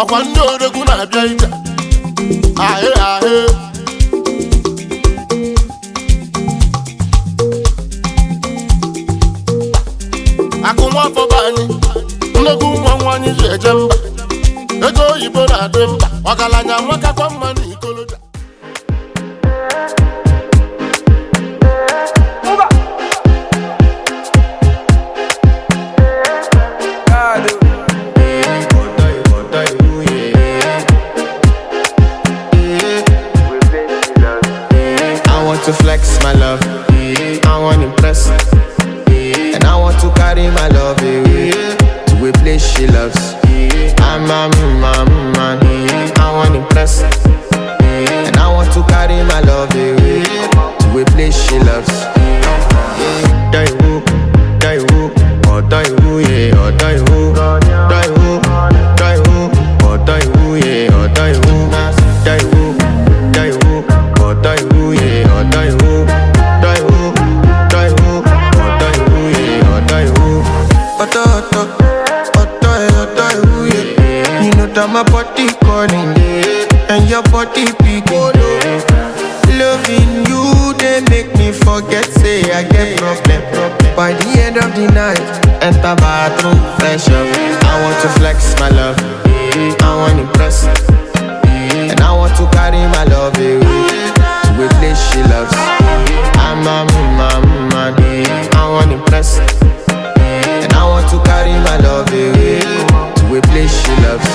Ọkwa ndị odogwu na-abịa ije. Ahị ahị. Akụ nwafọ be anyị, nnukwu nwa anyị ji eje mba. Ego oyibo na-adị mkpa, ọgaranya nwekakwa mma na ikolobịa. I want to flex my love. I want to impress. And I want to carry my love away to a place she loves. I'm a man, man. I want to impress. And I want to carry my love away to a place she loves. Daiwu, Daiwu, oh Daiwu, yeah, oh Daiwu, Daiwu, Daiwu, oh Daiwu, yeah, oh Daiwu, Daiwu, Daiwu, oh Daiwu, yeah, oh Daiwu, Daiwu, Daiwu, oh Daiwu, yeah, oh Daiwu. Oto, oto, oto, eh, oto, eh, yeah. You know that my body calling, and your body picking. Loving you, they make me forget, say I get problem. By the end of the night, enter bathroom, fresh up. I want to flex my love, I want to impress. And I want to carry my love away to a place she loves. I'm a man, man, I want to impress. And I want to carry my love away to a place she loves.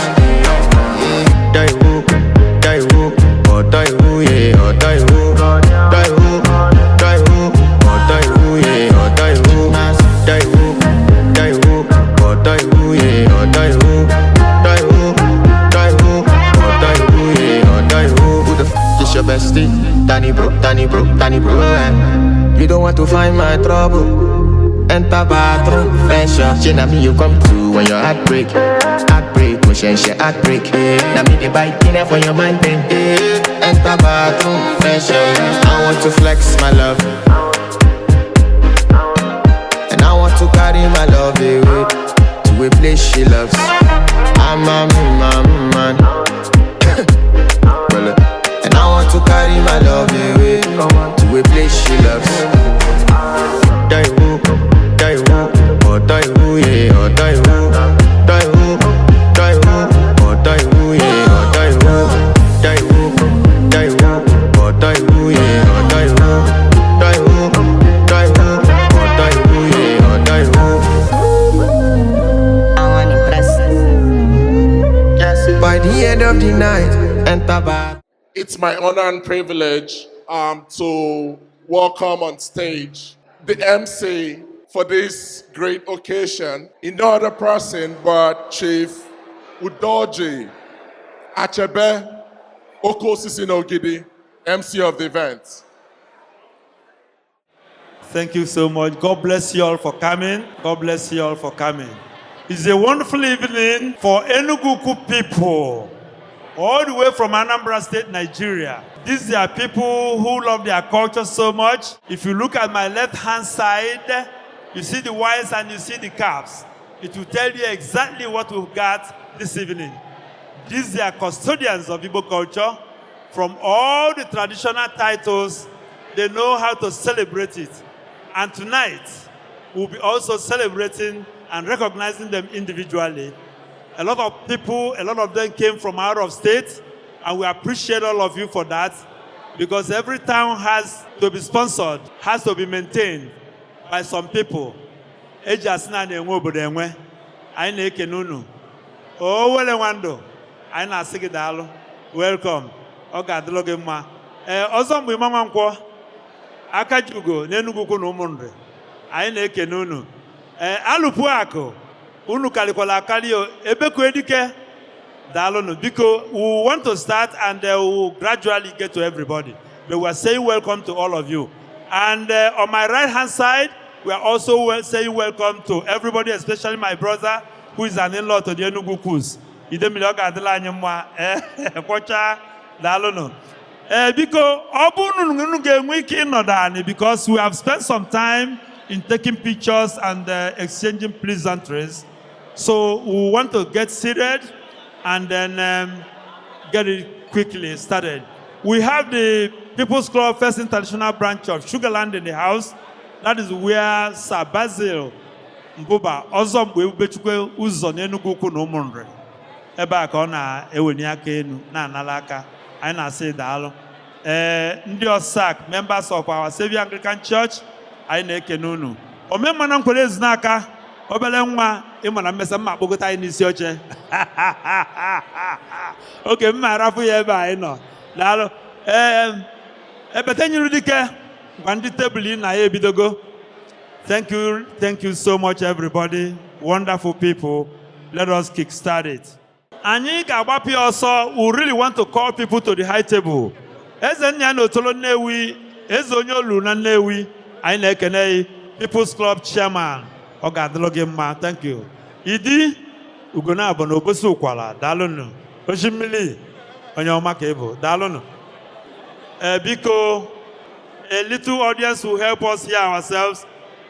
Daiwu, Daiwu, oh Daiwu, yeah, oh Daiwu, Daiwu, Daiwu, oh Daiwu, yeah, oh Daiwu, Daiwu, Daiwu, oh Daiwu, yeah, oh Daiwu, Daiwu, Daiwu, oh Daiwu, yeah, oh Daiwu. Who the f is your bestie? Danny bro, Danny bro, Danny bro. Eh. You don't want to find my trouble. Enter bathroom, fresh up. She na me you come to when your heart break. Heartbreak, when she heartbreak. Now me they buy dinner for your man then. Enter bathroom, fresh up. I want to flex my love. And I want to carry my love away to a place she loves. I'm a man, man. Well, and I want to carry my love away to a place she loves. Daiwu, Daiwu, oh Daiwu, yeah, oh Daiwu, Daiwu, Daiwu, oh Daiwu, yeah, oh Daiwu, Daiwu, Daiwu, oh Daiwu, yeah, oh Daiwu, Daiwu, Daiwu, oh Daiwu, yeah, oh Daiwu. I want impress. Yes. By the end of the night, enter bath. It's my honor and privilege to welcome on stage the MC for this great occasion, in no other person but Chief Udoji Achebe Okosisi Nogidi, MC of the event. Thank you so much. God bless you all for coming. God bless you all for coming. It's a wonderful evening for Enugu people, all the way from Anambra State, Nigeria. These are people who love their culture so much. If you look at my left-hand side, you see the wires and you see the caps. It will tell you exactly what we've got this evening. These are custodians of Igbo culture. From all the traditional titles, they know how to celebrate it. And tonight, we'll be also celebrating and recognizing them individually. A lot of people, a lot of them came from out of state, and we appreciate all of you for that, because every town has to be sponsored, has to be maintained by some people. Eji asị na a na-enwe obodo enwe, anyị na-ekene unu. O wele nwandụ, anyị na-asị gị daalụ. Welcome. Ọ ga-adịlụ gị mma. Ee, ọzọ mgbe ịma nwankwọ aka ji ugo n'Enugwu Ukwu na Ụmụnri, anyị na-ekene unu. Ee, alụpụ akụ unu karịkwala akarị o ebekue dike. Daalụnụ. Biko, we want to start and we will gradually get to everybody, but we are saying welcome to all of you. And on my right hand side, we are also saying welcome to everybody, especially my brother who is an in-law to the Enugu Ukwus. Idemili, ọ ga-adịla anyị mma. Ee, kwọcha. Daalụnụ. Ee, biko, ọ bụrụ na unu ga-enwe ike ịnọdụ anyị, because we have spent some time in taking pictures and exchanging pleasantries, so we want to get seated. and then get it quickly started. We have the People's Club First International Branch of Sugarland in the house. That is where Sir Basil Mbuba, ọzọ mgbe Ebubechukwu ụzọ n'Enugu Ukwu na Ụmụnri. Ebe a ka ọ na-eweni aka enu na-anala aka. Anyị na-asị daalụ. Ee, ndị OSAC, members of our Savior Anglican Church, anyị na-ekene unu. Omemma nkwere ezu n'aka, obere nwa ịma na mmesa mma akpọgota anyị n'isi oche. Oke mma arafụ ya ebe anyị nọ. Daalụ. Ee, ebete nyere dike gwa ndị tebụl ị na ya ebidogo. Thank you so much, everybody. Wonderful people. Let us kickstart it. Anyị ga-agbapụ ya ọsọ. We really want to call people to the high table. Eze nna ya na Otolo Nnewi, eze onye olu na Nnewi, anyị na-ekene ya. People's Club chairman, ọ ga-adịrị gị mma. Thank you. Idi Ugonabọ na Obosi Ụkwala, daalụnụ. Oshimili, onye ọma ka ị bụ, daalụnụ. Ee, biko, a little audience will help us hear ourselves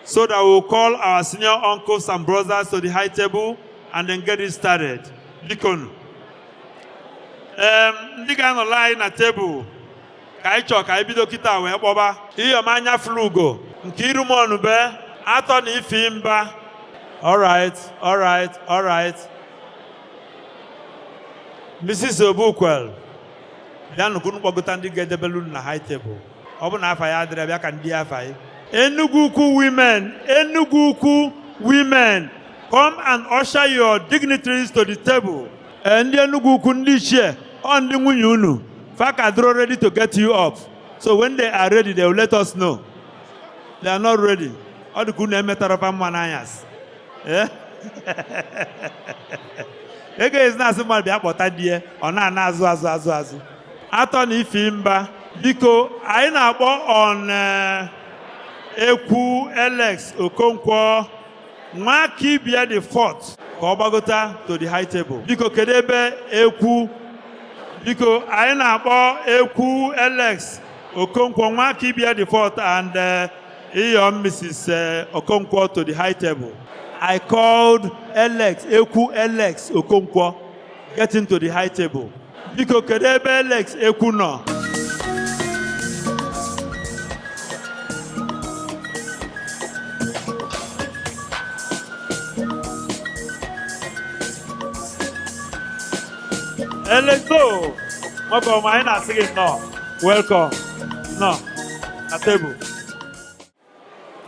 so that we'll call our senior uncles and brothers to the high table and then get it started. Biko. Ndị ga-anọla anyị na tebụl ka anyị chọọ ka anyị bido kịta wee kpọba Iyom anya flugo nke Irumonube atọ na ifi mba. All right, all right, all right. Mrs. Obukwel, bịanụ ka unu kpọgota ndị ga-edebelu unu na high table. Ọ bụ na afa ya adịrị, bịa ka ndị afa ya. Enugu Ukwu women, Enugu Ukwu women, come and usher your dignitaries to the table. Ee, ndị Enugu Ukwu ndị ichie, ọ ndị nwunye unu, fa ka dịrọ ready to get you up. So when they are ready, they will let us know. They are not ready. Ọ dị ka unu emetara fa mma n'anyasị. Eh? Ego ezi na-asị mmadụ bịa kpọta di ya, ọ na-ana azụ azụ azụ azụ. Atọ na ifi mba, biko, anyị na-akpọ on Ekwu Alex Okonkwo, nwa Kibia the fourth, ka ọ gbagota to the high table. Biko, kedu ebe Ekwu? Biko, anyị na-akpọ Ekwu Alex Okonkwo, nwa Kibia the fourth, and Iyom Mrs. Okonkwo to the high table. I called Alex, Ekwu Alex Okonkwo, get into the high table. Biko, kedu ebe Alex Ekwu nọ? Alex o, nwoke ọma, anyị na-asị gị nnọọ. Welcome. Nnọọ na tebụl.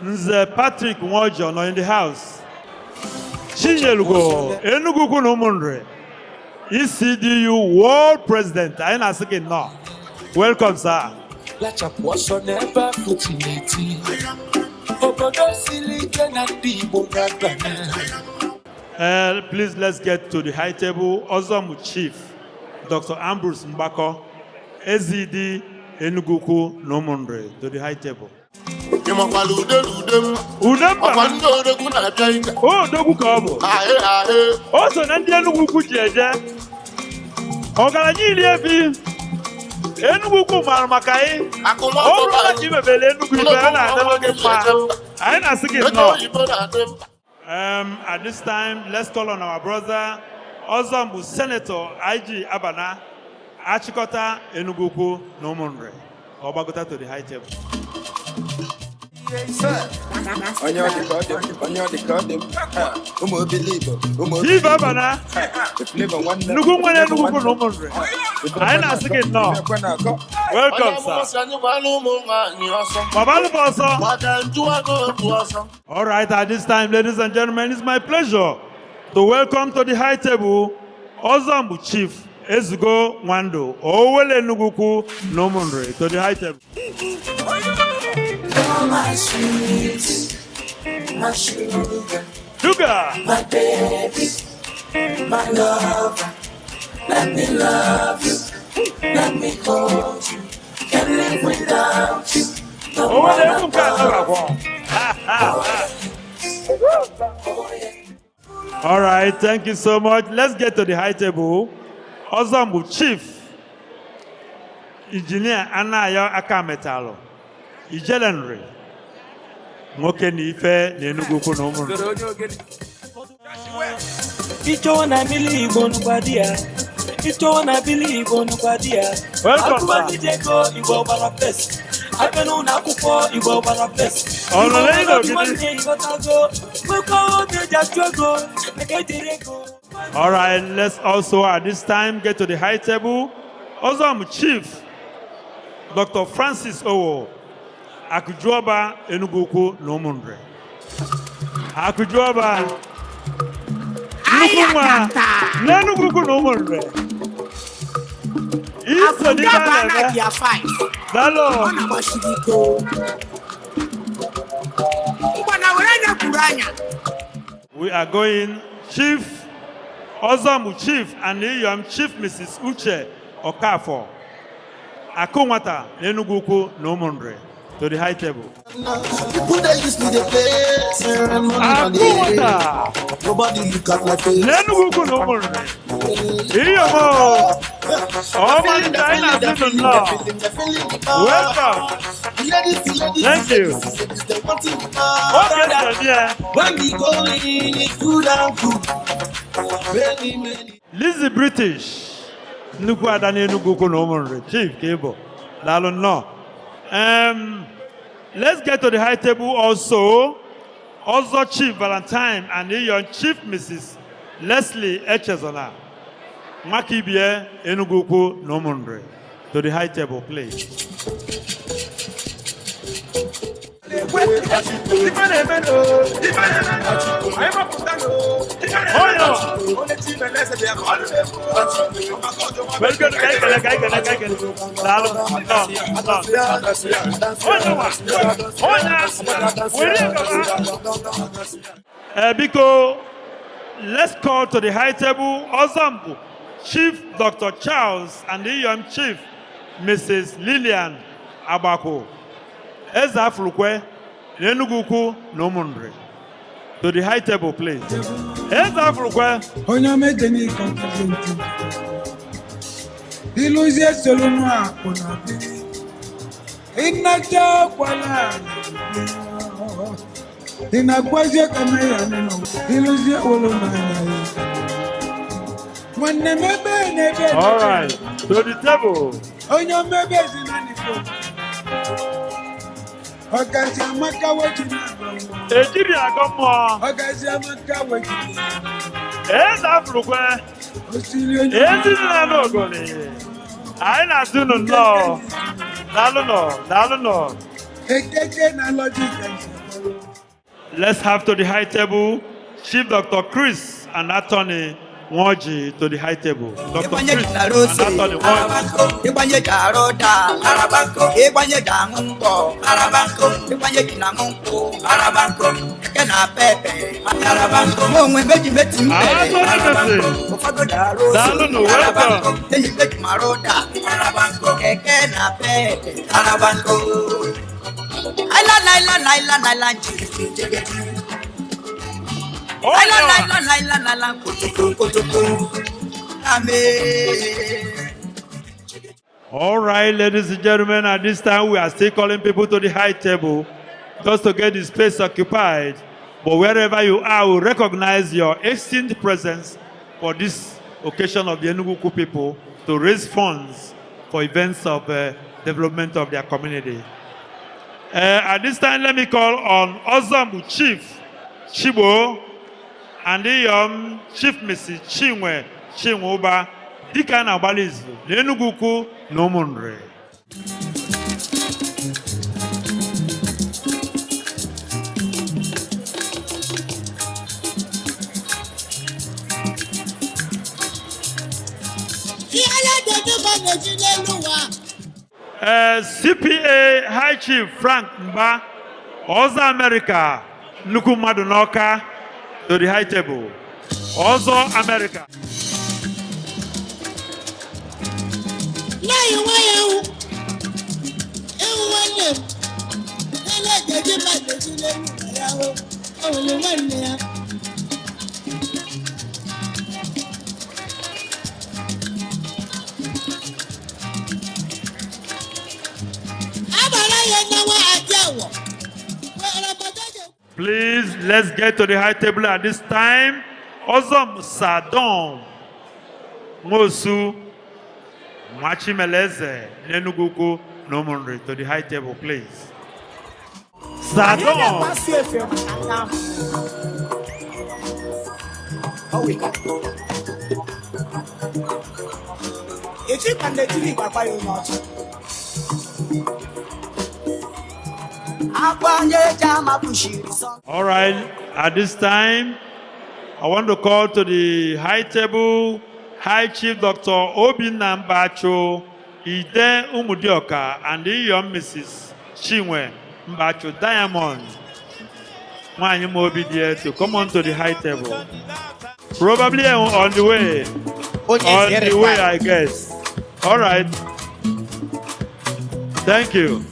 Nze Patrick Nwojo nọ in the house. Chinyelugo, Enugu Ukwu na Ụmụnri, ECDU World President, anyị na-asị gị nnọọ. Welcome, sir. Lachapụ ọsọ n'ebe afọ tineti obodo siri ike na ndị Igbo ga-abanye. Please, let's get to the high table. Ozomu Chief, Dr. Ambrose Mbako, AZD Enugu Ukwu na Ụmụnri, to the high table. Ị makwala ude na ude m Ude ọkwa mba, ndị odogwu na-abịa ije. O odogwu ka ọ bụ. Ahị ahị. O so na ndị Enugu Ukwu ji eje. Ọgaranya iri ebi. Enugu Ukwu maara maka anyị. Akụ nwa Ọ bụrụ na afọ ka imebere Enugu ibe, ọ na-adịrị gị mma. Anyị na-asị gị ego nnọọ. Oyibo na-adị mkpa. At this time, let's call on our brother, Ozombu Senator IG Abana, Achịkọta Enugu Ukwu na Ụmụnri, ka ọ gbagota to the high table. Onye ọ dị ka ọ dị m, onye ọ dị ka ọ dị m. Ha, ụmụ obili Igbo, ụmụ obili Chief Abana, Flavor nwanne m. nnukwu nwere Enugu Ukwu na Ụmụnri. Anyị na-asị gị nnọọ. Ekwe na-akọ. Welcome, Onye amụma sir. sị anyị gbara ụmụ nwaanyị ọsọ. Babalụ bụ ọsọ. Maka njụwago otu ọsọ. All right, at this time, ladies and gentlemen, it's my pleasure to welcome to the high table Ozombu Chief Ezugo Nwando, Owele Enugu Ukwu na Ụmụnri, to the high table. My sweet, my sugar, Sugar! My baby, my lover. Let me love you, let me hold you. Can't live without you. Don't Owele wanna egwu nke atọ ga-akwọ. Oh, yeah. All right, thank you so much. Let's get to the high table. Ozombu Chief Engineer Anayo Akametalụ, Ijelenri, nwoke na ife na Enugu Ukwu na Ụmụnri. Ịchọwa na mmiri Igbo nụkwa di ya. Ịchọwa na bili Igbo nụkwa di ya. Welcome, Agụba sir. ndị ji ego Igbo gbara fes. Abịa n'ụlọ akwụkwọ Igbo gbara fes. Ọ Igbo nọ nwere n'elu obi ogidi? nwanne ịghọtago. Nwekwa obi eji achụ ego. Maka ejiri ego. All right, let's also at this time get to the high table. Ozom Chief Dr. Francis Owo, Akujuoba Enugu-Ukwu na Umunre. Akujuoba, nnukwu nwa n'Enugu-Ukwu na Umunre. Iso n'ife a Akụjọba na-eme. na gear 5. Daalụ. Ọ na-agbasiri ike o. Mgbada were anya kwuru anya. We are going Chief Ozomu Chief and Iyom Chief Mrs. Uche Okafor, Akunwata n'Enugu-Ukwu na Umunre, to the high table. People they use me, they play. Say money on the Akunwata Nobody look at my face. n'Enugu-Ukwu na Umunre. Iyom o, ọmalịcha anyị na-asị unu nnọọ. Welcome. Thank you. Oge njem ya. When we go in, it's good and good. Many, many. Lizzie British, nnukwu ada n'Enugu Ukwu na Umunre, Chief ka ị bụ. Daalụ nnọọ. Let's get to the high table also. Also Chief Valentine and Iyon Chief Mrs. Leslie Echezona, Nwakibie, Enugu Ukwu na Umunre. To the high table, please. Onye. Very good. Ka anyị kele, ka anyị kele, ka anyị kele. Daalụ. Nnọọ, nnọọ. Onye nwa, onye, were gaba. Biko, let's call to the high table Ozambu Chief Dr. Charles and Iyom Chief Mrs. Lillian Agbako, Eze Afrukwe, n'Enugu Ukwu na Umunri. To the high table, please. Eze Afrukwe. Onye ọma eje n'ịkọ nkezi ntị ịlụzie solu akpụ na biri ịnacha ọkwala ị na-agwazie ka mee ya n'ụlọ ịlụzie wolo n'anya ya nwanne m ebe na ebe. All right, to the table. Onye ọma ebe ezi na n'ikpo ọgazi amaka weji na-agba nwa. Ejiri agọ mmụọ. Ọgazi amaka weji. Eze Afrukwe. Osiri onye. Ezi dị na n'Ogoli. Anyị na-asị unu nnọọ. Daalụ nọ, daalụ nọ. Ekeke na lọjik. Let's have to the high table Chief Dr. Chris and Attorney Nwoji to the high table. Dr. Ịgbanye Chris ji and na rose, Attorney Nwoji. ịgbanye ji arụ ụda, ịgbanye ji aṅụ mkpọ, ịgbanye ji na aṅụ nkwụ, keke na pepe, mụ onwe meji meti mpere, Attorney Mrs. ụfọdụ ji arụ ose, Daalụ nụ, welcome. enyi meji mara ụda, keke na pepe, aila naila naila naila njigiti njigiti, aila Onye naila naila naila kotoko kotoko, amen. All right, ladies and gentlemen, at this time we are still calling people to the high table just to get the space occupied. But wherever you are, we recognize your esteemed presence for this occasion of the Enugu people to raise funds for events of development of their community. At this time, let me call on Ozamu Chief Chibo and the Chief Mrs. Chinwe Chinwuba, dịka na-agbalị izu n'Enugu Ukwu na Umunri. Ihe ala dodo ba na-eji n'elu ụwa. CPA High Chief Frank Mba, Ọzọ America, nnukwu mmadụ n'Ọka, to the high table. Ọzọ America. Láyé nwa ya ewu. Ewu nwanne m. Ele ejeji ba na-eji n'elu ụwa ya hụ. O nwere nwanne ya. Agbara ya n'ọnwa adị awọ. Were obodo ji Please, let's get to the high table at this time. Ọzọm Sadon Nwosu Nwachimeleze n'Enugu Ukwu na Ụmụnri to the high table, please. Sadon. All right, at this time, I want to call to the high table High Chief Dr. Obinna Mbacho, Ide Umudioka, and Iyom Mrs. Chinwe Mbacho Diamond. Nwanyi Mobi dear, to come on to the high table. Probably on the way. On the way, I guess. All right. Thank you.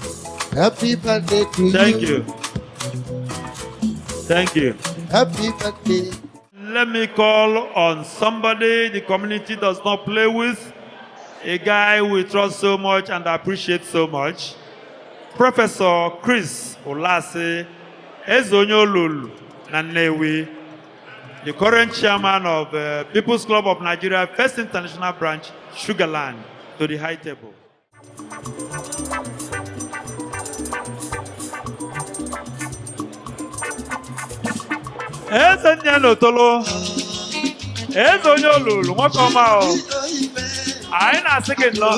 Happy birthday to you. Thank you. Thank you. Happy birthday. Let me call on somebody the community does not play with, a guy we trust so much and appreciate so much, Professor Chris Ulasi Ezonyolulu Nnewi, the current chairman of People's Club of Nigeria, First International Branch, Sugarland, to the high table. Eze nne n'otolo, eze onye olulu, nwoke ọma o, anyị na-asị gị nnọọ.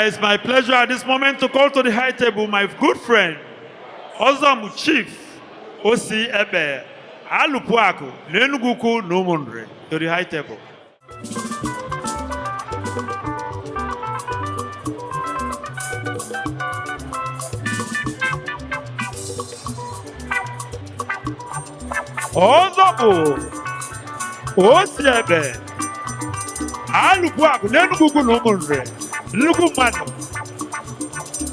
It's my pleasure at this moment to call to the high table my good friend, Ozomu Chief Osi Ebe Alupuaku n'Enugu Ukwu na Ụmụnri, to the high table. Ọzọ bụ Osi Ebe Alupuaku n'Enugu Ukwu na Ụmụnri, nnukwu mmadụ,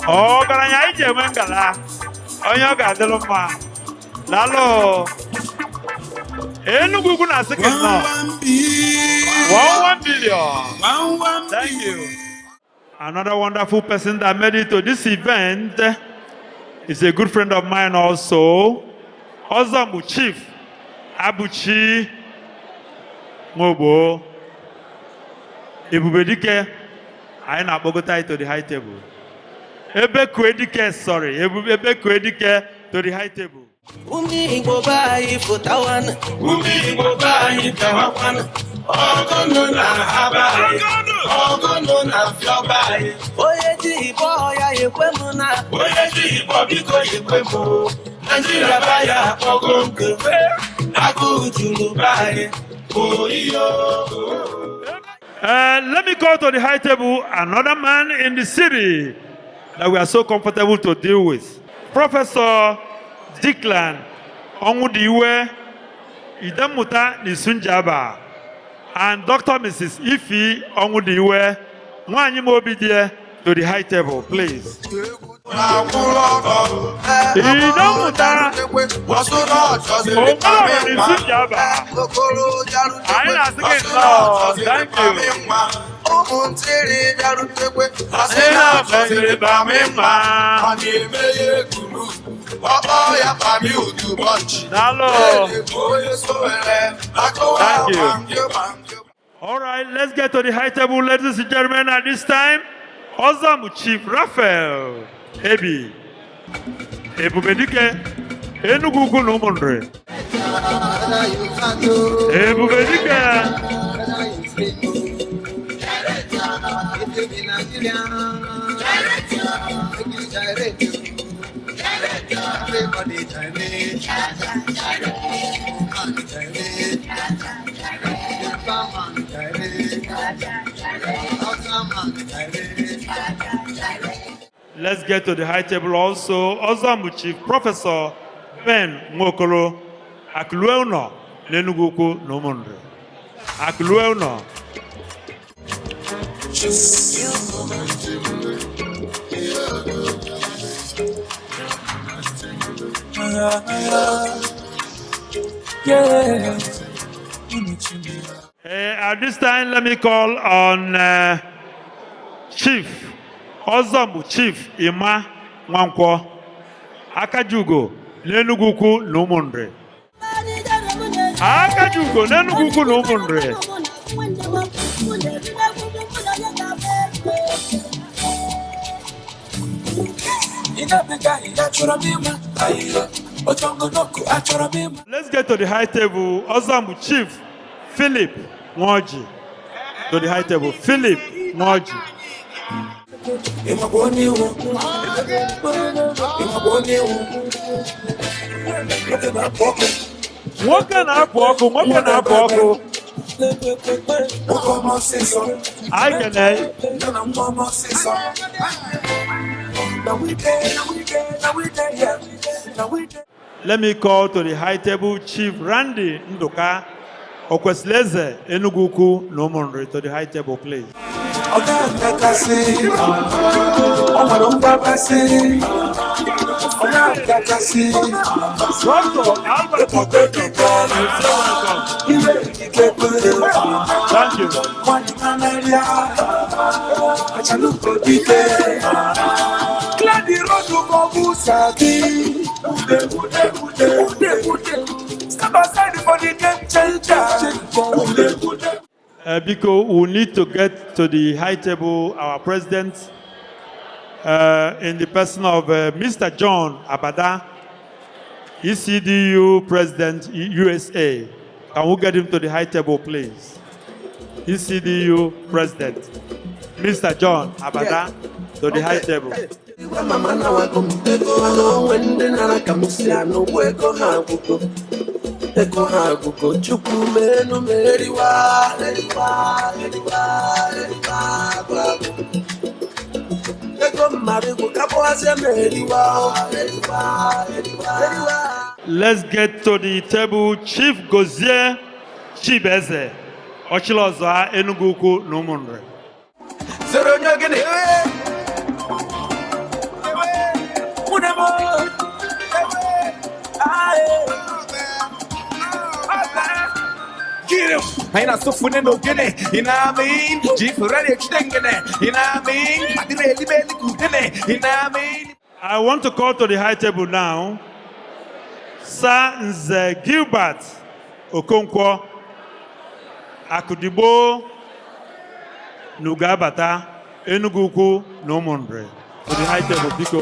ọgaranya anyị ji enwe ngala, onye ọ ga-adịlụ mma. Lalụ Enugu Ukwu na-asị gị nnọọ. 1 billion. Thank you. Another wonderful person that made it to this event is a good friend of mine also, Ozomu Chief Abuchi Nwogbo Ebubedike. Anyị na-akpọgota to the high table. Ebekuedike, sorry, Ebekuedike to the high table. Ụmụ Igbo be anyị fụtawanụ, ụmụ Igbo be anyị bịawakwanụ, ọgụnụ na-aba anyị, ọgụnụ na-afịọba anyị. Onye ji Igbo ya ekwe m na, onye ji Igbo biko ekwe m o. Naijiria be ya akpọgo nkụ, agụụ juru be anyị, oyiyo. Let me call to the high table another man in the city that we are so comfortable to deal with. Professor Declan Onwudiwe Idemuta Nisunjaba and Dr. Mrs. Ifi Onwudiwe Nwanyi Mobidie to the high table, please. Idemuta Omelora Nisunjaba. Anyị na-asị gị nnọọ. Thank you. Asị na-achọziri bami mma. Daalụ. Thank you. All right, let's get to the high table, ladies and gentlemen. At this time, Ozomu Chief Raphael Ebi Ebubedike Enugu Ukwu na Ụmụnri. Ebubedike. Let's get to the high table also. Ozomu Chief Professor Ben Nwokolo Akulueuno n'Enugu Ukwu na Ụmụnri. Akulueuno. Yeah. At this time, let me call on Chief Ozomu Chief Ima Nwankwo Akajugo n'Enugu Ukwu na Ụmụnri. Akajiugo n'Enugu Ukwu na Ụmụnri. Let's get to the high table. Ozambu Chief Philip Nwoji. To the high table. Philip Nwoji. Nwoke na-apụ ọkụ, nwoke na-apụ ọkụ. Anyị kene. Let me call to the high table Chief Randy Nduka Okwesileze Enugu Ukwu na Ụmụnri to the high table, please. Doctor Albert Okoye, welcome. Thank you. Biko, we need to get to the high table, our president, in the person of Mr. John Abada, ECDU President, USA. Can we get him to the high table, please? ECDU President, Mr. John Abada, to the high table. Let's get to the table. Chief Gozie Chibeze, Ochilozoa Enugu Ukwu na Ụmụnri. Get him. You know what I mean? You know what I mean? You know what I mean? I want to call to the high table now Sir Nze Gilbert Okonkwo Akudigbo Nugabata Enugu Ukwu na Ụmụnri. To the high table, biko.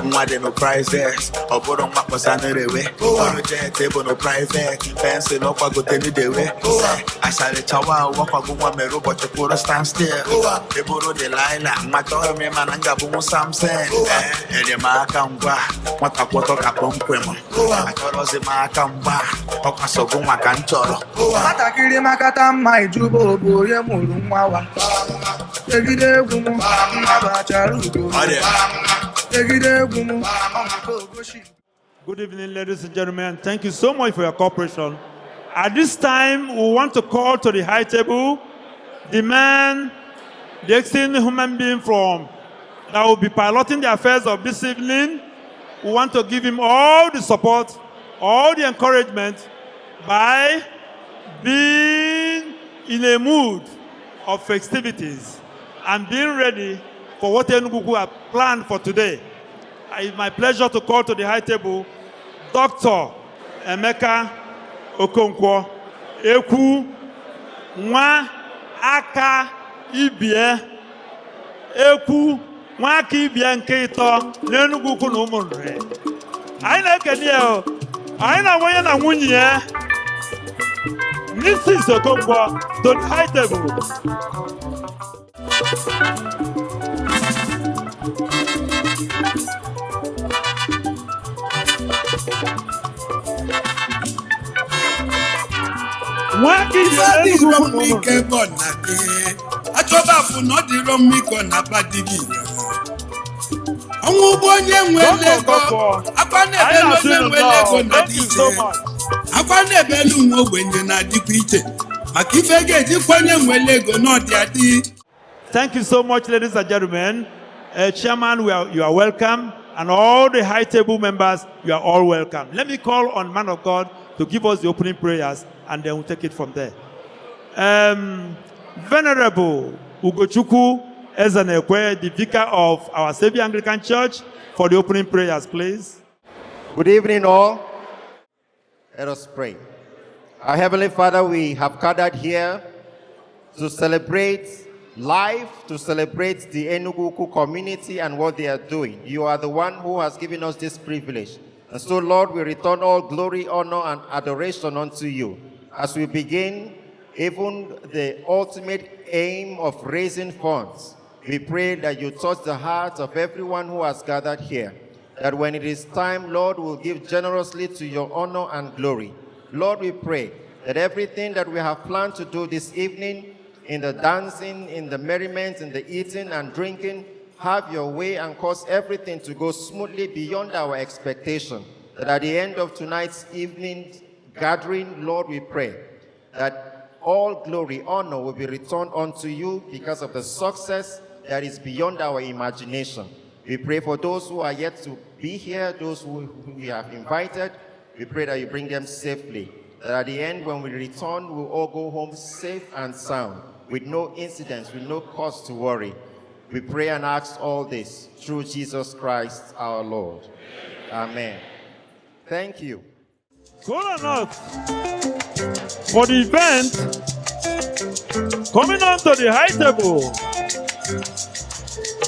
Nwa dị no prices, ọ bụrụ nwa kpọsa n'erewe. Ọrụ jet bụ no private, pensụl ọkwagote n'idewe. Asharịchawa wakwago nwa mere ụbọchị kwụrụ stand still. Eburu Delilah, nwa chọrọ m ịma na ngabụ Samson. Enyemaka ngwa, nwata kwọtọ ka kpọmkwem. Achọrọzi m aka mgba, ọkwa sọgụ nwa ka m chọrọ. Nwatakịrị makata mma ijuba obu onye mụrụ nwa wa. Egide egwu m, nwa bachara ugo. Good evening, ladies and gentlemen. Thank you so much for your cooperation. At this time, we want to call to the high table the man, the excellent human being from that will be piloting the affairs of this evening. We want to give him all the support, all the encouragement by being in a mood of festivities and being ready for what Enugu Ukwu have planned for today. It's my pleasure to call to the high table Dr. Emeka Okonkwo Ekwu Nwa Aka Ibie Ekwu Nwa Aka Ibie nke ịtọ n'Enugu Ukwu na Ụmụnri. Anyị na-ekene ya o. Anyị na onye na nwunye ya Mrs. Okonkwo to the high table. Ife adịrọ mma ike bụ na gị achọba afụ na ọ dịrọ mma ike ọ na-akpa di gị ọnwụ ụgbọ onye nwere ego akwa na-ebelu onye nwere ego na-adị iche akwa na-ebelu nwa ogbenye na-adịkwa iche maka ife ga-ejikwa onye nwere ego na ọdị adị. Thank you so much, ladies and gentlemen. Chairman, you are welcome. And all the high table members, you are all welcome. Let me call on man of God to give us the opening prayers, and then we'll take it from there. Venerable Ugochukwu Ezenekwe, the vicar of our Savior Anglican Church, for the opening prayers, please. Good evening, all. Let us pray. Our Heavenly Father, we have gathered here to celebrate life, to celebrate the Enugu community and what they are doing. You are the one who has given us this privilege. And so, Lord, we return all glory, honor, and adoration unto you as we begin even the ultimate aim of raising funds. We pray that you touch the hearts of everyone who has gathered here, that when it is time, Lord, we'll give generously to your honor and glory. Lord, we pray that everything that we have planned to do this evening, in the dancing, in the merriment, in the eating and drinking, have your way and cause everything to go smoothly beyond our expectation. That at the end of tonight's evening gathering, Lord, we pray that all glory, honor will be returned unto you because of the success that is beyond our imagination. We pray for those who are yet to be here, those who we have invited. We pray that you bring them safely. That at the end, when we return, we'll all go home safe and sound, with no incidents, with no cause to worry. We pray and ask all this through Jesus Christ our Lord. Amen. Thank you. Kola nut for the event, coming on to the high table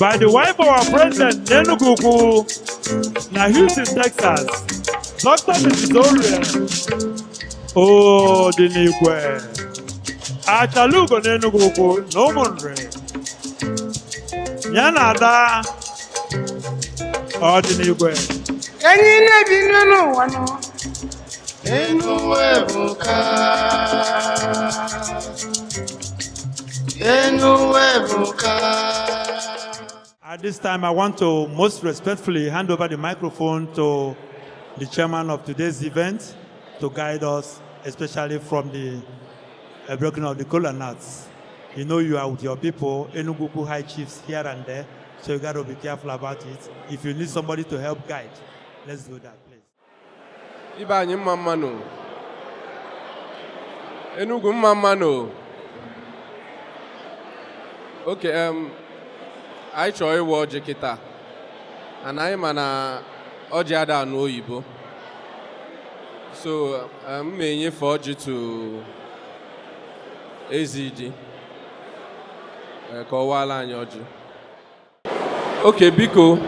by the wife of our president, Enugu, na Houston, Texas, Dr. Mrs. Orie Odinigwe, Achalugo n'Enugu Ukwu na Ụmụnri, ya na Ada Odinigwe. Enyi na-ebi n'ụwa nụ. Enu ebuka. Enu ebuka. At this time, I want to most respectfully hand over the microphone to the chairman of today's event to guide us, especially from the breaking of the kola nuts. You know you are with your people, Enugu High Chiefs here and there, so you got to be careful about it. If you need somebody to help guide, let's do that, please. Ibe anyị, mma mma nụ. Enugu, mma mma nụ. Oke anyị chọrọ ịwa ọjị kịta, and anyị ma na ọjị ada anụ oyibo, so m na-enyefe ọjị to Ezidi ka ọ waala anyị ọjị. Oke, biko,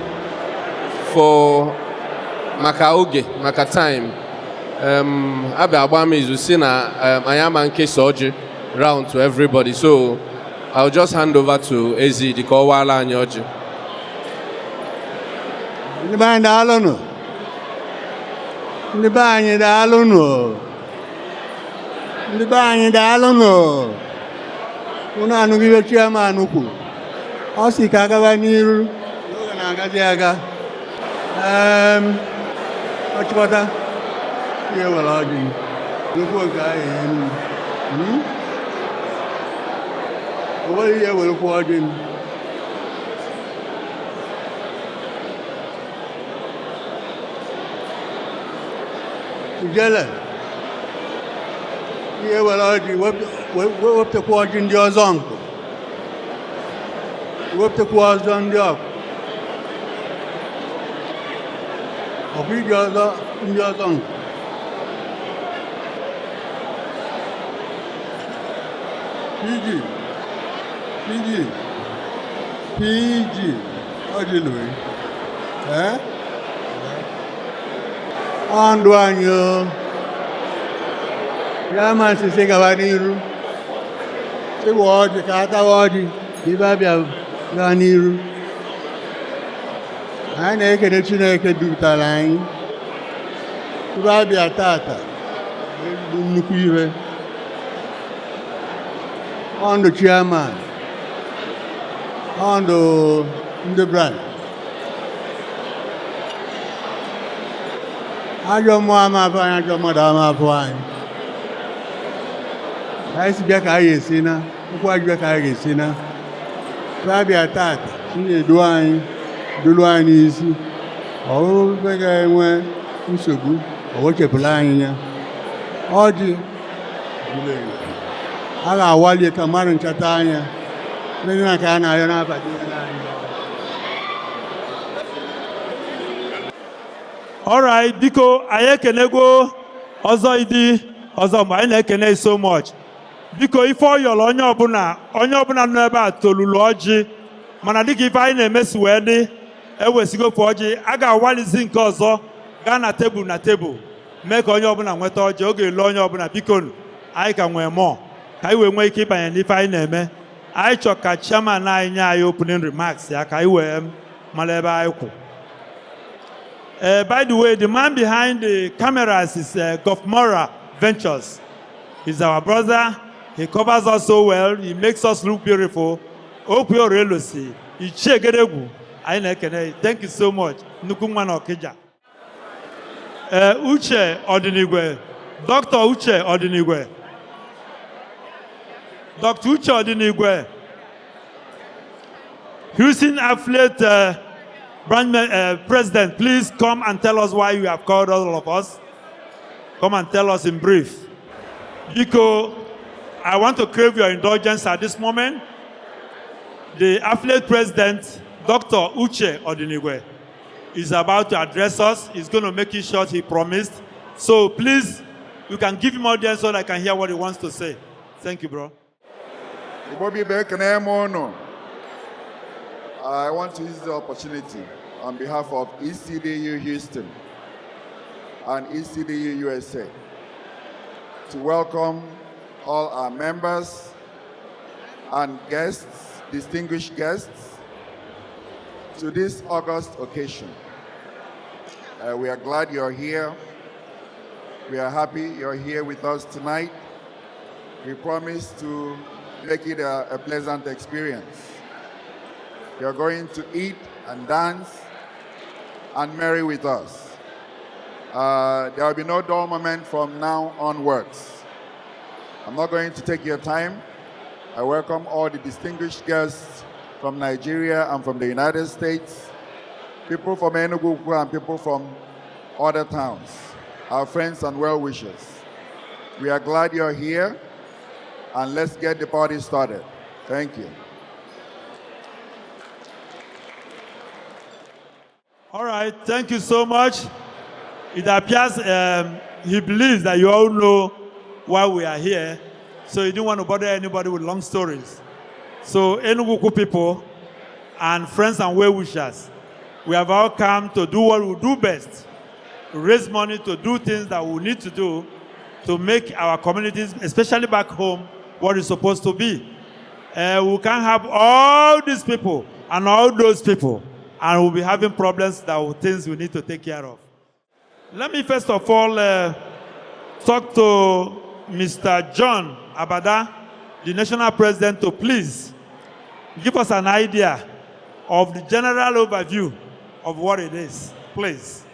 for maka oge, maka time, abịa agba m izu si na anyị ama nkesa ọjị round to everybody, so I'll just hand over to Ezidi ka ọ waala anyị ọjị. Ndị be anyị, daalụnụ. Ndị be anyị, daalụnụ. Ndị be anyị, daalụnụ. Unu anụghị ibe chairman kwuru? Ọ sị ka agaba n'iru n'oge na-agazi aga. Ọchịkọta ihe were ọjị nnukwu nke ahụ enu. O nwere ihe werekwa ọjị. Ijele ihe were ọjị, wepụtakwa ọjị ndị ọzọ nkụ, wepụtakwa ọzọ ndị ọkụ ọkụ iji ọzọ ndị ọzọ nkụ. PG, PG, PG, ọjị lụrụ ee ọ ndụ anyị o. Ya ma nsisi gaba n'iru, ịwa ọjị ka atawa ọjị ka ibe abịa gaa n'iru. Anyị na-ekele Chineke dupụtara anyị ibe abịa tata bụ nnukwu ihe. Ọ ndụ chairman, ọ ndụ ndị branch. Ajọ mmụọ ama afọ anyị, ajọ mmadụ ama afọ anyị. Anyị si bịa ka anyị esi na ụkwụ anyị bịa ka anyị ga-esi na abịa tata. Chineke duo anyị, duru anyị n'isi. Ọ bụrụ ife ga-enwe nsogbu, o wechapụla anyị ya. Ọjị zuru ezu. A ga-awali ka mmadụ nchata anya. Ndị na ka a na-arịọ n'abalị anyị. All right, biko, anyị ekenego ọzọ idi ọzọ mgbe anyị na-ekene so much. Biko, ife ọ yọrọ, onye ọbụla nọ ebe a tolulu ọjị, mana dịka ife anyị na-emesi wee dị, ewesigofu ọjị a ga-awalizi nke ọzọ gaa na tebụl na tebụl mee ka onye ọbụla nweta ọjị oge elu onye ọbụla. Biko, anyị ka nwee mụọ ka anyị wee nwee ike ịbanye n'ife anyị na-eme. Anyị chọ ka chairman anyị nye anyị opening remarks ya ka anyị wee mara ebe anyị kwụ. By the way, the man behind the cameras is Gofmora Ventures. He's our brother. He covers us so well. He makes us look beautiful. Okwi Orelosi, Ichie Gedegwu, anyị na-ekene. Thank you so much. Nnukwu nwa na Okija. Uche Odinigwe, Dr. Uche Odinigwe. Dr. Uche Odinigwe, Houston Affiliate Branch President, please come and tell us why you have called all of us. Come and tell us in brief. Biko, I want to crave your indulgence at this moment. The affiliate president, Dr. Uche Odinigwe, is about to address us. He's going to make it short, he promised. So please, you can give him audience so that I can hear what he wants to say. Thank you, bro. Igbo bụ ibe, ekene m unu. I want to use the opportunity on behalf of ECDU Houston and ECDU USA to welcome all our members and guests, distinguished guests, to this august occasion. We are glad you're here. We are happy you're here with us tonight. We promise to make it a pleasant experience. You're going to eat and dance and merry with us. There will be no dull moment from now onwards. I'm not going to take your time. I welcome all the distinguished guests from Nigeria and from the United States, people from Enugu and people from other towns, our friends and well-wishers. We are glad you're here, and let's get the party started. Thank you. All right, thank you so much. It appears he believes that you all know why we are here, so he didn't want to bother anybody with long stories. So, Enugu people and friends and well-wishers, we have all come to do what we do best, raise money to do things that we need to do to make our communities, especially back home, what it's supposed to be. We can't have all these people and all those people, and we'll be having problems that will, things we need to take care of. Let me first of all talk to Mr. John Abada, the national president, to please give us an idea of the general overview of what it is. Please.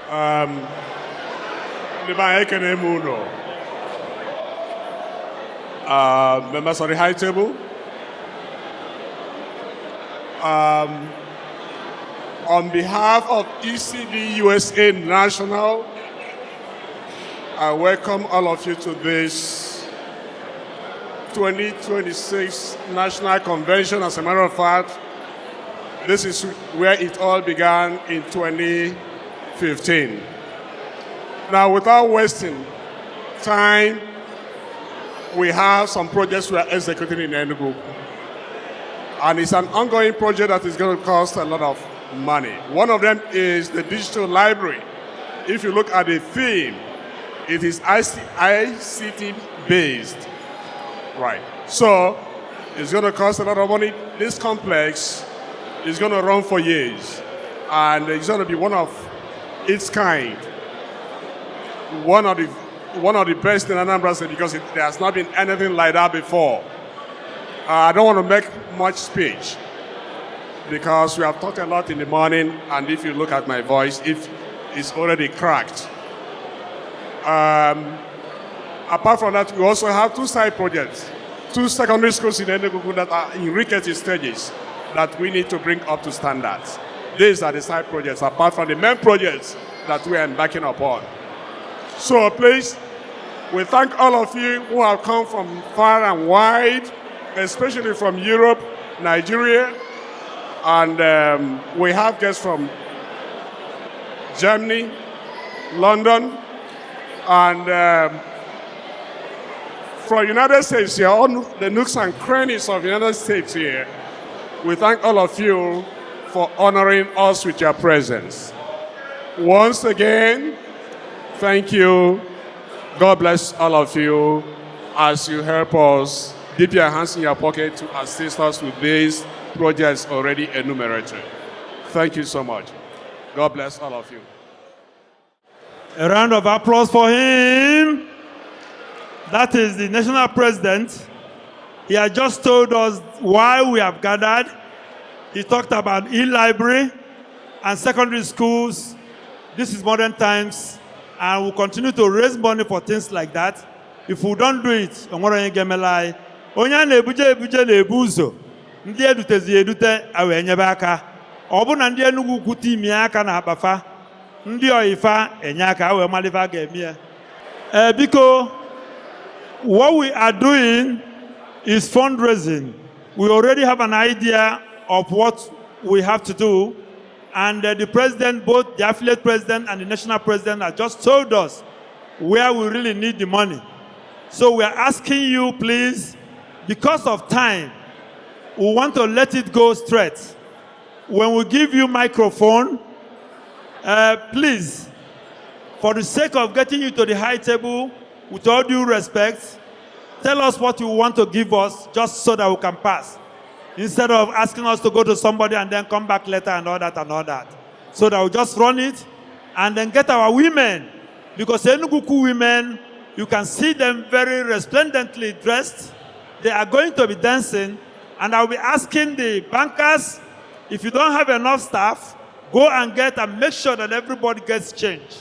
Ndị be anyị, ekene m unu. Members of the high table, on behalf of ECD USA National, I welcome all of you to this 2026 National Convention. As a matter of fact, this is where it all began in 2015. Now, without wasting time, we have some projects we are executing in Enugu. And it's an ongoing project that is going to cost a lot of money. One of them is the digital library. If you look at the theme, it is ICT based. Right. So it's going to cost a lot of money. This complex is going to run for years. And it's going to be one of its kind. One of the best in Anambra State because there has not been anything like that before. I don't want to make much speech because we have talked a lot in the morning, and if you look at my voice, it's already cracked. Apart from that, we also have two side projects, two secondary schools in Enugu that are in rickety stages that we need to bring up to standards. These are the side projects, apart from the main projects that we are embarking upon. So please, we thank all of you who have come from far and wide. especially from Europe, Nigeria, and we have guests from Germany, London, and from United States here, all the nooks and crannies of United States here. We thank all of you for honoring us with your presence. Once again, thank you. God bless all of you as you help us dip your hands in your pocket to assist us with these projects already enumerated. Thank you so much. God bless all of you. A round of applause for him. That is the national president. He has just told us why we have gathered. He talked about e-library and secondary schools. This is modern times, and we'll continue to raise money for things like that. If we don't do it, o nwere onye ga-emela anyị. Onye a na-ebuje ebuje na-ebu ụzọ. Ndị edutezi edute a wee nyebe aka. Ọ bụ na ndị Enugu Ukwu timie aka na akpafa, ndị oyifa enye aka wee malife a ga-eme ya. Ee, biko, what we are doing is fundraising. We already have an idea of what we have to do. And the president, both the affiliate president and the national president, have just told us where we really need the money. So we are asking you, please, because of time, we want to let it go straight. When we give you microphone, please, for the sake of getting you to the high table, with all due respect, tell us what you want to give us just so that we can pass. Instead of asking us to go to somebody and then come back later and all that and all that. So that we just run it and then get our women. Because Enugu women, you can see them very resplendently dressed. They are going to be dancing. And I'll be asking the bankers, if you don't have enough staff, go and get and make sure that everybody gets change.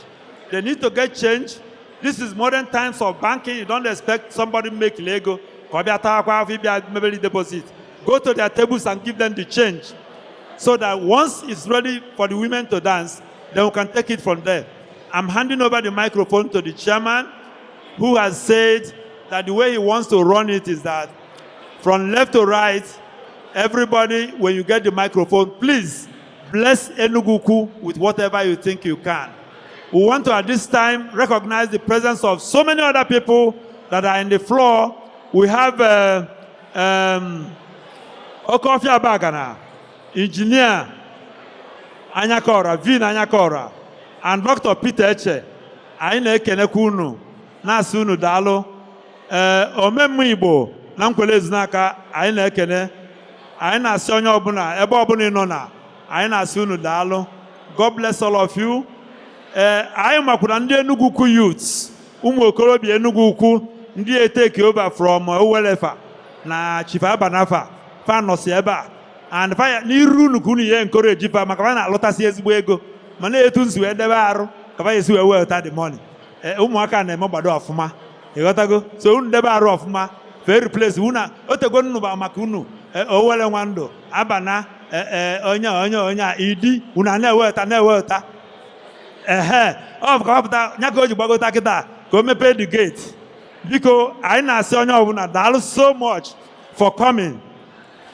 They need to get change. This is modern times of banking. You don't expect somebody make Lego. Ka ọ bịa taa akwa afọ ịbịa mebere deposit. Go to their tables and give them the change, so that once it's ready for the women to dance, then we can take it from there. I'm handing over the microphone to the chairman, who has said that the way he wants to run it is that from left to right, everybody, when you get the microphone, please bless Enugu with whatever you think you can. We want to, at this time, recognize the presence of so many other people that are in the floor. We have Okofia Bagana, Engineer Anyakora, Vin Anyakora, and Dr. Peter Eche. Anyị na-ekenekwa unu, na-asị unu daalụ. Ee, omemme Igbo na nkwele ezinaka, anyị na-ekene. Anyị na-asị onye ọbụla, ebe ọbụla ị nọ na, anyị na-asị unu daalụ. God bless all of you. Ee, anyị makwara ndị Enugu Ukwu youths, ụmụ okorobịa Enugu Ukwu, ndị e-take over from Owelefa na Chief Abanafa, fa nọsi ebe a and fa n'iru unu ka unu ihe encourage fa, maka fa na-alụtasị ezigbo ego, ma na-etu nsi wee debe arụ ka fa esi wee weta the money. Ee, ụmụaka na-eme gbado ọfụma, ịghọtago? So unu debe arụ ọfụma, fee replace unu otego nnụba maka unu Owele nwandụ abana onye onye onye a idi unu a na-eweta na-eweta. Ehe, ọ bụ ka ọ pụta ya ka o ji gbagota kịta ka o mepee the gate. Biko, anyị na-asị onye ọbụla daalụ so much for coming.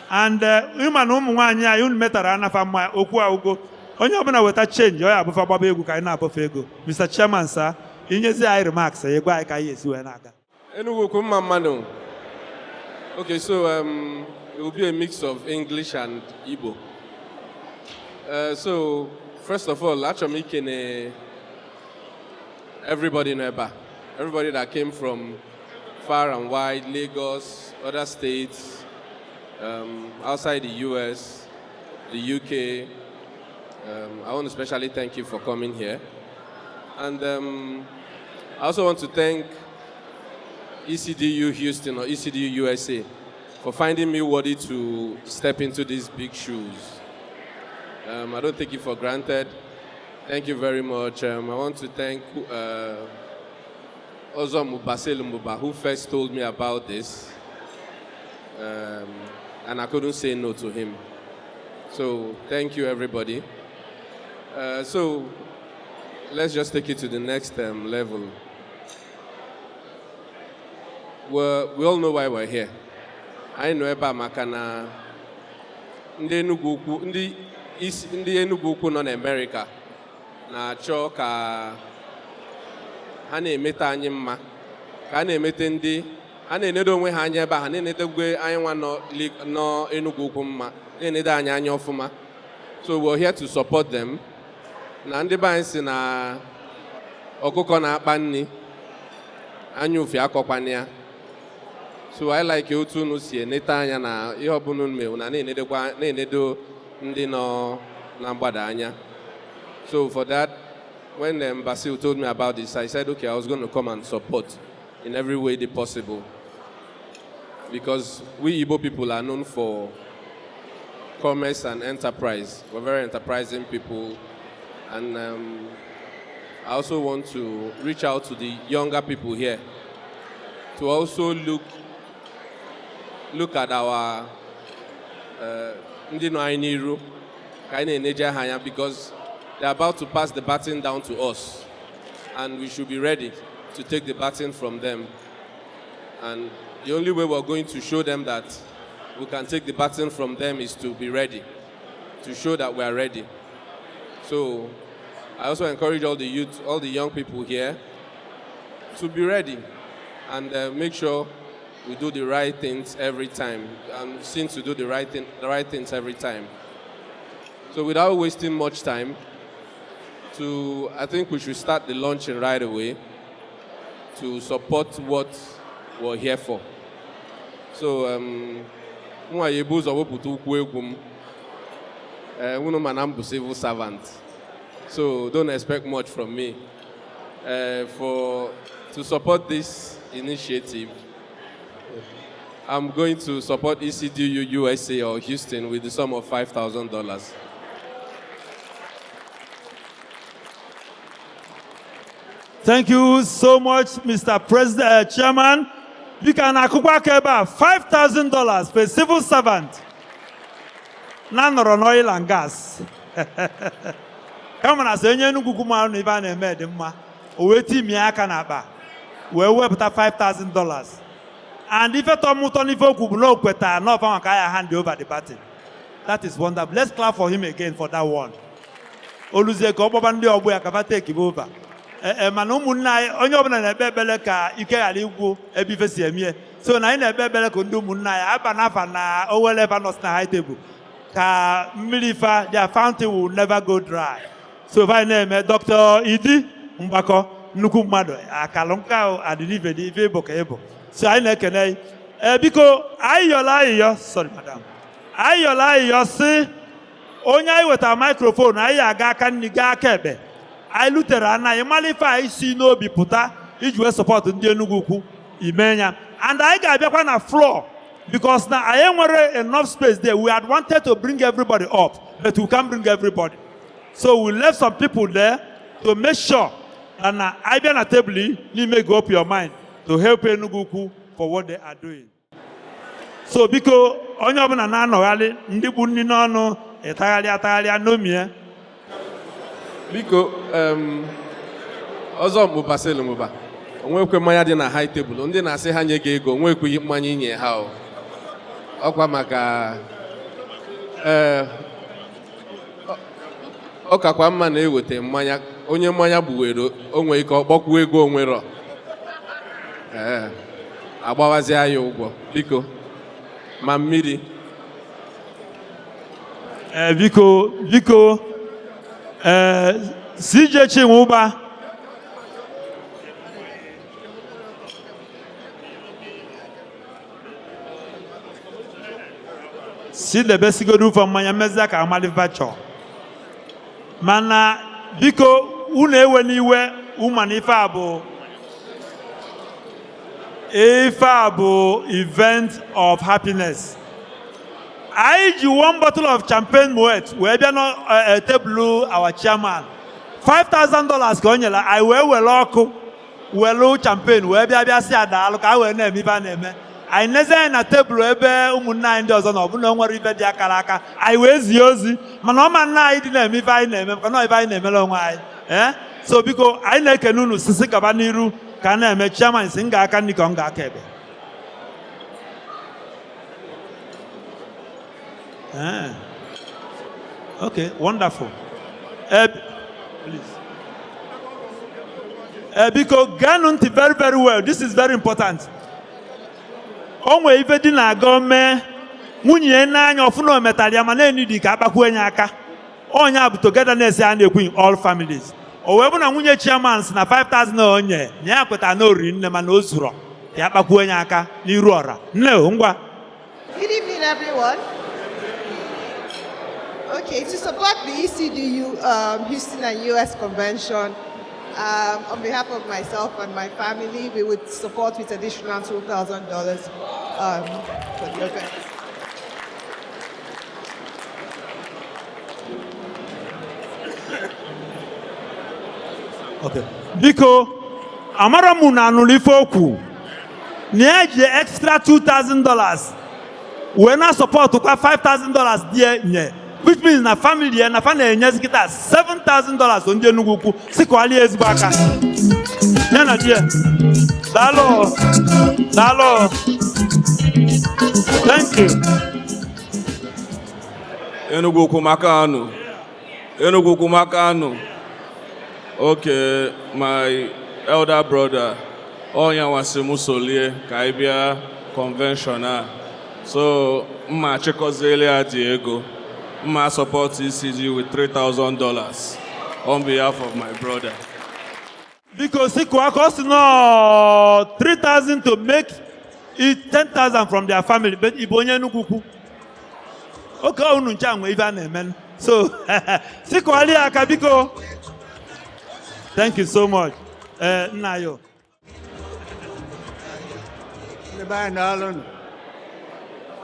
And ịma na ụmụ nwaanyị anyị unu metara anafa mma okwu agwụgo. Onye ọbụla weta change, ọ ya abụfa gbaba egwu ka anyị na-abụfe ego. Mr. Chairman, sir, inyezi anyị remarks, ya gwa anyị ka anyị esi wee na-aga. Enugu Ukwu, mma mmanụ. Okay, so it will be a mix of English and Igbo. So, first of all, achọrọ m ikene everybody n'ebe a. Everybody that came from far and wide, Lagos, other states, outside the US, the UK. I want to especially thank you for coming here. And I also want to thank ECDU Houston or ECDU USA for finding me worthy to step into these big shoes. I don't take it for granted. Thank you very much. I want to thank Ozo Mubasel Muba, who first told me about this. And I couldn't say no to him. So thank you, everybody. So let's just take it to the next level. We all know why we're here. Anyị nọ ebe a maka na ndị Enugu Ukwu, ndị isi ndị Enugu Ukwu nọ n'Amerịka na-achọ ka ha na-emete anyị mma, ka a na-emete ndị ha na-enedo onwe ha anya ebe a, ha na-enedegwe anyị nwa nọ Enugu Ukwu mma, na-enedo anyị anya ọfụma. So we're here to support them. Na ndị be anyị si na ọkụkọ na-akpa nri, anya ufi akọkwana ya. So I like otu unu si enete anya na ihe ọbụla unu mewu na na-enedekwa, na-enedo ndị nọ na mgbada anya. So for that, when Basil told me about this, I said, okay, I was going to come and support in every way possible, because we Igbo people are known for commerce and enterprise. We're very enterprising people. And I also want to reach out to the younger people here to also look at our ndị nọ anyị n'iru, ka anyị na-eneje ha anya, because they're about to pass the baton down to us and we should be ready to take the baton from them. And the only way we're going to show them that we can take the baton from them is to be ready, to show that we are ready. So I also encourage all the youth, all the young people here to be ready and make sure we do the right things every time, and seem to do the right things every time. So without wasting much time, I think we should start the launching right away to support what we're here for. So, nwa ya ebu ụzọ wepụta ukwu egwu m. Unu ma na m bụ civil servant, so don't expect much from me. For to support this initiative, I'm going to support ECDU USA or Houston with the sum of $5,000. Thank you so much, Mr. President, Chairman. You can akụkọ aka ebe a, $5,000 for a civil servant. Na nọrọ n'oil and gas. Kama na sị onye Enugu Ukwu mara na ife a na-eme dị mma, o wee timie aka n'akpa, wee wepụta $5,000. And ife tọ m ụtọ n'ife okwu bụ na o kwetara na ọfa maka ya hand over the baton. That is wonderful. Let's clap for him again for that one. Oluzie ka ọ kpọba ndị ọgbọ ya ka fa take over. Ee, mana ụmụnne anyị, onye ọbụla na-ekpe ekpere ka ike ghara igwu ebe ife si emie, so na anyị na-ekpe ekpere ka ndị ụmụnne anyị aba n'afa na owele ebe nọ na high table, ka mmiri fa, their fountain will never go dry. So ife anyị na-eme, Dr. Idi Mgbakọ, nnukwu mmadụ, akalụ nka adịnife dị ife ịbụ ka ịbụ, so anyị na-ekene. Ee, biko, anyị yọrọ ayịyọ, sorry madam, anyị yọrọ ayịyọ si onye anyị wetara microphone, anyị aga aka nri gaa aka ekpe, anyị lutere ana anyị mara ife anyị si n'obi pụta iji wee support ndị Enugu Ukwu ime ya. And anyị ga-abịakwa na floor, because na anyị nwere enough space there. We had wanted to bring everybody up, but we can't bring everybody, so we left some people there to make sure that na anyị bịa na table n'ime go up your mind to help Enugu Ukwu for what they are doing. So biko, onye ọbụla na-anọgharị, ndị bụ nri n'ọnụ ịtagharị atagharịa n'omie. Biko, ọzọ mbụ, Basil Mụba, onwekwe mmanya dị na high table. Ndị na-asị ha nye gị ego, onwekweghị mmanya inye ha o. Ọkwa maka ee, ọ kakwa mma na-eweta mmanya. Onye mmanya gbuwere o nwee ike ọkpọkwuo ego onwero, ee, agbawazie ya ụgwọ. Biko, ma mmiri. Ee, biko, biko, ee, CJ Chinwụba. Si debesigodo ụfọ mmanya mmezie ka amalifa chọọ. Mana biko, unu ewe n'iwe ụma na ife a bụ event of happiness. Anyị ji one bottle of champagne Moet wee bịa na tebụl our chairman. $5,000 ka o nyere anyị, wee were ọkụ welu champagne wee bịa sị ya daalụ, ka a wee na-eme ife a na-eme. Anyị nezi anyị na tebụl ebe ụmụnne anyị ndị ọzọ na ọbụna o nwere ife dị akara aka, anyị wee zie ozi, mana ọma nna anyị dị na-eme ife anyị na-eme, maka na ife anyị na-emere onwe anyị. Ee, so biko, anyị na-ekene unu, sisi gaba n'iru ka a na-eme. Chairman si m ga-aka nri ka m ga-aka ebe. Ah. Okay, wonderful. Please. Biko gaanụ ntị very very well. This is very important. O nwee ife di na-aga mee nwunye ya n'anya ọfụna o metara ya, mana enidi ka akpakwuo ya aka. Onye a bụ togetherness a na-ekwu in all families. O wee bụ na nwunye chairman si na 5000 onye na ya kwetara na oriri nne, mana o zuru ka ya kpakwuo ya aka n'iru ọra. Nne o, ngwa. Good evening, everyone. Okay, to support the ECDU Houston and US Convention, on behalf of myself and my family, we would support with additional $2,000 for the event. Okay. Biko, amara m na anụrụ ife okwu na ya ji extra $2,000 wee na support kwa $5,000 dị nye, which means na family ya na fa na-enyezi kịta $7,000. Ndị Enugwu Ukwu si kọọlie ezigbo aka ya na di ya. Daalụ, daalụ, thank you. Enugwu Ukwu maka anụ. Enugwu Ukwu maka anụ. Okay, my elder brother, ọnya wasị mụ solie ka anyị bịa convention a. So mma chịkọziele ya dị ego. Mma support ECG with $3,000 on behalf of my brother. Biko, si kụọ aka. Ọ sị nọ 3000 to make it 10,000 from their family. But ị bụ onye Enugwu Ukwu oke unu nche nwe ife a na-eme, so si kụọlie ya aka, biko. Thank you so much. Ee, nna yo. Ndị be anyị, daalụnụ.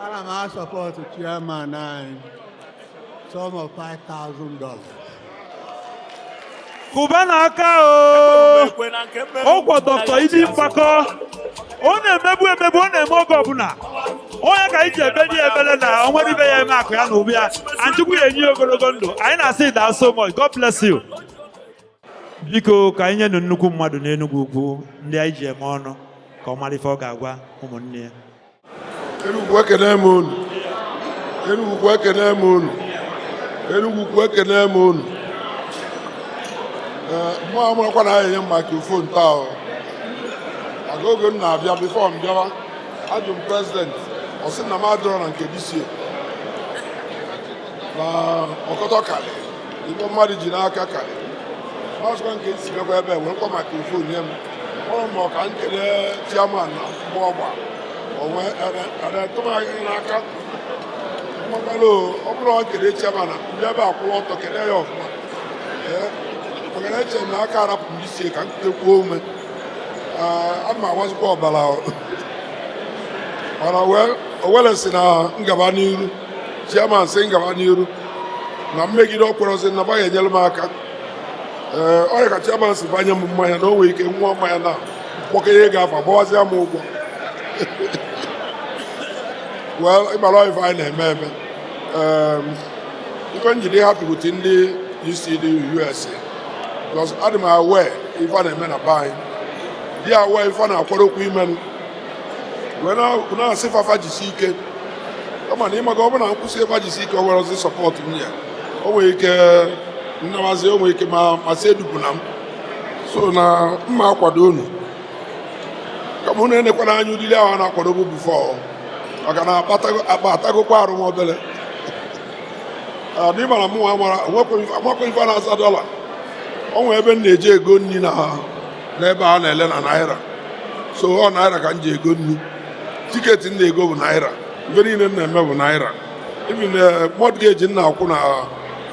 Ana m a-support chairman anyị sum of $5,000. Kụba n'aka o. Ọkwa Dr. Idi Mgbakọ, ọ na-emegbu emegbu, ọ na-eme oge ọbụla. Onye ka anyị ji ebe dị ebele na o nwere ibe ya eme akụ ya na ụbụ ya, and Chukwu ya enye ya ogologo ndụ. Anyị na-asị daa so much. God bless you. Biko, ka anyị nyenụ nnukwu mmadụ n'Enugwu Ukwu, ndị anyị ji eme ọnụ, ka ọ mara ife ọ ga-agwa ụmụnne ya. Enugwu, ekene m unu. Enugwu Ukwu, ekene m unu. Enugwu Ukwu, ekene m unu. Ee, mụ amarakwa na enye m microphone taa o. Maka oge m na-abịa, before m bịawa, ajụ m president, ọ sị na m adịrọ na nke DCA na ọkọtọ karị ife mmadụ ji n'aka karị. Ọzọkwa, nke esi bịakwa ebe a werekwa microphone nye m ọrụ ma ọ ka m kelee chairman na mgbe ọgba onwe adetụmaghị n'aka mmakwala. Ọ bụrụ ọ kelee chairman na ndị ebe akwụrụ ọtọ, kelee ya ọfụma. Ee, maka na eche m na aka arapụ m isi ka m kutekwuo ume. Ee, ama awazikwa ọbara o. Mana wee owele si na ngaba n'iru, chairman si ngaba n'iru na mmegide ọ kwerọzi na baghị enyere m aka. Ee, ọ ka chairman si banye m mmanya na o nwere ike nwụọ mmanya na mkpọkenye ego afọ agbawazịa m ụgwọ. Well, ịmara ife anyị na-eme eme. Ife njide happy with ndị UCD USA because adị m aware ife a na-eme na be anyị, dị aware ife a na-akwadokwa imenụ, wee na-asị fafa jisi ike. Kama na ịmaga, ọ bụrụ na nkwụsị ebe jisi ike, o nwere ozi support m ya, o nwere ike nnawazi, o nwere ike ma masị edupu na m. So na mma akwado unu, kama unu enekwana anya udili ahụ a na-akwadobu before, maka na akpa atagokwa arụ m obere. N'ịma na mụnwa mara amakwa ife a na-aza dọla. O nwere ebe m na-eji ego nri na n'ebe a na-ele na naira, so ọ naira ka m ji ego nri. Ticket m na-ego bụ naira, ife niile m na-eme bụ naira. Even mortgage m na-akwụ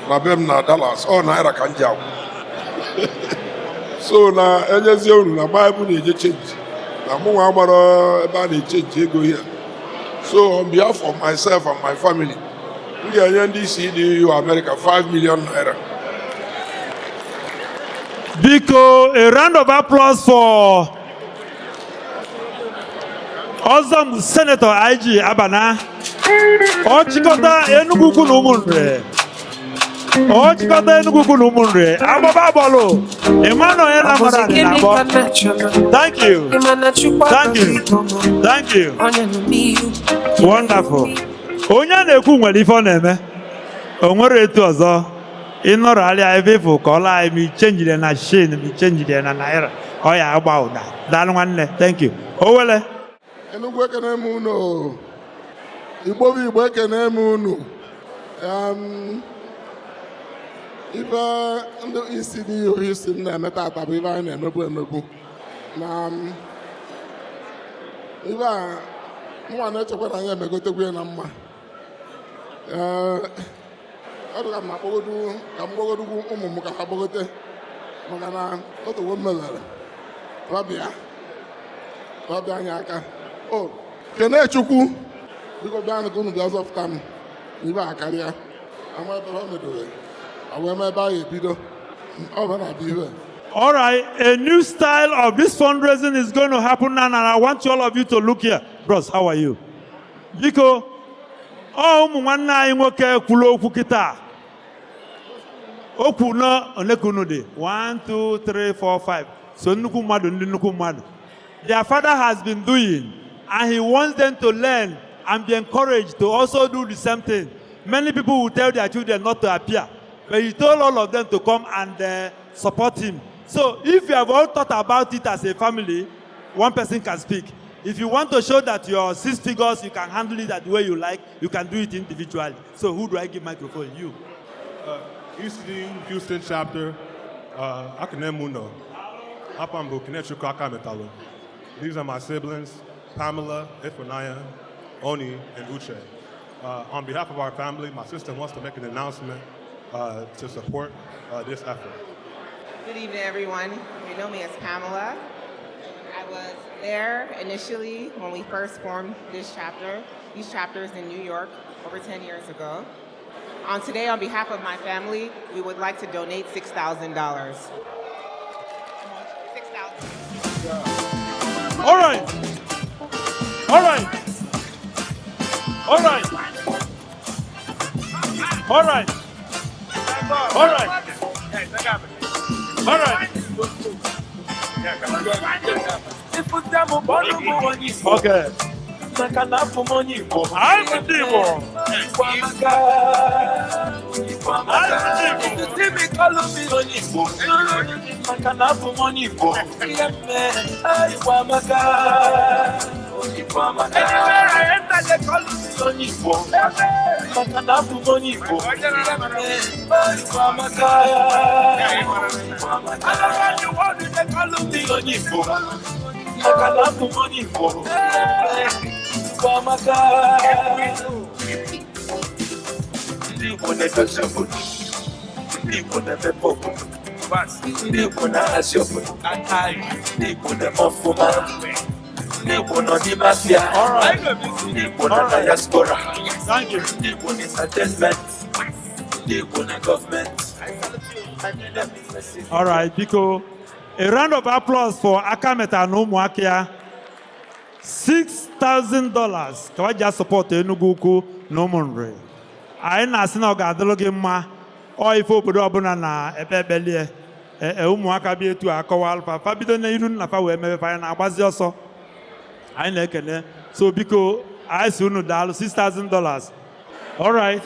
na be m na Dallas, ọ naira ka m ji akwụ. So na enyezie unu na baịbụl na-eje change na mụnwa agbara ebe a na-e-change ego here. So on behalf of myself and my family, m ga-enye ndị CDU America 5 million naira. Biko, a round of applause for Ọzọ Senator IG Abana. Ọ chịkọta Enugu Ukwu na Ụmụnre. Ọ chịkọta Enugu Ukwu na Ụmụnre. Agbaba agbọlụ. Emmanuel Namara dị na-akpọ. Thank you. Thank you. Thank you. Wonderful. Onye a na-ekwu nwere ife ọ na-eme. O nwere etu ọzọ. Ịnọrọ alịa ebe ịfụ ka ọ laa anyị ma ichenjiri na shin ma ichenjiri na naira. Ọ ya agba ụda. Daalụ nwanne. Thank you. Owele. Enugwu, ekene m unu. Igbo bụ Igbo, ekene m unu. Ife ndị ECDU Houston na-eme tata bụ ife anyị na-emebu emebu na ife a mụnwa na-echekwa na anyị emegotekwu ya na mma. Ee, ọ dị ka m na-akpọgodu ka m gbagodugwu ụmụ m ka ha gbagote, maka na otowo m mebere ọbịa ọbịa anyị aka o kene Chukwu. Biko bịanụ ka unu bịa zọpụta m n'ibe a karịa ama ebe ha medobe ọ wee ebe a ga-ebido ọ bụ na-abịa ibe. All right, a new style of this fundraising is going to happen now, and I want all of you to look here. Bros, how are you? Biko, ọ ụmụ nwanne anyị nwoke kwuru okwu kịta. Okwu na ole ka unu dị? 1, 2, 3, 4, 5. So nnukwu mmadụ, ndị nnukwu mmadụ. Their father has been doing, and he wants them to learn and be encouraged to also do the same thing. Many people will tell their children not to appear, but he told all of them to come and support him. So if you have all thought about it as a family, one person can speak. If you want to show that you're six figures, you can handle it that way you like, you can do it individually. So who do I give microphone? You. ECD Houston chapter, Akene Muno. Apambu Kenechukwu Akametalo. These are my siblings, Pamela, Ifunaya, Oni, and Uche. On behalf of our family, my sister wants to make an announcement to support this effort. Good evening, everyone. You know me as Pamela. I was there initially when we first formed this chapter, these chapters in New York over 10 years ago. On today, on behalf of my family, we would like to donate $6,000. $6,000. All right. All right. All right. All right. All right. All right. Okay. Maka na afọ m onye Igbo. Anyị bụ ndị Igbo. Igbo amaka. Igbo amaka. Isi m kọlụ m onye Igbo. Maka na afọ m onye Igbo. Ihe mme Igbo amaka. Igbo amaka. Anywhere I enter, they call me onye Igbo. Maka na afọ m onye Igbo. Ihe mme Igbo amaka. Igbo amaka. All around the world, they call me onye Igbo. Maka na afọ m onye Igbo. Igbo amaka. Ndị Igbo na-edozi obodo. Ndị Igbo na-emepe obodo. Ndị Igbo na-ahazi obodo. Ndị Igbo na-eme ọfụma. Ndị Igbo nọ n'ime afịa. Ndị Igbo na diaspora. Ndị Igbo na entertainment. Ndị Igbo na gọọmenti. Anyị na-emefesi. All right, biko. A round of applause for Akameta na ụmụaka ya. $6,000 ka wa ji support Enugu Ukwu na Ụmụnri. Anyị na-asị na ọ ga-adịrị gị mma. Ọ ife obodo ọbụla na-ekpe ekpelie. Ee, ụmụaka bịa etu a akọwa alfa fa bido n'iru nna fa wee mebe fa anyị na-agbazi ọsọ. Anyị na-ekene. So biko, anyị si unu daalụ $6,000. All right.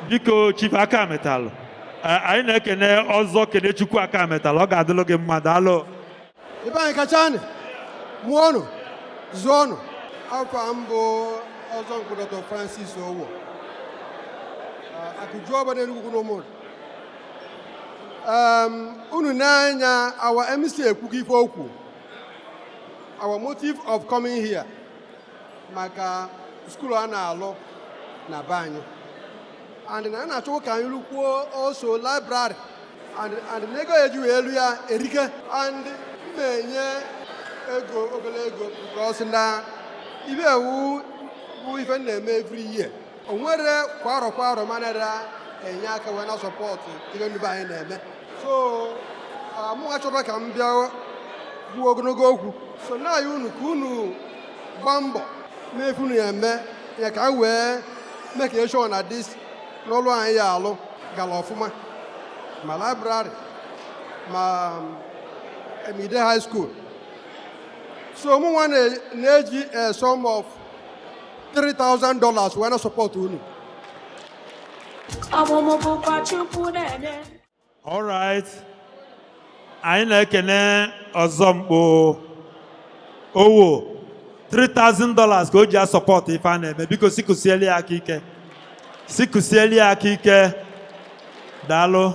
Biko, Chief Akametalụ. Anyị na-ekene ọzọ Kenechukwu Akametalụ. Ọ ga-adịrị gị mma, daalụ. Ebe anyị kachanị mụọnụ zụọnụ. Afọ mbụ ọzọ nkwụ Dr. Francis Owo Akụjuọba n'Enugwu n'Ụmụnri. Unu n'anya, our MC ekwugo ife okwu. Our motive of coming here maka school a na-alụ na be anyị, and na a na-achọkwa ka anyị rụkwuo also library, and na ego eji wee elu ya erike, and m na-enye ego obere ego because na ibe ewu bụ ife m na-eme every year. O nwere kwa arọ kwa arọ manara enye aka wee na support ife ndị be anyị na-eme. So mụ achọrọ ka m bịa kwuo ogologo okwu, so na ya unu ka unu gbaa mbọ mefu unu ya eme ya ka anyị wee mee ka ensure na this n'ọlụ anyị ya alụ gara ọfụma, ma library ma Emide High School. So mụ nwa na-eji a sum of $3,000 wee na support unu. Ọmụmụ bụkwa Chukwu na-enye. All right. Anyị na-ekene ọzọ mkpo owo $3,000 ka o ji asupport ife a na-eme. Biko sikụsielu ya aka ike. Sikụsielu ya aka ike. Daalụ.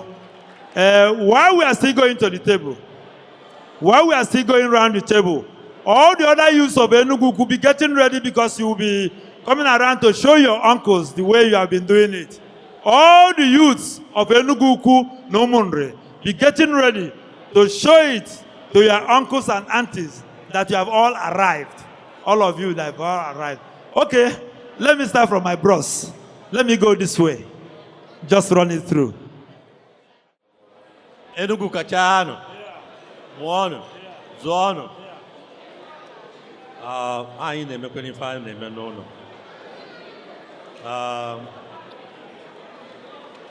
While we are still going to the table, while we are still going round the table, all the other youths of Enugu could be getting ready because you will be coming around to show your uncles the way you have been doing it. All the youths of Enugu Ukwu na Umunri, be getting ready to show it to your uncles and aunties that you have all arrived. All of you that have all arrived. Okay, let me start from my bros. Let me go this way. Just run it through. Enugu kachanụ, mụọnụ, zụọnụ. Ah, anyị na-emekwa ife anyị na-eme n'ụlọ. Ah,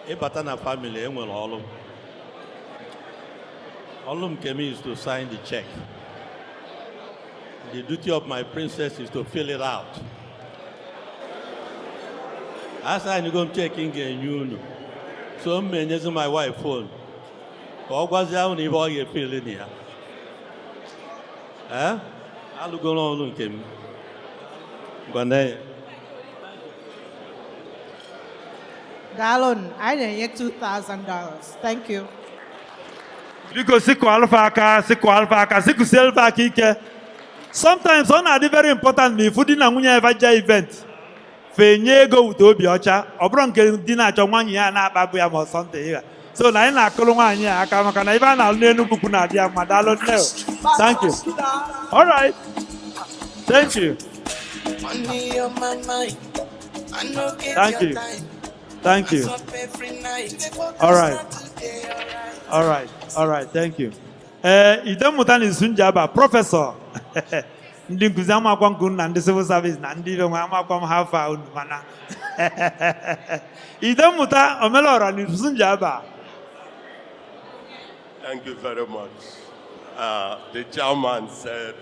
ịbata na family, enwere ọrụ. Ọrụ nke m is to sign the check. The duty of my princess is to fill it out. A sign go m check m ga-enye unu. So m enyezi my wife phone ka ọ gwazie unu ibe ọ ga-efill na ya. Ee, alụgoro ọrụ nke m. Gwana ya. Daalụ, anyị na-enye $2,000. Thank you. Biko sikụ alụfa aka, sikụ alụfa aka, sikụsie alụfa aka ike. Sometimes ọ na-adị very important ma ifu di na nwunye eva jee event fenye ego wute obi ọcha, ọ bụrụ nke di na-achọ nwaanyị ya na-akpagbu ya ma ọsọ ntị ịgha. So na anyị na-akụrụ nwaanyị a aka maka na ife a na-alụ n'Enugwu Ukwu na-adị ya mma. Daalụ nne o. Thank you. All right. Thank you. Money on my mind. I no get Thank your you. time. Thank you. I up every night. All right. All right. All right. Thank you. Ee, Idemmụta na Isunjaba, professor. Ndị nkụzi amakwa nkụ na ndị civil service na ndị ibe nwe amakwa m ha fa unu mana. Idemmụta Omelora na Isunjaba. Thank you very much. The chairman said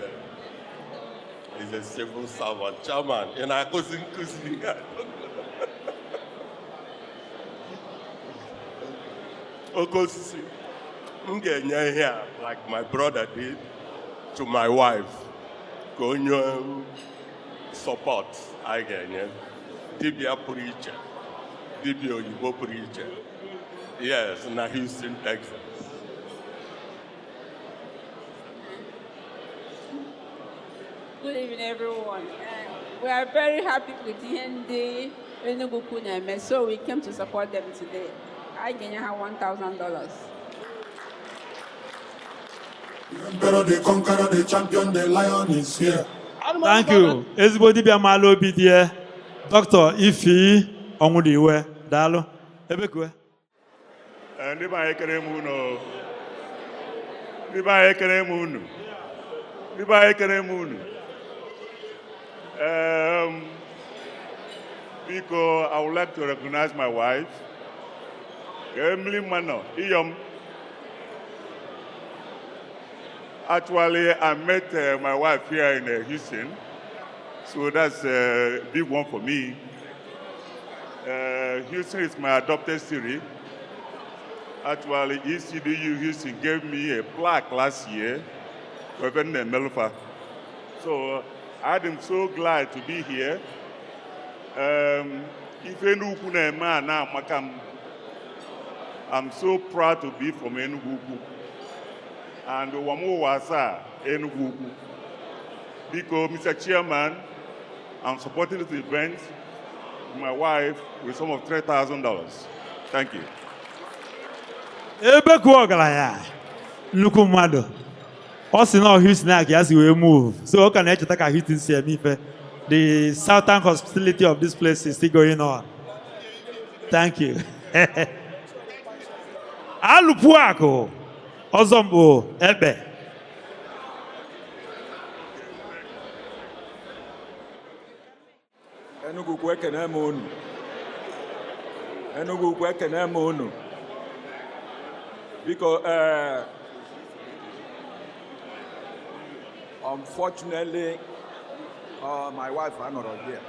he's a civil servant. Chairman, in Akuzi Nkuzi. Okosisi, m ga-enye ihe a like my brother did to my wife ka onye support anyị ga-enye dibịa pụrụ iche, dibịa oyibo pụrụ iche, yes, na Houston, Texas. Good evening, everyone. We are very happy with ndị Enugu Ukwu na-eme, so we came to support them today. I ga-enye ha $1,000. Emperor, the conqueror, the champion, the lion is here. Thank you. Ezigbo dibịa maala obi dị ya. Dr. Ifi Ọnwụdiwe, daalụ. Ebekwe. Ndị be anyị ekele m unu. Ndị be anyị ekele m unu. Ndị be anyị ekele m unu. Biko, I would like to recognize my wife, Emily Mano, Iyom. Actually, I met my wife here in Houston, so that's a big one for me. Houston is my adopted city. Actually, ECDU Houston gave me a plaque last year, Reverend Melufa. So I am so glad to be here. Ife Enugu na-eme a na-amaka m. I'm so proud to be from Enugu Ukwu. And ụwa m ụwa asaa Enugu Ukwu. Biko, Mr. Chairman, I'm supporting this event with my wife with sum of $3,000. Thank you. Ebekwe ọgaranya, nnukwu mmadụ. Ọ sị na ọ Houston a ka ya si wee move. So ọ ka na-echeta ka Houston si eme ife. The southern hospitality of this place is still going on. Thank you. Alụpụ akụ ọzọ mbụ ekpe. Enugu Ukwu ekene m unu. Enugu Ukwu ekene m unu. Biko, unfortunately, my wife anọrọ here.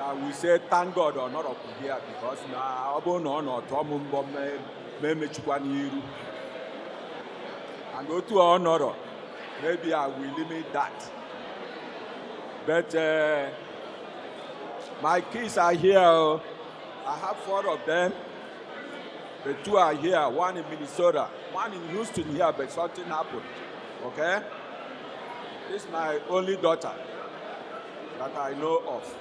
I will say thank God ọ nọrọkwu here, because na ọ bụrụ na ọ nọ tụọ m mbọ ma emechikwa n'iru. And otu ọ nọrọ, maybe I will limit that. But my kids are here, oh. I have four of them. The two are here, one in Minnesota, one in Houston here, but something happened. Okay? This is my only daughter that I know of.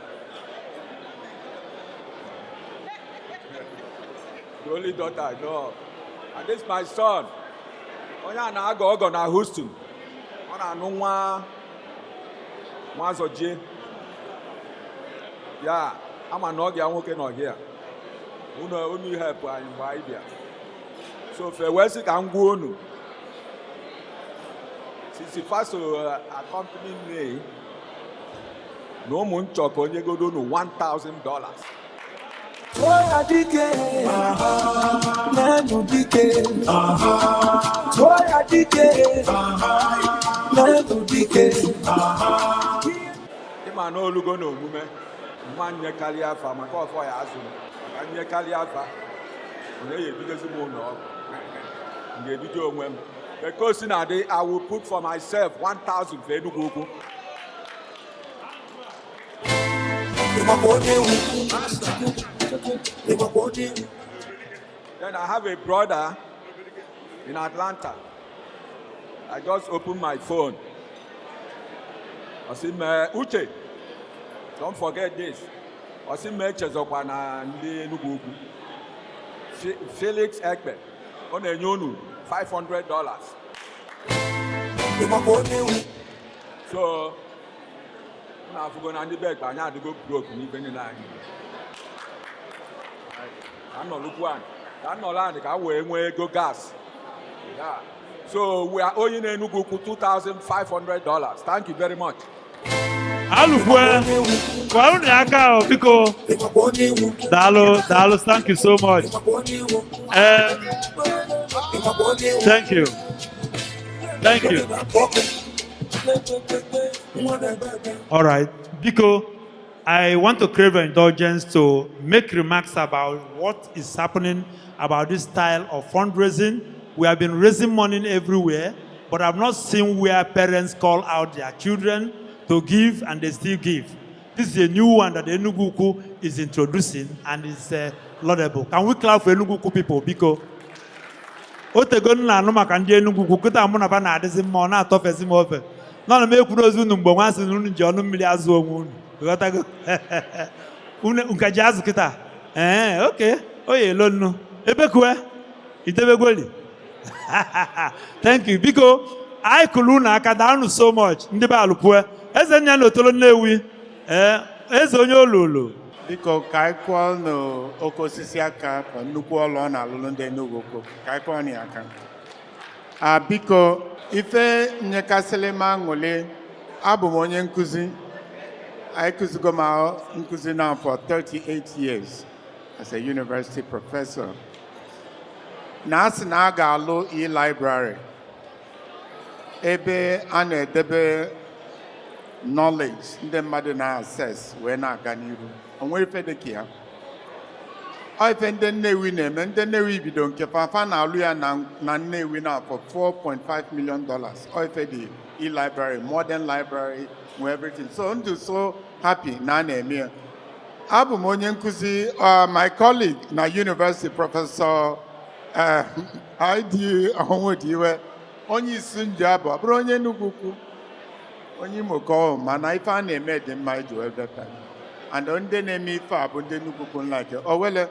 The only daughter I know of. And this is my son. Onye a na-agọ ọgọ na Houston. Ọ na-anụ nwa nwa zọjie. Ya, ama na ọ ga nwoke nọ here. Unu unu help anyị mgbe anyị bịa. So fe wee sị ka m gwa unu. Sisi Faso accompany me na ụmụ nchọ ka onye godo unu $1,000. Tụọ dike, n'enu dike. Tụọ ya dike, n'enu dike. Ịma na olugo na omume mma nyekarịa afa maka ọfọ ya azụ m maka nyekarịa afa onye ya ebidozi m ụlọ ọgwụ m ga-ebido onwe m. Because na adị, I will put for myself 1000 for Enugu Ukwu. Ịgbakwa onye nwe. Ịgbakwa onye nwe. Then I have a brother in Atlanta. I just opened my phone. I said, "Uche, don't forget this." I said, "Echezọkwa na ndị Enugu Ukwu." Felix Ekpe, ọ na-enye unu $500. Ịgbakwa onye nwe. So, m na-afụgo na ndị be Ekpe anyị adịgo broke n'ibe niile anyị. Ka nnọlụkwu anyị, ka nnọlụ anyị ka wee nwee ego gas. Yeah. So we are owing Enugu Ukwu $2,500. Thank you very much. Alụkwe, kwa unu aka o, biko. Daalụ, daalụ, thank you so much. Thank you. Thank you. All right. Biko, I want to crave your indulgence to make remarks about what is happening about this style of fundraising. We have been raising money everywhere, but I've not seen where parents call out their children to give and they still give. This is a new one that Enugu Ukwu is introducing and it's laudable. Can we clap for Enugu Ukwu people? Biko. O tego m na-anụ maka ndị Enugu Ukwu kịta mụ na ba na-adịzi mma ọ na-atọfezi m ofe nọ na m ekwuru ozi unu mgbe nwa sị na unu ji ọnụ mmiri azụ onwe unu. Ịghọtago? Unu nka ji azụ kịta. Ee, oke o ya elo nnu ebekue itebegweli. Thank you. Biko, anyị kụrụ unu aka. Daalụ so much, ndị be alụkwue eze nnya na otolo Nnewi. Ee, eze onye olulu. Biko, ka anyị kụọ n'oke osisi aka ka nnukwu ọlụ ọ na-alụlụ ndị Enugu Ukwu. Ka anyị kụọ ya aka. A biko, ife nyekasịrị m aṅụrị, abụ m onye nkụzi. Anyị kụzigo m nkụzi now for 38 years as a university professor. Na asị na a ga-alụ e-library ebe a na-edebe knowledge ndị mmadụ na-access wee na-aga n'iru, o nwere ife dị ka ya. Ọ ife ndị Nnewi na-eme. Ndị Nnewi bido nke fafa na-alụ ya na Nnewi na for $4.5 million. Ọ ife dị e-library, modern library nwe everything. So ndụ so happy na a na-eme ya. Abụ m onye nkụzi. My colleague na university, Professor ID Ọnwụdiwe, onye isi nji abụ, ọ bụrụ onye Enugu Ukwu, onye Imo ka ọ, mana ife a na-eme dị mma iji wee bịa. And ndị na-eme ife a bụ ndị Enugu Ukwu. Nlake o wele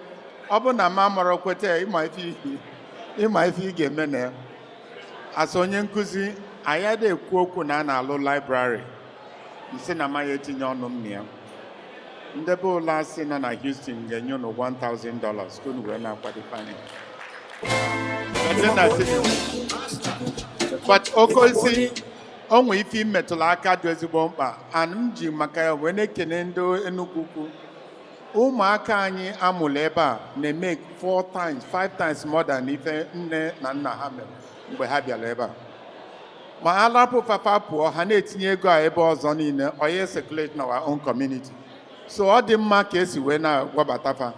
ọ bụ na ma mara kweta ya, ịma ife ị ga-eme na ya. As onye nkụzi, anyị adịghị ekwu okwu na a na-alụ library nsị na amaghị etinye ọnụ m na ya. Ndebe ụlọ asị nọ na Houston ga-enye unu $1,000 ka unu wee na-akwado anyị. But oke osisi o nwee ife imetụrụ aka dị ezigbo mkpa, and m ji maka ya wee na-ekene ndị Enugu Ukwu. Ụmụaka anyị amụrụ ebe a na-eme four times, five times more than ife nne na nna ha mere mgbe ha bịara ebe a. Ma ha lapụ fafa pụọ, ha na-etinye ego a ebe ọzọ niile, oye circulate na our own community. So ọ dị mma ka esi wee na-agwabata fa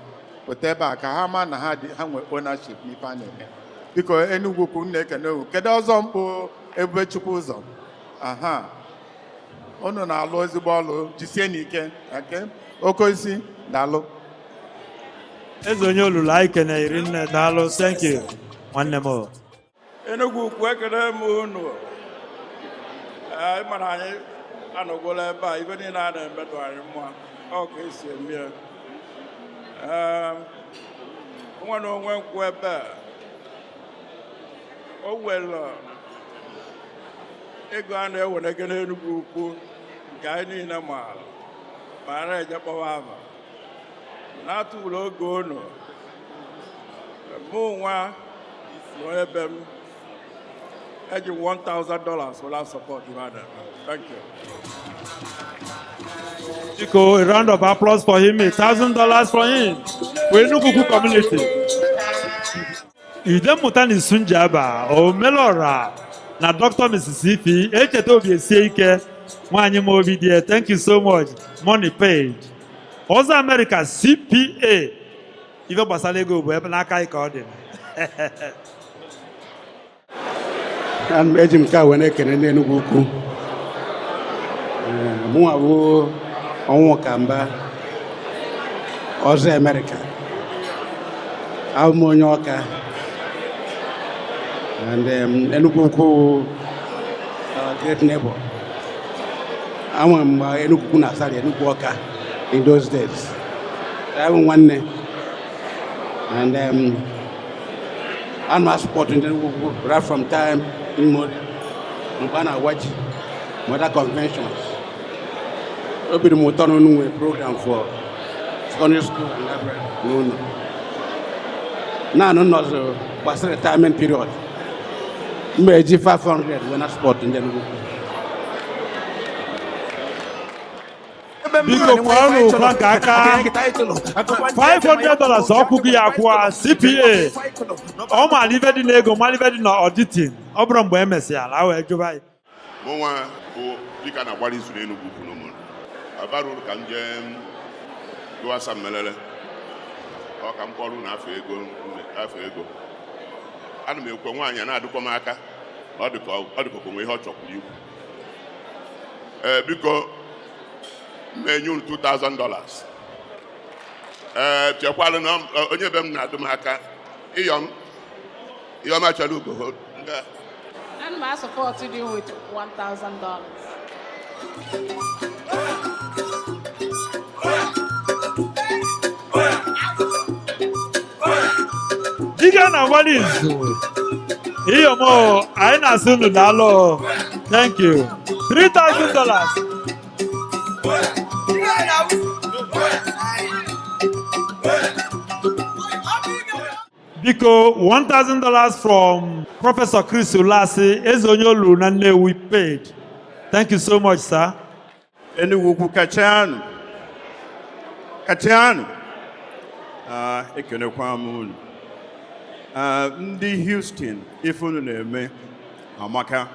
pụta ebe a ka ha ma na ha dị ha nwe ownership n'ife a na-eme. Biko, Enugwu Ukwu, m na-ekene unu. Kedu ọzọ mkpụ Ebubechukwu ụzọ? Aha, unu na-alụ ezigbo ọlụ, jisie n'ike. Okay? Oke osisi, daalụ. Eze onye olulu, anyị kene iri nne, daalụ. Thank you, nwanne m o. Enugwu Ukwu, ekele m unu. Ee, ịma na anyị anọgwola ebe a, ibe niile a na-emetụ anyị mma, ọ ka esi eme ya. Ee, nwa na onwe nkwụ ebe a, o nwere ego a na-ewenege n'Enugwu Ukwu nke anyị niile maara ma a na-eje kpọwa ava na-atụwuru oge unu. Mụ nwa nọ ebe m eji $1,000 without support you had. Thank you. Biko, a round of applause for him, $1,000 for him. For Enugu Ukwu community. Idemmụta na Isunjaba, Omelora, na Dr. Mrs. Ifi, Echeta obi esie ike, nwaanyị m obi dị. Thank you so much. Money paid. Ọzọ America CPA. Ife gbasara ego bụ ebe n'aka anyị ka ọ dị. Ana m eji m nke a wee na-ekene ndị Enugu Ukwu. Ee, mụnwa bụ ọnwụ ka mba ọzọ Amerịka. Abụ m onye Ọka and Enugu Ukwu, our great neighbor. Ama m mgbe Enugu Ukwu na-asara Enugu Ọka in those days. Abụ m nwanne and ana m support ndị Enugu Ukwu right from time immemorial. Mgbe a na-awa ji, other conventions, obi dị m ụtọ na unu nwere program for secondary school and library n'ụlọ. Naanị nọzụ gbasara retirement period, m eji 500 wee na support ndị Enugu Ukwu. Biko, kwụọnụ Frank aka. $500 ọkwụghị ya akwụọ. CPA, ọ maara ife dị n'ego, mara ife dị na auditing. Ọ bụrụ mgbe e mesịara a wee jụba ya. Mụnwa bụ dịka na-agbara izu n'Enugwu Ukwu n'ụmụ abara uru ka m jee gụọ asa mmelele ọ ka m kpọrọ unu afọ ego. Afọ ego ana m ekwe nwaanyị a na-adụkọ m aka, ọ dị ka ọ dị ka onwe ihe ọ chọkwuru ikwu. Ee, biko, m enye unu $2,000. Ee, chekwalụ na onye be m na-adụ m aka, ịyọm ịyọm achọrọ ugo nga. And my support to do with $1,000. Dike na-agbali izu iyomo, anyị na-asị unu daalụ. Thank you. $3,000. Biko, $1,000 from Professor Chris Ulasi, eze onye olu na Nnewi paid. Thank you so much, sir. Enugu Ukwu kachanụ, kachanụ. Ah, ekenekwa m unu. Ah, ndị Houston, ife unu na-eme amaka.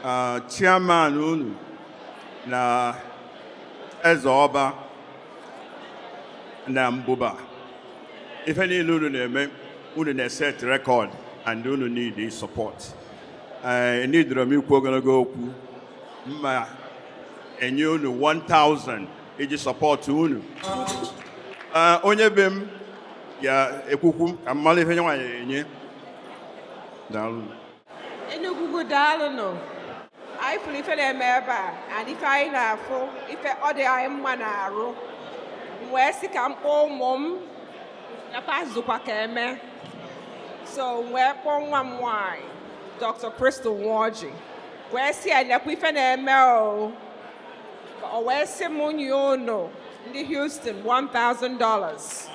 Ah, chairman unu na eze ọba na mbụba, ife niile unu na-eme, unu na-eset record and unu need support. Eh, nidoro m ikwu ogologo okwu mma enye unu 1000 iji support unu. Ah, onye be m ga-ekwukwu ka mmalụ ife nwaanyị enye. Daalụ. Enugu Ukwu, daalụnụ. Anyị fụrụ ife na-eme ebe a and ife anyị na-afụ, ife ọ dị anyị mma na-arụ. M wee sị ka m kpọọ ụmụ m na fa zụkwa ka eme. So m wee kpọọ nwa m nwanyị, Dr. Crystal Nwoji, wee sị ya nekwa ife na-eme o. O wee sị m nye unu ndị Houston $1,000.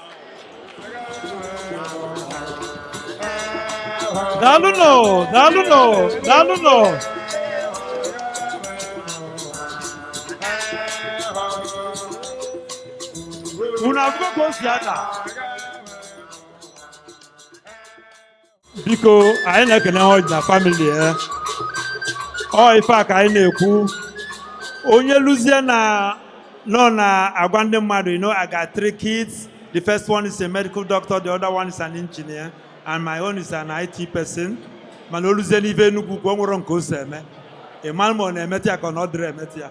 Daalụnụ, daalụnụ, daalụnụ. Unu afụgo ka o si ada. Biko, anyị na-ekene ọjị na family ya. Ọ ife a ka anyị na-ekwu, onye luzie na Nọ na-agwa ndị mmadụ, I got three kids. The first one is a medical doctor, the other one is an engineer, and my own is an IT person. Mana oluzie n'ife Enugu Ukwu, o nwere nke o si eme. Ị mara ma ọ na-emete ya ka ọ na ọ dịrị emete ya.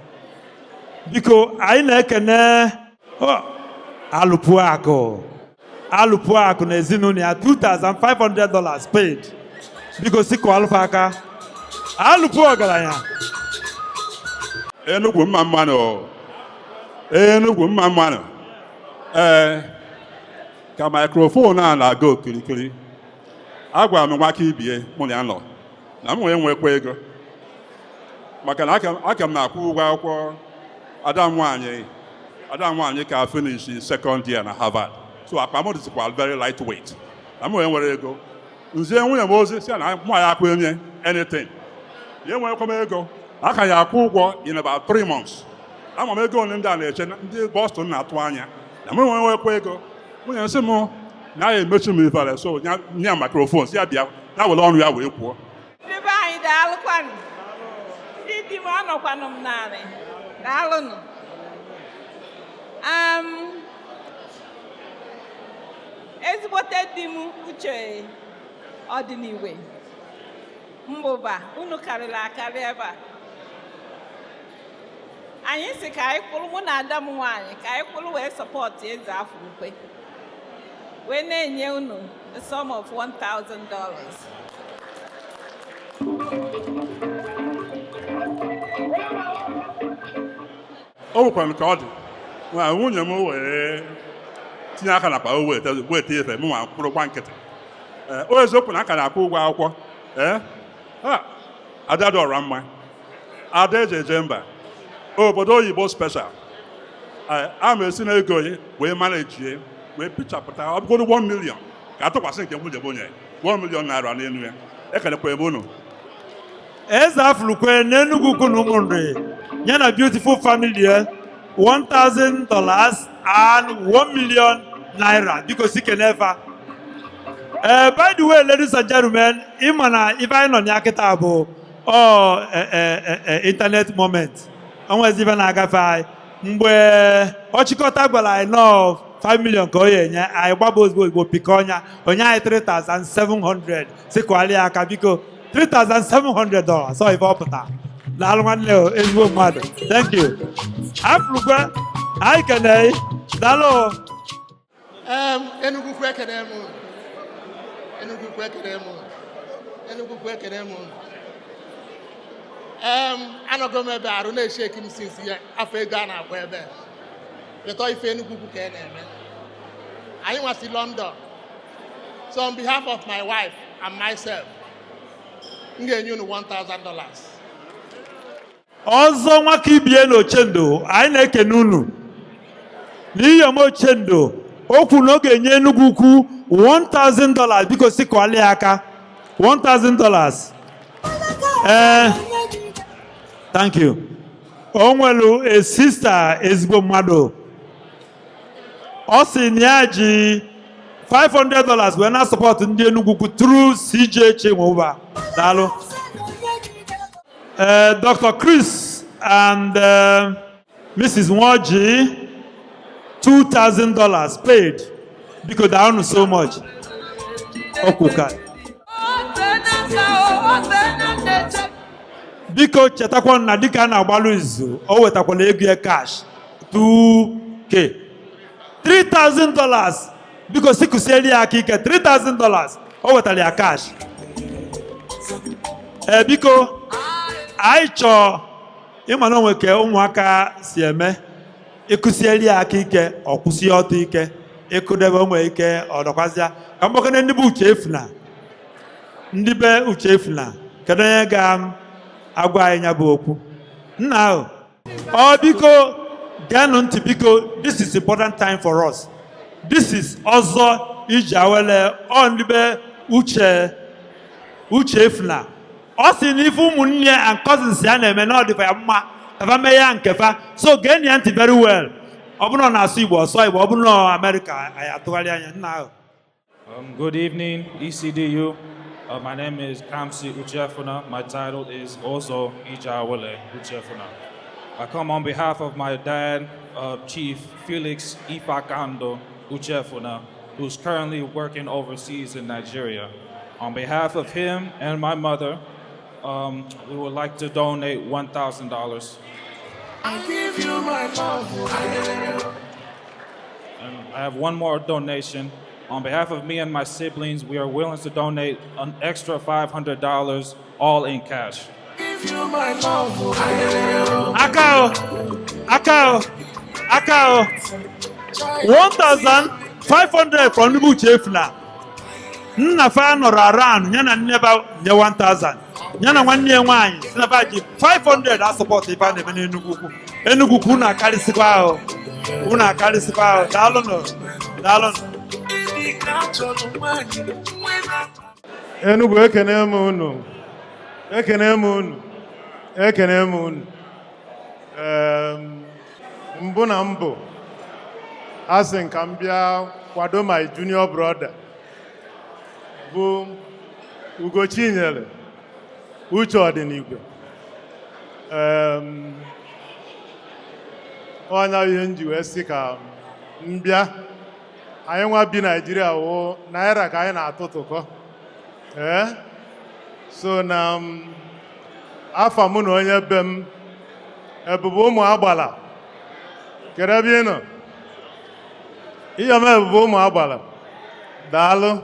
Biko, anyị na-ekene alụpụ akụ. Alụpụ akụ na ezinụlọ ya, $2,500 paid. Biko, si kụọ alụpụ aka. Alụpụ ọgaranya. Enugwu mma mmanụ, Enugwu mma mmanụ. Ee, ka microphone a na-aga okirikiri, agwara m nwaka ibie mụ na ya nọ na m wee nwekwa ego, maka na aka m na-akwụ ụgwọ akwụkwọ ada m nwaanyị. Ada m nwaanyị ka finish second year na Harvard, so akpa m dịzikwa very lightweight na m wee nwere ego. Nzie nwunye m ozi si na mụ ya akwụ onye anything ya, enwerekwa m ego aka ya akwụ ụgwọ in about 3 months. Ama m ego ole ndị a na-eche, ndị Boston na-atụ anya na m nwekwa ego. Nwunye m sị m na ya emechi m ifere, so nye ya microphone, si ya bịa ya were ọnụ ya wee kwuo. Ndị be anyị, daalụkwanụ. Ndị di m, anọkwanụ m narị, daalụnụ. Ezigbote di m, Uche Ọdịnigwe mbụba, unu karịrị akarị ebe a. Anyị si ka anyị kwụrụ, mụ na ada m nwaanyị, ka anyị kwụrụ wee support Eze Afọ Ukwe, wee na-enye unu the sum of $1,000. O nwekwara ka ọ dị nwa nwunye m wee tinye aka n'akpa, o weta weta ife m nwa kwụrụ gba nkịtị. Ee, o eziokwu na aka na-akwụ ụgwọ akwụkwọ. Ee, ha ada dị ọra mma, ada eji eje mba obodo oyibo special. Ee, a ma esi n'ego ya wee manejie wee pichapụta ọ bụgodu 1 million ka atụkwasị nke nwunye m onye 1 million naira n'elu ya. Ekelekwa m unu. Eze Afụlukwe n'Enugu Ukwu na Ụmụnri ya na beautiful family ya, $1,000 and 1 million naira. Biko, si kenefa. Ee, by the way, ladies and gentlemen, ịma na ife anyị nọ na ya kịta bụ ọ internet moment. Onwezi ife na-agafe anyị mgbe ọchịkọta gwara anyị nọọ 5 million ka ọ ya enye anyị. Gbaba ozugbo ozugbo, pịkọ ọnya onye anyị 3,700, si kụgharịa ya aka biko. $3,700 sọ ife ọ pụta. Daalụ nwanne o, ezigbo mmadụ, thank you. Afụlukwe, anyị kene, daalụ o. Enugu Ukwu, ekene m unu. Enugu Ukwu, ekene m unu. Enugu Ukwu, ekene m unu. Anọgo m ebe arụ na-eshake m since ya afọ ego a na-akpọ ebe retọ ife Enugu Ukwu ka ị na-eme. Anyị nwasị London, so on behalf of my wife and myself, m ga-enye unu $1,000. Ọzọ nwaka ibie na Ochendo, anyị na-ekene unu n'ihi ọma. Ochendo o kwuru na ọ ga-enye Enugu Ukwu $1,000. Biko, si kụọla ya aka. $1,000. Ee, thank you. O nwere a sister, ezigbo mmadụ, ọ sị na ya ji $500 wee na support ndị Enugu Ukwu through CJ Chinwụba. Daalụ. Dr. Chris and Mrs. Nwoji, $2,000 paid. Biko, daalụ so much. Okwuka. Biko, chetakwa na dịka a na-agbalụ izu, o wetakwala ego ya cash 2K, $3,000. Biko, si kụsiere ya aka ike. $3,000 o wetara ya cash. Ee, biko, anyị chọọ ịma na onwe ka ụmụaka si eme, ịkụsiere ya aka ike, ọ kwụsị ya ọtọ ike, ịkụdebe o nwere ike ọ dọkwazịa. Ka mgbakọta ndị bụ Uche Efuna, ndị be Uche Efuna, kedu onye ga-agwa anyị ya bụ okwu nna ahụ? Ọ biko, geenụ ntị biko. This is important time for us. This is ọzọ iji awele ọ ndị be Uche Efuna. Ọ sị na ife ụmụnne and cousins ya na-eme na ọ dịfa ya mma kafa mee ya nkefa, so gee ya ntị very well. Ọ bụrụ na ọ na-asụ Igbo, ọsọ Igbo. Ọ bụrụ na Amerịka, anyị atụgharị anya nna ahụ. Good evening, ECDU. My name is Kamsi Uchefuna. My title is also Ijawale Uchefuna. I come on behalf of my dad, Chief Felix Ifakando Uchefuna, who's currently working overseas in Nigeria. On behalf of him and my mother, we would like to donate $1,000. I give you my love. And I have one more donation. On behalf of me and my siblings, we are willing to donate an extra $500, all in cash. Give you my love. Aka o, aka o, aka o. 1500 from ndị Uchefuna. Nna fa nọrọ around ya na nne ba nye 1000, ya na nwanne ya nwaanyị si na fa ji 500 a support ife a na-eme n'Enugwu Ukwu. Enugwu Ukwu, unu akarịsịkwa ahụ, unu akarịsịkwa ahụ. Daalụnụ, daalụnụ. Enugu, ekene m unu, ekene m unu, ekene m unu. Mbụ na mbụ, asị m ka m bịa kwado my junior brother bụ Ugochinyere Uche Ọdịnigwe. Ọnya ihe m ji wee sị ka m bịa. Anyị nwa bi Naijiria wụ naira ka anyị na-atụtụkọ. Ee, so na afa mụ na onye be m ebube ụmụ agbala. Kedu ebe ị nọ? Iyom ebube ụmụ agbala, daalụ.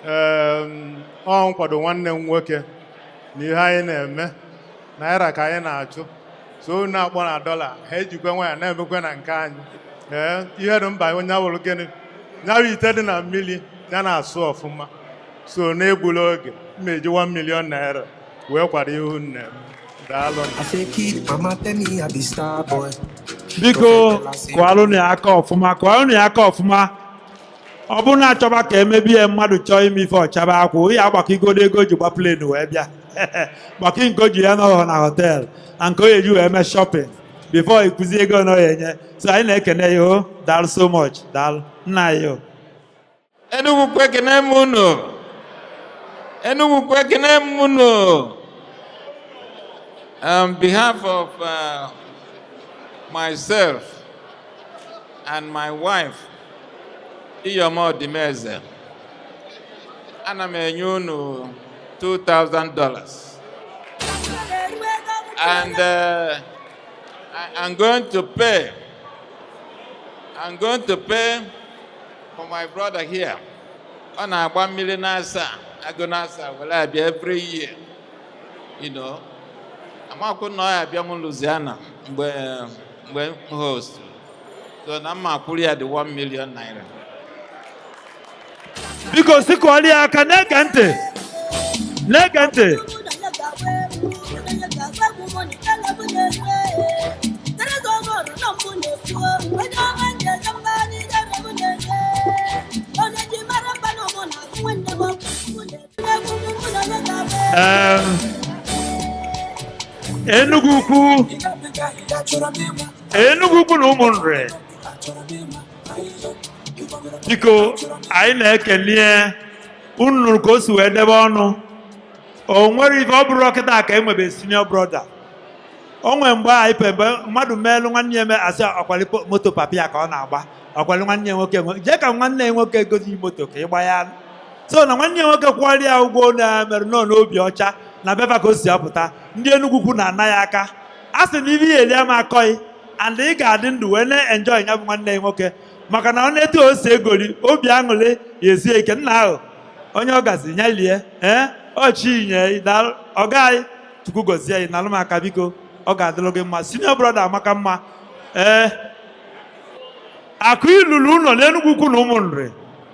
Ee, ọ nkwado nwanne m nwoke na ihe anyị na-eme, naira ka anyị na-achụ, so unu na-akpọ na dọla, ha ejikwa nwa ya na-emekwa na nke anyị. Ee, ihe dị mba, onye wụrụ gịnị nyawa ite dị na mmiri ya na-asụ ọfụma. So na-egbula oge, m eji 1 million naira wee kwado ihu nne m. Daalụ. I say kid, mama tell me I be star boy. Biko, kụọlụnụ ya aka ọfụma, kụọlụnụ ya aka ọfụma. Ọ bụrụ na achọba ka emebie mmadụ chọọ ime ife ọchaba akwụ ya, agbakọ igodo ego ji gba plane wee bịa, gbakọ nke o ji ya nọrọ na hotel na nke o eji wee mee shopping before ikuzi ego na ya enye. So anyị na-ekene ya o. Daalụ so much, daalụ nna anyị o. Enugu Ukwu, ekene m unu. Enugu Ukwu, ekene m unu. On behalf of myself and my wife, Iyoma Odimeze, ana m enye unu $2,000. And I'm going to pay for my brother here. Ọ na-agba mmiri n'asa, agụ n'asa were abịa every year. Amakwu na ọ ya abịanwu Louisiana mgbe m host. So na mma akwụrụ ya dị 1 million naira. Biko, si kụọrọ ya aka. Na-ege ntị, na-ege ntị. Enugu Ukwu, Enugu Ukwu na Ụmụnri, biko, anyị na-ekelie unu ka o si wee debe ọnụ. O nwere ife ọ bụrụ kịta ka enwebe senior brother. O nwere mgbe anyị pe mgbe mmadụ meelụ nwanne ya eme, asị ọkwali moto papi ya ka ọ na-agba, ọkwali nwanne ya nwoke jee ka nwanne ya nwoke gozi moto ka ịgba ya. So na nwanne ya nwoke kwụọrọ ya ụgwọ na mere nọ n'obi ọcha na befa ka o si apụta. Ndị Enugwu Ukwu na-ana ya aka, a sị na ibe ya eli ama akọghị, and ị ga-adị ndụ wee na-enjoy ya bụ nwanne ya nwoke, maka na ọ na-etu o si egoli obi aṅụrị ya esie ike. Nna ahụ onye ọ gazi ya lie. Ee, ọchi nye ọga anyị, Chukwu gọzie ya. Nalụ m aka, biko. Ọ ga-adịlụ gị mma, senior brother. Amaka mma. Ee, akụ ilulu ụlọ n'Enugwu Ukwu na Ụmụnri,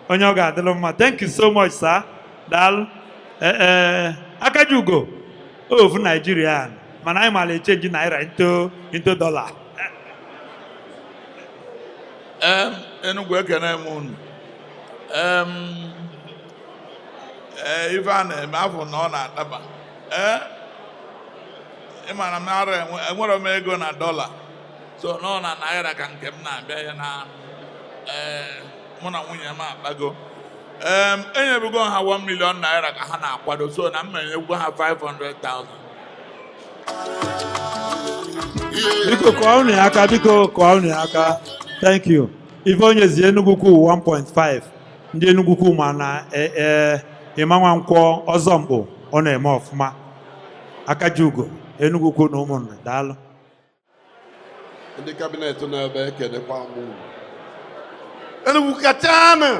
onye ọ ga-adịlụ mma. Thank you so much, sir. Daalụ. Ee, akaji ugo ofu Naijiria, mana anyị mara e change naira into dollar. Enugwu, ekene m unu. Ee, ife a na-eme afọ na ọ na-adaba. Ee, ịma na m ara enwere m ego na dọla, so nọ na naira ka nke m na-abịa ya na. Ee, mụ na nwunye m akpago. Enyebugo ha 1 million naira ka ha na-akwado, so na m enyegwo ha 500,000. Biko kụọ unu ya aka, biko kụọ unu ya aka. Thank you. Ife onye zi Enugu Ukwu 1.5. Ndị Enugu Ukwu ma na Emma Nwankwọ ọzọ mkpụ ọ na-eme ọfụma. Aka ji ugo Enugu Ukwu na ụmụnne, daalụ. Ndị cabinet nọ ebe, ekenekwa m unu. Enugu kachanụ.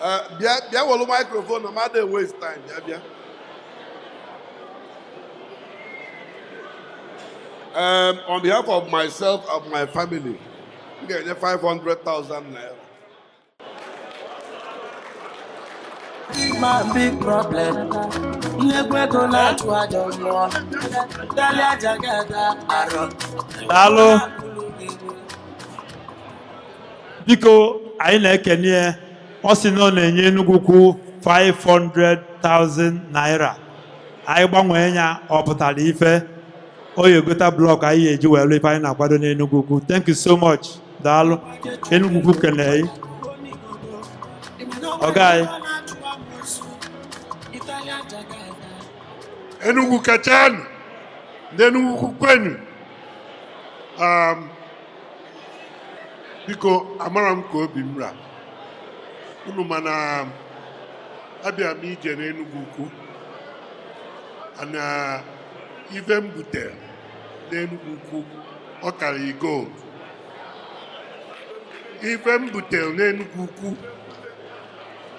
Eh, bịa bịa welu microphone na mmadụ waste time. Bịa bịa. On behalf of myself and my family, m ga-enye 500,000 naira. My big problem. Nnekwu ego na-achụ aja mmụọ. Dali aja ga-aga arọ. Daalụ. Biko, anyị na-ekene ya. Ọ sị na ọ na-enye Enugu Ukwu 500,000 naira. Anyị gbanwee ya, ọ pụtara ife o ya egota block anyị ga-eji wee lụ ife anyị na-akwado n'Enugu Ukwu. Thank you so much. Daalụ. Enugu Ukwu kene. Ọga anyị. Enugu kachanụ! Ndị Enugu Ukwu kwenu! Biko, amara m ka obi m ra unu, mana abịa m ije n'Enugu Ukwu na ife m butere n'Enugu Ukwu ọ karịrị gold. Ife m butere n'Enugu Ukwu,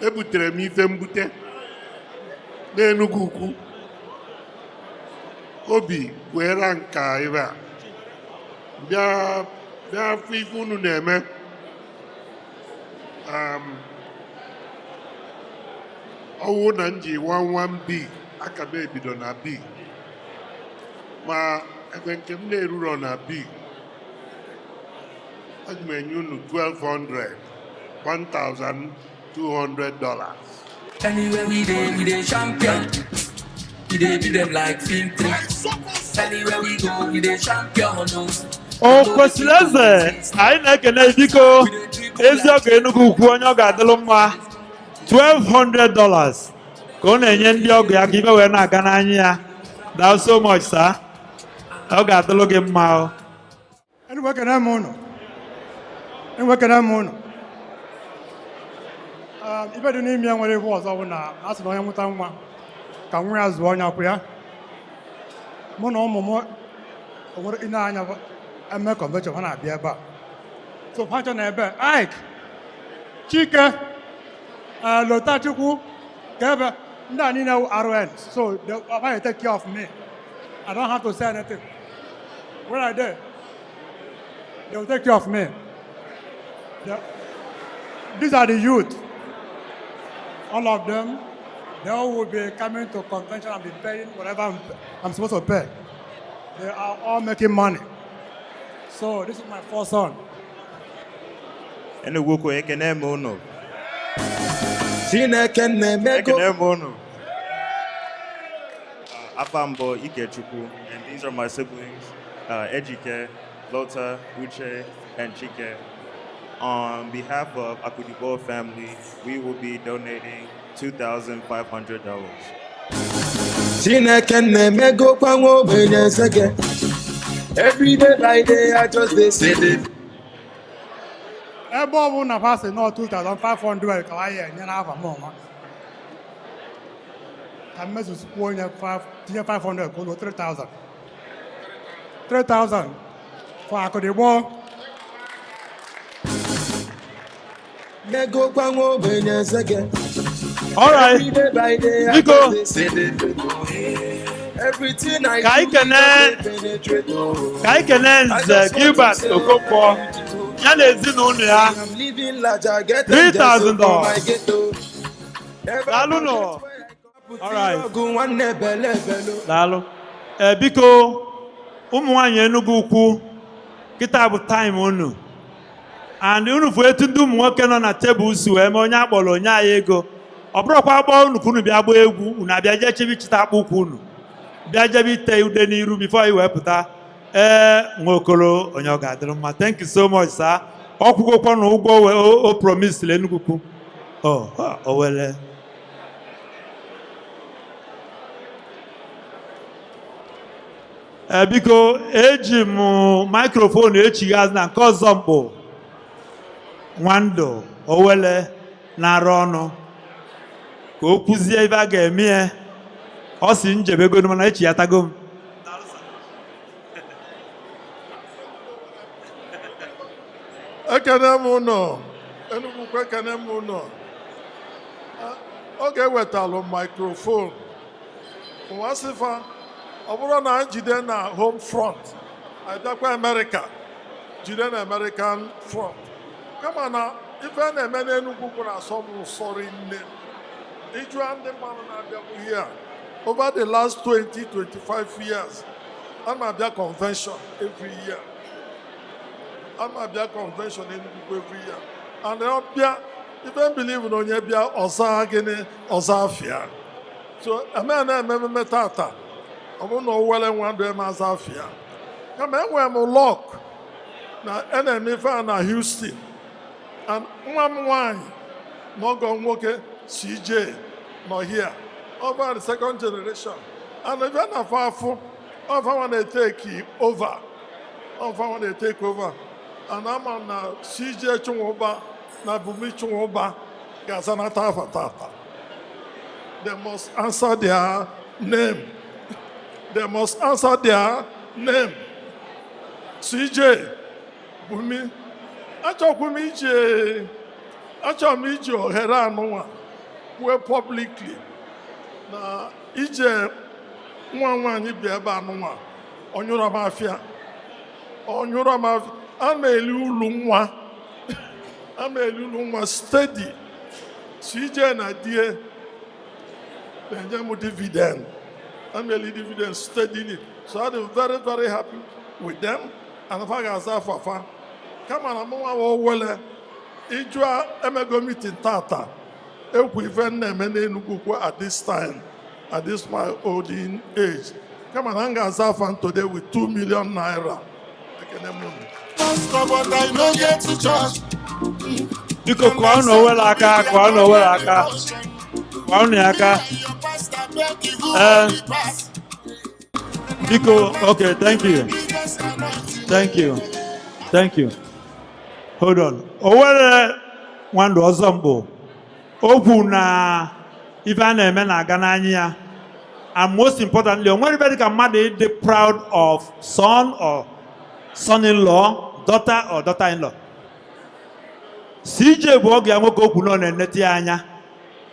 ebutere m ife mbute n'Enugu Ukwu. Obi were nka ebe a bịa bịa afọ ife unu na-eme. Ọwụ na m ji 11 B, aka m ebido na B, ma ebe nke m na-eruro na B, aga m enye unu 1200, $1200. Anywhere we dey champion. We dey beat them like film three. Anywhere we go, we dey champion. No. O kwesịrị eze, anyị na-ekene. Biko, ezi ọgọ Enugu Ukwu, onye ọ ga-adịlụ mma, $1200 ka ọ na-enye ndị ọgọ ya ka ibe wee na-aga n'anya ya. Daalụ so much, sir. Ọ ga-adịlụ gị mma o. Enugu, ekene m ụnụ. Enugu, ekene m ụnụ. Ife dị n'ime ya nwere ife ọzọ bụ na a sị na onye nwụta nwa ka nwa ya zụọ onye akwụ ya. Mụ na ụmụ m onwere ị na-anya eme convention, ha na-abịa ebe a, so ha na ebe Ike Chike, Lotachukwu ka ebe ndị a niile wụ RN, so they they take care of me. I don't have to say anything. Where are they? They will take care of me. These are the youth. All of them, they all will be coming to convention and be paying whatever I'm supposed to pay. They are all making money. So this is my first son. Enugu Ukwu, ekene m unu. Chineke na-emego. Ekene m unu. Afa m bụ Ikechukwu, and these are my siblings, Ejike, Lota, Uche, and Chike. On behalf of Akudibo family, we will be donating $2,500. Chineke na-emego kwa nwa ogbenye nseke. Every day by day I just dey celebrate. Ebe ọ bụ na fa sị nọ 2500 ka anyị enye n'afa m ọnwa ka mmezukwuo onye tinye 500 ka ụlọ 3000 3000 for Akụdịgbọ. Mego kwa nwa ogbenye nseke. All right. Every day by day I Biko. just dey celebrate. Everything I Ka anyị do kene just dey penetrate. ka anyị kene Nze Gilbert Okonkwo ya na ezinụlọ ya. I'm living large, I get $3,000. my ghetto. Daalụ nọ. All right. Ọgụ nwanne bele belo. Daalụ. Ee, biko, ụmụ nwaanyị Enugu Ukwu, kịta bụ time unu, and unu fụ etu ndị ụmụ nwoke nọ na tebụl si wee mee onye akpọrọ onye anyị ego. Ọ bụrụkwa agbọ unu ka unu bịa gbaa egwu, unu abịa jee chebe ichita akpụ ụkwụ, unu bịa jebe ite ude n'iru before i wee pụta. Ee, Nwokolo, onye ọ ga-adịrị mma, thank you so much, sir. Ọ kwụgokwa na ụgwọ o promise Enugu Ukwu. O were. Ee, biko, eji m microphone echigha azụ na nke ọzọ mkpụ Nwandụ Owele na-arụ ọnụ ka o kwuzie ife a ga-eme ya. Ọ si njebegonu, mana echighatago m. Ekene m ụnọ Enugwu Ukwu, ekene m ụnọ. Oge ewetalụ microphone nwa sịfa, ọ bụrụ na anyị jide na home front, anyị bịakwa Amerịka jide na American front, kama na ife a na-eme n'Enugwu Ukwu na-asọ m ụsọ rinne. Ịjụa ndị mmadụ na-abịabụ here over the last 20 25 years, a na-abịa convention every year, a na-abịa convention Enugu Ukwu every year, and ọ bịa ife m believe na onye bịa ọza gịnị, ọza afịa. So eme na-eme ememe tata, ọ bụrụ na o were nwa ndụ eme aza afịa, kama enwere m luck na a na-eme ife a na Houston, and nwa m nwaanyị na ọgọ m nwoke CJ nọ here over the second generation, and ife na-afụ afụ ọfanwa na-eteki over, ọfanwa na-eteki over, and ama m na CJ Chinwụba na Bumi Chinwụba ga-azanata afa tata. They must answer their name, they must answer their name. CJ, Bumi, achọkwu m iji, achọrọ m iji ohere anụnwa kwuo publicly na ije nwa nwaanyị bi ebe anụnwa, ọnyụrọ m afịa, ọnyụrọ m afịa. A na-eli ulu nwa, a na-eli ulu nwa steady. CJ na die na-enye m dividend, a na-eli dividend steadily, so I'm very, very happy with them, and fa ga-aza afafa, kama na mụnwa wa owele ịjụ emego meeting tata ekwu ife m na-eme n'Enugwu Ukwu at this time, at this my old age, kama na m ga-aza afa today with ₦2 million. Ekene m unu. Pastor, but I no get to church. Biko, kụọ na Owele aka, kụọ na Owele aka, kụọ na ya aka. Ee, biko, okay, thank you, thank you, thank you. Hold on. Owele Nwandụ ọzọ mbụ okwu na ife a na-eme na-aga n'anya ya, and most importantly, o nwere ife dịka mmadụ ịdị proud of son or son-in-law, daughter or daughter-in-law. CJ bụ oge ya nwoke okwu na ọ na-enete ya anya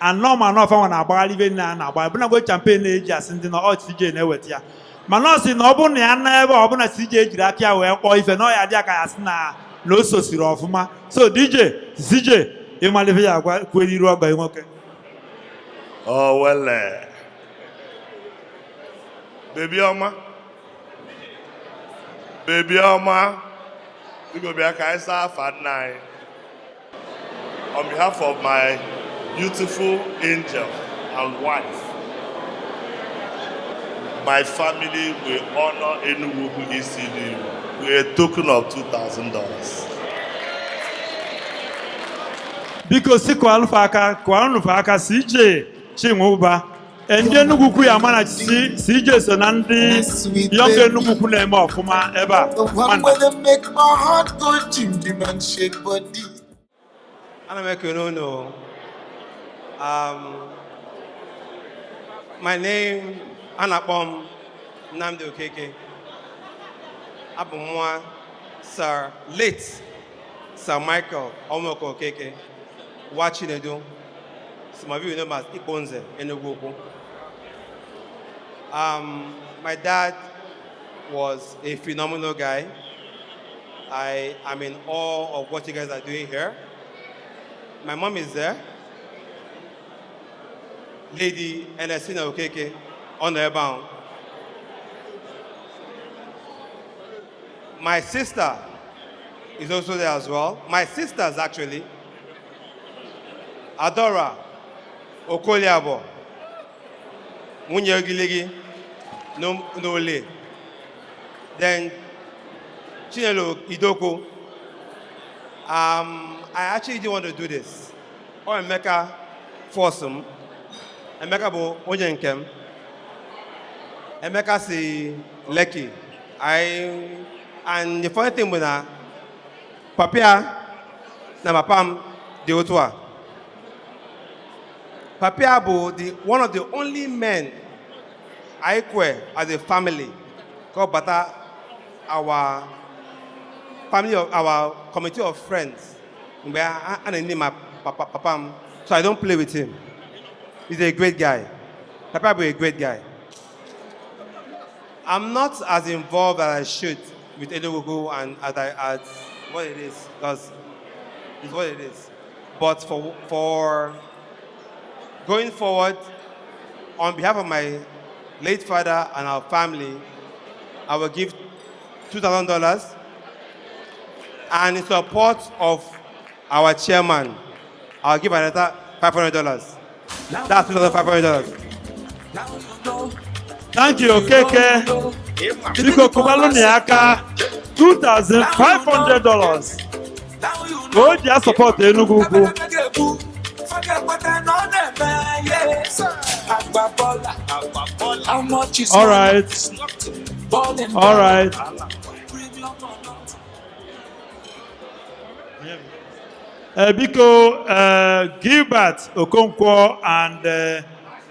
anọ, ma anọ ọfanwa na-agbagharị ibe nna na-agba ọbụna champagne na-eji asị ndị na ọ CJ na-eweta ya, mana ọ sị na ọ bụrụ na ya na ebe ọ bụla CJ jiri aka ya wee kpọọ ife na ọ ya dị aka ya sị na o sosiri ọfụma. So DJ CJ, ịmalife ya agwa kwere iru ọgọ ya nwoke. Owele. Baby ọma. Baby ọma. Biko bịa ka anyị saa afa nna anyị. On behalf of my beautiful angel and wife, my family will honor Enugu Ukwu ECD with a token of $2,000. Biko, si kụọ alụfa aka, kụọ alụfa aka. CJ Chinwụba. Ndị Enugwu Ukwu ya ama na CJ so na ndị young Enugwu Ukwu na-eme ọfụma ebe a. The one where they make my heart go jim jim and shake body. Ana m ekene unu. My name, a na-akpọ m Nnamdi Okeke. Abụ m nwa Sir late Sir Michael Omoko Okeke wa Chinedu. Some of you know him as Ikponze Enugu Ukwu. My dad was a phenomenal guy. I am in awe of what you guys are doing here. My mom is there. Lady Ernestina Okeke on the bound. My sister is also there as well. My sisters, actually. Adora Okoliabo. Nwunye Ogiligi n'Ole. Then Chinelo Idoko. I actually didn't want to do this. Ọ Emeka force m. Emeka bụ onye nke m. Emeka si Lekki. I and the funny thing bụ na papa ya na papa m dị otu a. Papa ya bụ the one of the only men anyị kwe as a family ka ọ bata our family of our committee of friends mgbe a na-enye ma papa papa m. So I don't play with him. He's a great guy. Papa bụ a great guy. I'm not as involved as I should with Enugu and as what it is, because it's what it is. But for going forward, on behalf of my late father and our family, I will give $2,000, and in support of our chairman, I'll give another $500. That's $2,500. Thank you, Okeke. Biko kụbalụ na ya aka $2,500 ka o ji asupport Enugu Ukwu. All right. All right. Biko, Gilbert Okonkwo and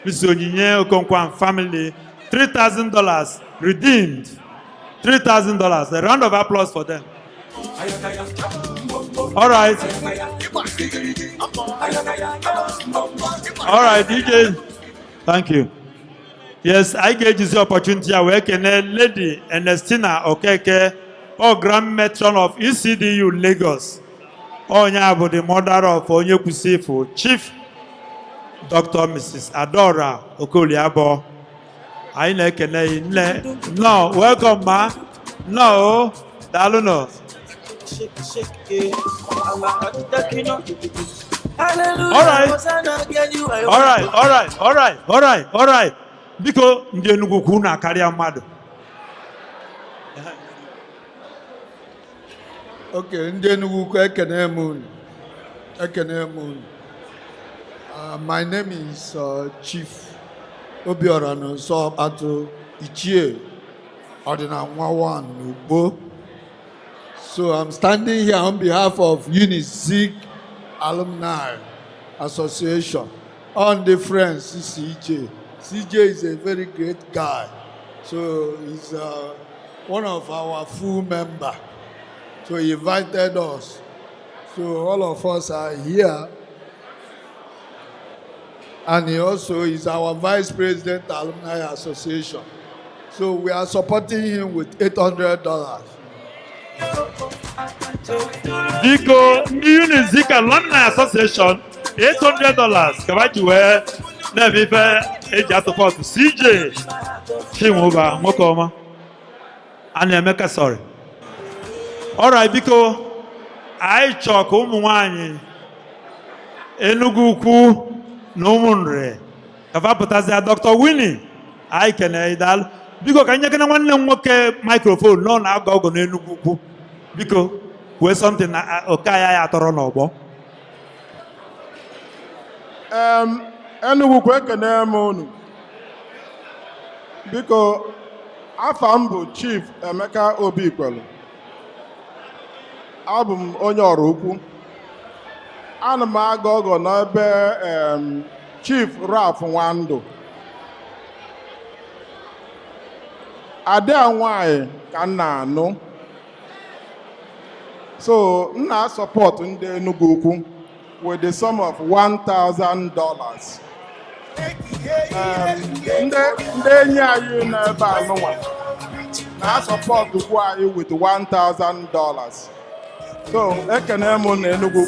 Mrs. Onyinye Okonkwo and family, $3,000 redeemed. $3,000. A round of applause for them. All right. All right, DJ. Thank you. Yes, I gave you the opportunity. I work in a lady, Ernestina Okeke, or Grand Matron of ECDU Lagos. Onye bụ the mother of onye kwụsịfụ Chief Dr. Mrs. Adora Okoliabo. Anyị na-ekene gị nne. Nnọọ, welcome ma. Nnọọ o, daalụ nọ. All right. All right, all right, all right, all right, all right. Biko ndị Enugu kwu na karịa mmadụ. Okay, ndị Enugu Ukwu, ekene m unu. Ekene m unu. My name is Chief Obiora Nonso Okpatu Ichie Odinanwa One Ugbo. So I'm standing here on behalf of Unizik Alumni Association on the friends CCJ. CJ is a very great guy. So he's one of our full member. So he invited us. So all of us are here. And he also is our vice president Alumni Association. So we are supporting him with $800. Biko ndị Unizik Alumni Association, $800 ka ha ji wee na-eme ife eji asupport CJ Chinwụba nwoke ọma. A na-emeka, sorry. Alright, biko anyị chọọ ka ụmụ nwanyị Enugu Ukwu na Ụmụnri ka fa pụtazịa. Dr. Winnie, anyị kene daalụ. Biko ka nyekene nwanne m nwoke microphone nọ na-agọ ọgụ n'Enugu Ukwu. Biko kwuo something na oke aya ya atọrọ n'ọgbọ. Enugu Ukwu, ekene m unu. Biko, afa m bụ Chief Emeka Obikwelu. Abụ m onye ọrụ ukwu. Ana m aga ọgọ n'ebe Chief Ralph Nwandụ. Ada nwanyị ka m na-anụ. So m na-asupport ndị Enugu Ukwu with the sum of $1,000. Ndị enyi anyị nọ ebe a nụnwa na-asupportkwu anyị with $1,000. So ekene m na Enugu.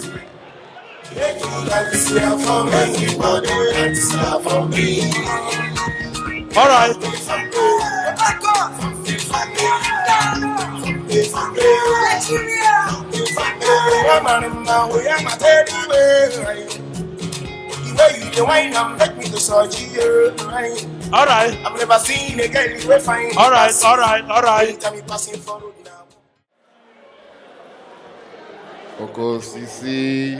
All right. All right. I've never seen a girl who fine. All right, all right, all right. Anytime you passing for road now. Oke osisi,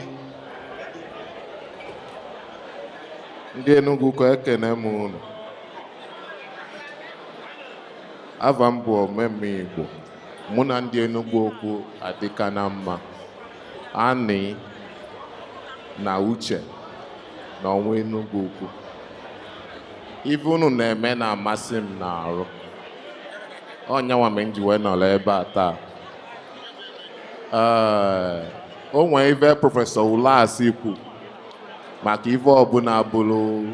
ndị Enugu ka ekene m unu. Ava m bụ Omemme Igbo. Mụ na ndị Enugwu Ukwu adịka na mma. Ani na Uche na ọnwa Enugwu Ukwu. Ife unu na-eme na-amasị m n'arụ. Ọnyanwa m ji wee nọrọ ebe a taa. Ee, o nwee ife Professor Ulasi kwu maka ife ọbụla bụrụ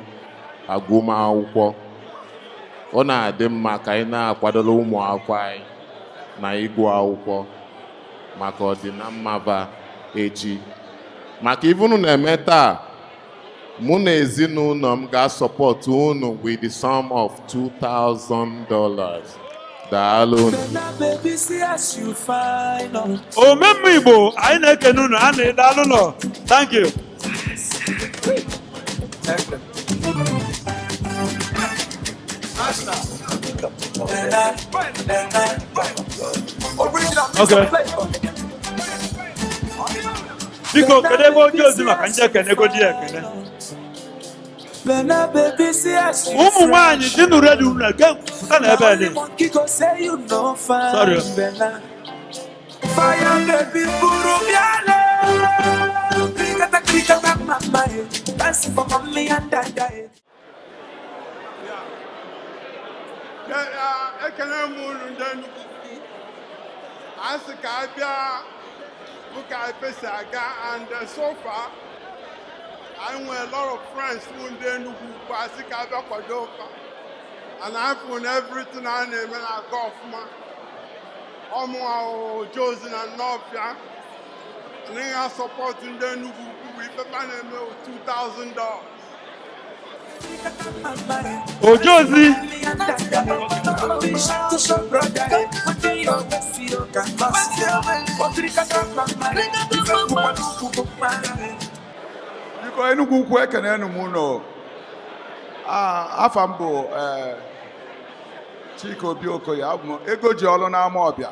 agụmakwụkwọ. Ọ na-adị mma ka anyị na-akwadoro ụmụ akwụkwọ anyị na ịgụ akwụkwọ maka ọdịnamma va echi. Maka ife unu na-eme taa, mụ na ezinụlọ m ga-asọpọtụ unu with the sum of $2,000. Daalụ unu. Baby, see as you fine. Oh. Omemme Igbo, anyị na-ekene unu. A na-edalụ nọ. Thank you. Okay. Biko, kedu ebe oje ozi maka ndị ekene godi ekene? Bena, baby, see as you Ụmụ nwaanyị dị nụ ready, unu ege pụta na ebe Only dị. monkey go say you no fine. Sorry. Bena. Fire, baby, buru biale. Krikata, krikata, mama, eh. Dance for mommy and dada, eh. Ekele m unu ndị Enugu Ukwu. A sị ka a bịa bụ ka ife si aga, and so far I nwere a lot of friends bụ ndị Enugu Ukwu. A sị ka a bịa kwado ụka, and I feel na everything a na-eme na-aga ọfụma. Ọmụ oje ozi na Nnọọfịa na ịga support ndị Enugu Ukwu bụ ife a na-eme $2,000. Oje ozi. To show brother, eh. Wetin your waist you can pass, eh. Krikata, mama, eh. Ife bukwa n'ukwu bụ mma, eh. Biko, Enugwu Ukwu, ekenenu m unu. Ah, afa m bụ Chika Obi Okoye. Abụ m ego ji ọlụ n'ama ọbịa.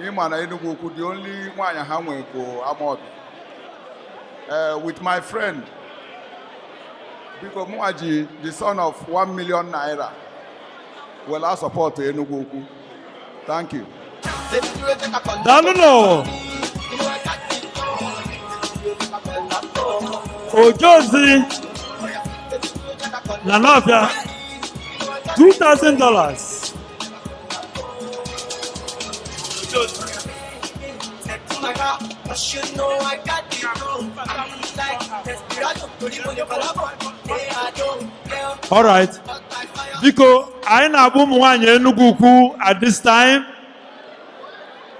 Ịma na Enugwu Ukwu, the only nwaanyị ha nwe bụ ama ọbịa. With my friend, biko, mụnwa ji the sum of 1 million naira wela support Enugwu Ukwu. Thank you. Daalụ nọ. Oje ozi na Nnọọfịa, $2,000. But you know I got the flow. I'm like Desperado, I don't All right. Biko, anyị na-agba ụmụ nwaanyị Enugu Ukwu at this time.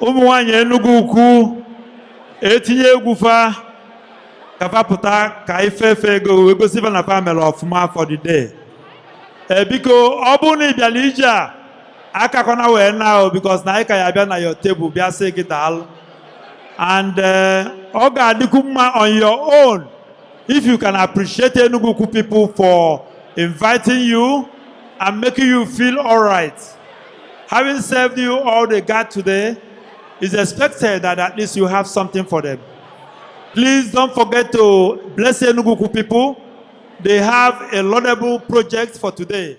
Ụmụ nwaanyị Enugu Ukwu etinye egwu fa ka fa pụta ka ife efe ego wee gosi fa na fa mere ọfụma for the day. Ee, biko, ọ bụrụ na ị bịara ije a akakwana wee na o, because na anyị ka ya abịa na your table bịa sị gị daalụ. And ọ ga-adịkwu mma on your own if you can appreciate Enugu Ukwu people for inviting you and making you feel all right. Having served you all they got today, it's expected that at least you have something for them. Please don't forget to bless Enugu Ukwu people. They have a laudable project for today.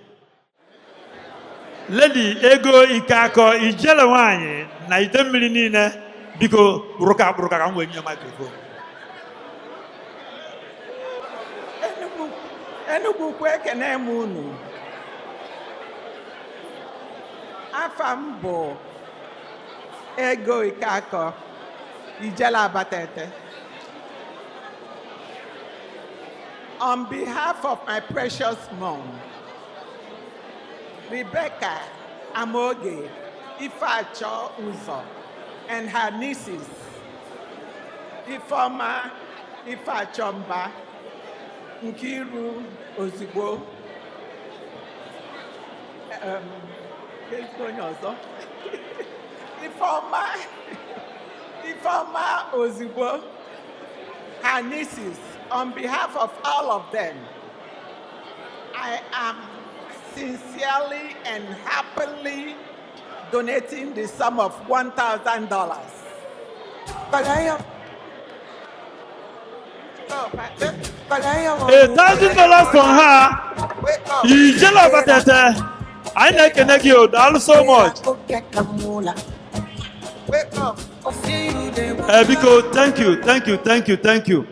Lady Ego Ikeakọ, ijele nwanyị na ite mmiri niile, biko, kpụrụka akpụrụka ka m wee nye microphone. Enugu Ukwu, ekene m unu. Afa m bụ Ego Ikeakọ, Ijele Abatete. On behalf of my precious mom, Rebecca Amoge Ifeacho Uzo, and her nieces, Ifeoma Ifeachomba, Nkiru Ozugbo, ezigbo onye ọzọ, Ifeoma Ozugbo, her nieces, on behalf of all of them, I am sincerely and happily donating the sum of $1,000. $1,000 from her. Ijele Abatete. Anyị na-ekene gị o, daalụ so much. Ee, biko, thank you, thank you, thank you, thank you.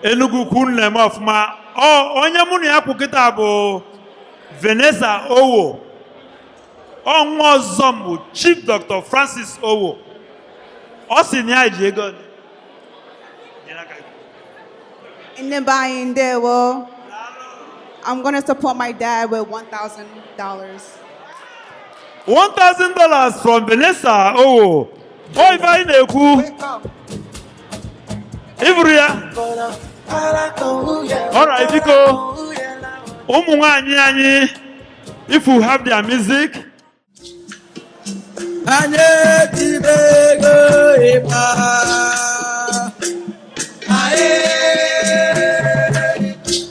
Enugu Ukwu na-eme ọfụma. Ọ onye mụ na ya kwụ kịta bụ Vanessa Owo. Ọ nwa ọzọ m bụ Chief Dr. Francis Owo. Ọ sị na ya ji ego. Ndị be anyị, ndewo. I'm gonna support my dad with $1,000. $1,000 from Vanessa Owo. Ọ ife anyị na-ekwu. Ịbụrụ ya. Alright, biko. Ụmụ nwanyị anyị, if you have their music. Anyị etibe ego ịgba. Anyị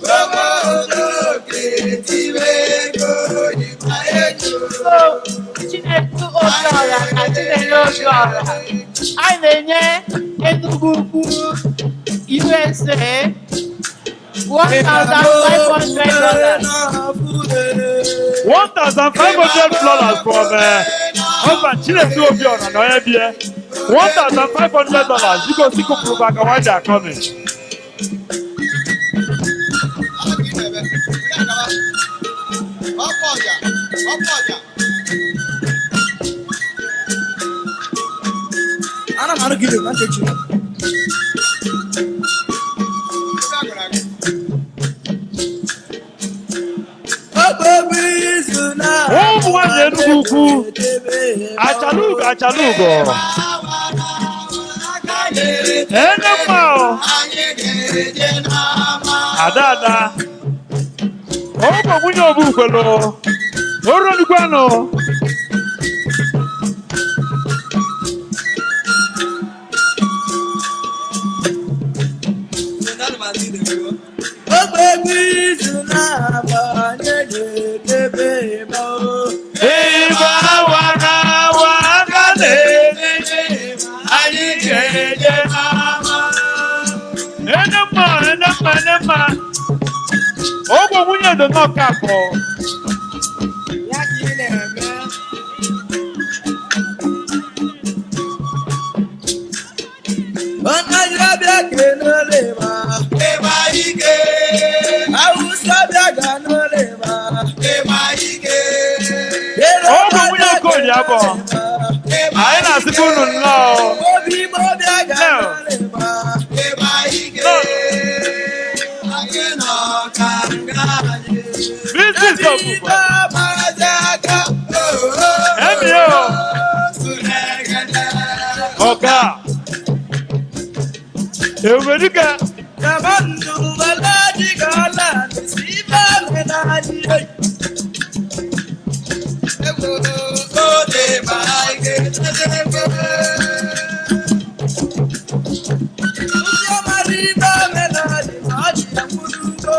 obodo etibe ego ịgba ejo. So, Chinedu Obiora na Chinenye Obiora, anyị na-enye Enugu Ukwu USA $1,500. $1,500 from husband Chinedu Obiora na onye bie. $1,500. Biko sikụpụrụ maka while they are coming. Ana m arụ gị na nkechi. Ụmụ nwanyị Enugu Ukwu, achalugo, achalugo. Ene mma o. Ada ada. Ụmụ nwunye Obukwelu. Oronigwanụ. Ogbe izu na-abụ anyị ga-edebe ịgba o. Ịgba wara awa aka na-enye anyị ga-eje n'ama. Ene mma, ene mma, ene mma. Ogbe nwunye dị n'Ọkafọ. Ya ka ị na-eme. Ọnajira bịa kenole ma. Ịgba ike. Awụsa bịa ganole ma. Ịgba ike. Ogbe nwunye Okorie abọ. Anyị na-asịkwa unu nnọọ. Obi Igbo bịa ganole ma. Ịgba ike. Anyị nọ ka nga anyị. Business of Maazị aka. Emi o. Ọ̀gá. Ebube dike. Yamandu balaji gala siba menaji. Ode baige tadebe. Uya menaji maji amudugo.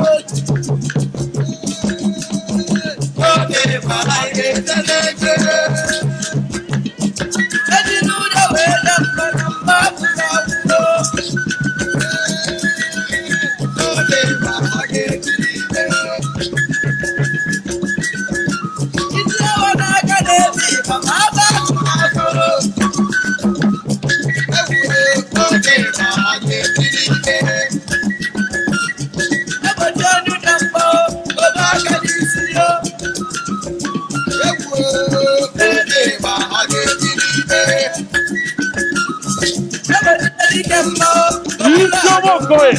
Ode baige tadebe. Ejinuda wela mba mba. Isiọma Okoye.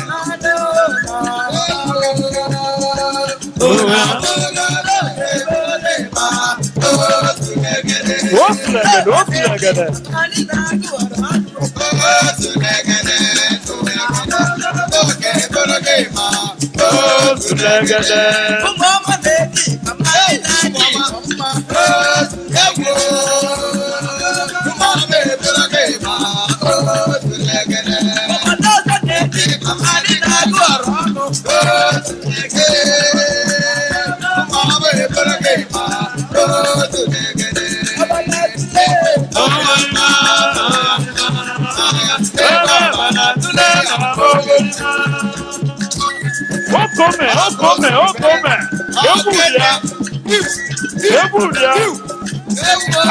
Ofulegede, ofulegede. Ofulegede. Okome, okome, okome. Egwu ya. Egwu dị ya.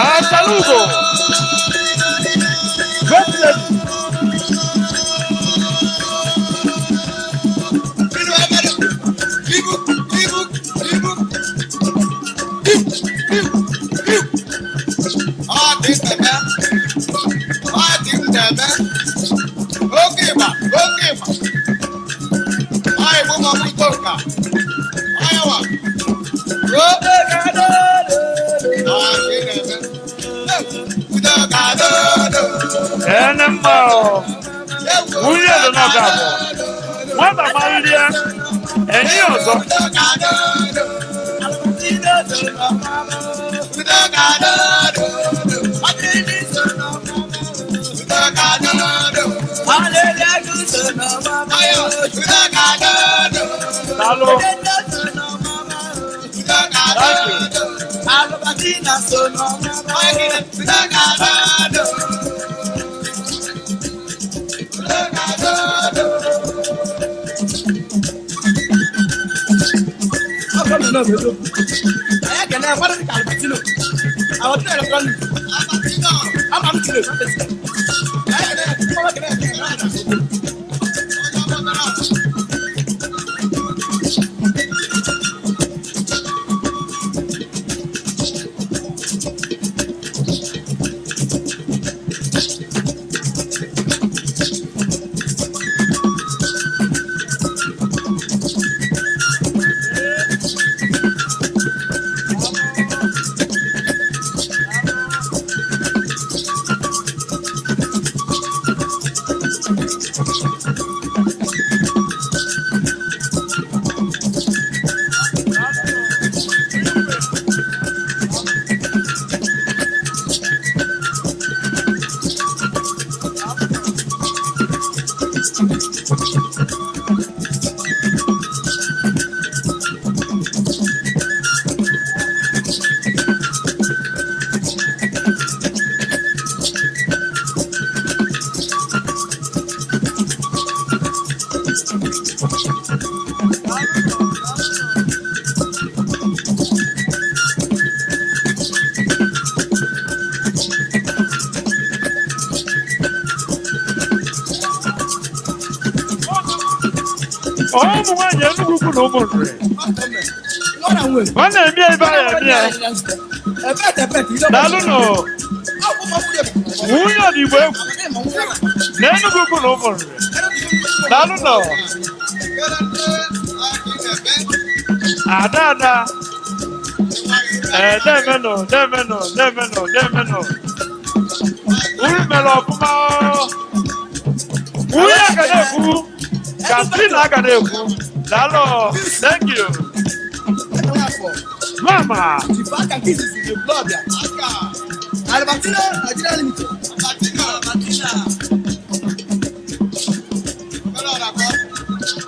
Achalugo. Great lady. Oge ịgba, oge ịgba. Anyị bụ ụmụ akwụkwọ nka. Ayawa. Ene mma o. Nwunye dị n'ọga abụọ. Nwata malie, enyi ọzọ. Daalụ. Ụmụ nwaanyị Enugwu ukwu na ụmụ nri. Ọ na-eme ebe a ya eme ya. Daalụ nụ. Nwunye Odigbo egwu. Na Enugwu ukwu na ụmụ nri. Daalụ nụ. Ada ada. Ee, demenụ, demenụ, demenụ, demenụ. Unu mere ọfụma o. Nwunye a ga na-ekwu. Katrina aga na-ekwu. Daalụ. Thank you. Mama. Albertina Nigeria Limited.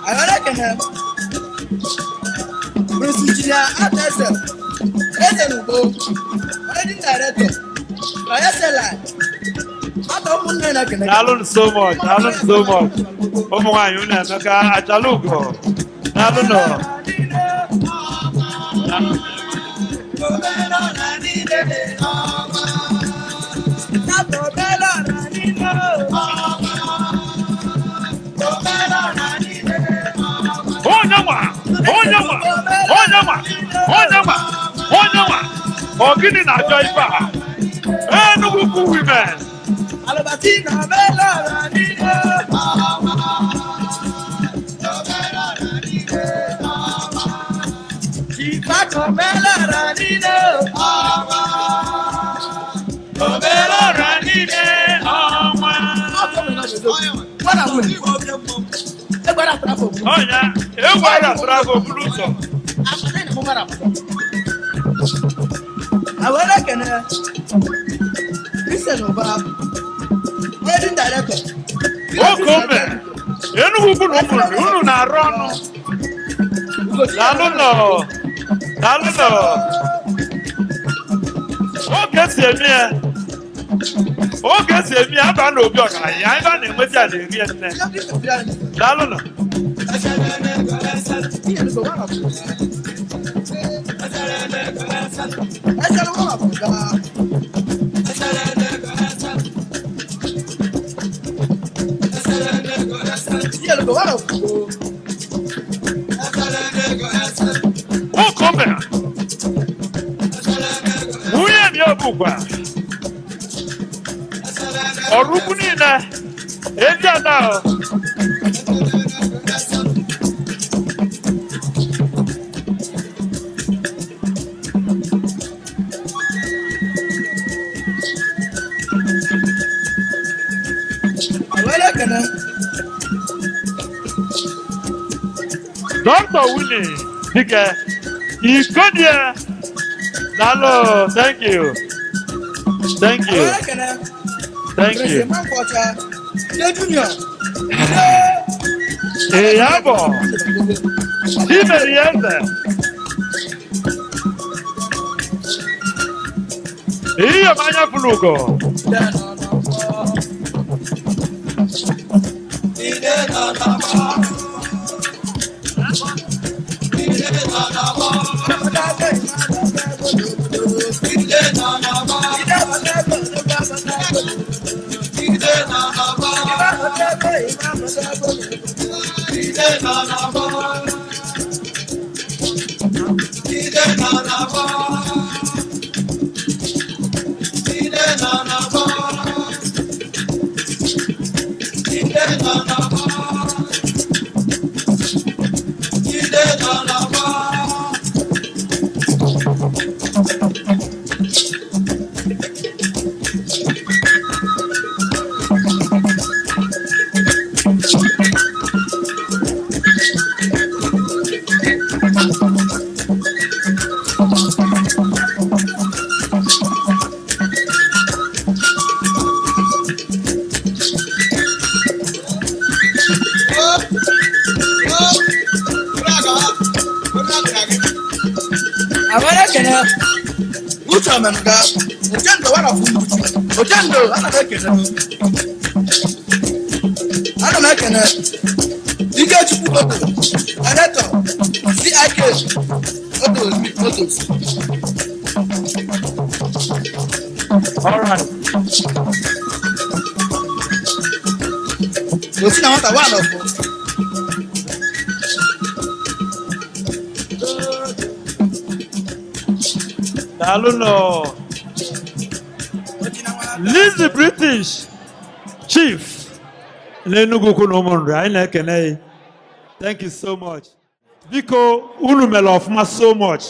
Ayọ̀dẹ̀kẹ̀hẹ̀ Prince Engineer Atese Eze N'Ugbo, Managing Director, Ayesela, Atọ ụmụnne na-ekene. Daalụ so much. Daalụ so much. Ụmụ nwaanyị unu emeka Achalugo. Daalụ nụ. Onye nwa, onye nwa, onye nwa, onye nwa, onye nwa. Ọ gịnị na-achọ ife a? Enugu Ukwu women. Albertina Bella Niile. Chicago Bella Niile. Obere ọra niile ọnwa. Ọnya, egwu a na-atụrụ afọ buru ụzọ. Awere Christian Uba, Managing Director. Oke ome, Enugu ukwu na ụmụ nri, unu na-arụ ọnụ. Daalụ nọ, daalụ nọ. Oge si eme ya, oge si eme ya, aba n'obi ọgaranya, ebe a na-enwezi a na-eri ya nne. Daalụ nọ. Esele one of Uga. Chielugo one of Ugo. Nwoke nwunye m ya bụkwa ọrụ ukwu niile ezi ada ahụ. Awele kene. Dr. Willie Dike Ikodie. Daalụ, thank you. Thank you. Awele kene. Thank you. President Mankwacha. Ide Junior. Ìyábọ̀, Chimeri Eze. Iyom anya fụrụ ugo. Awele kene. Uche Omenuga. Ochendo one of Mbuchi. Ochendo, ana m ekene. Ana m ekene. Ikechukwu Odo. Director. CIK. Odo Motors. All right. Osi na nwata one of. Daalụ nọ. Leave the British chief n'Enugu ukwu na ụmụnri anyị na-ekene ya. Thank you so much. Biko unu mere ọfụma so much.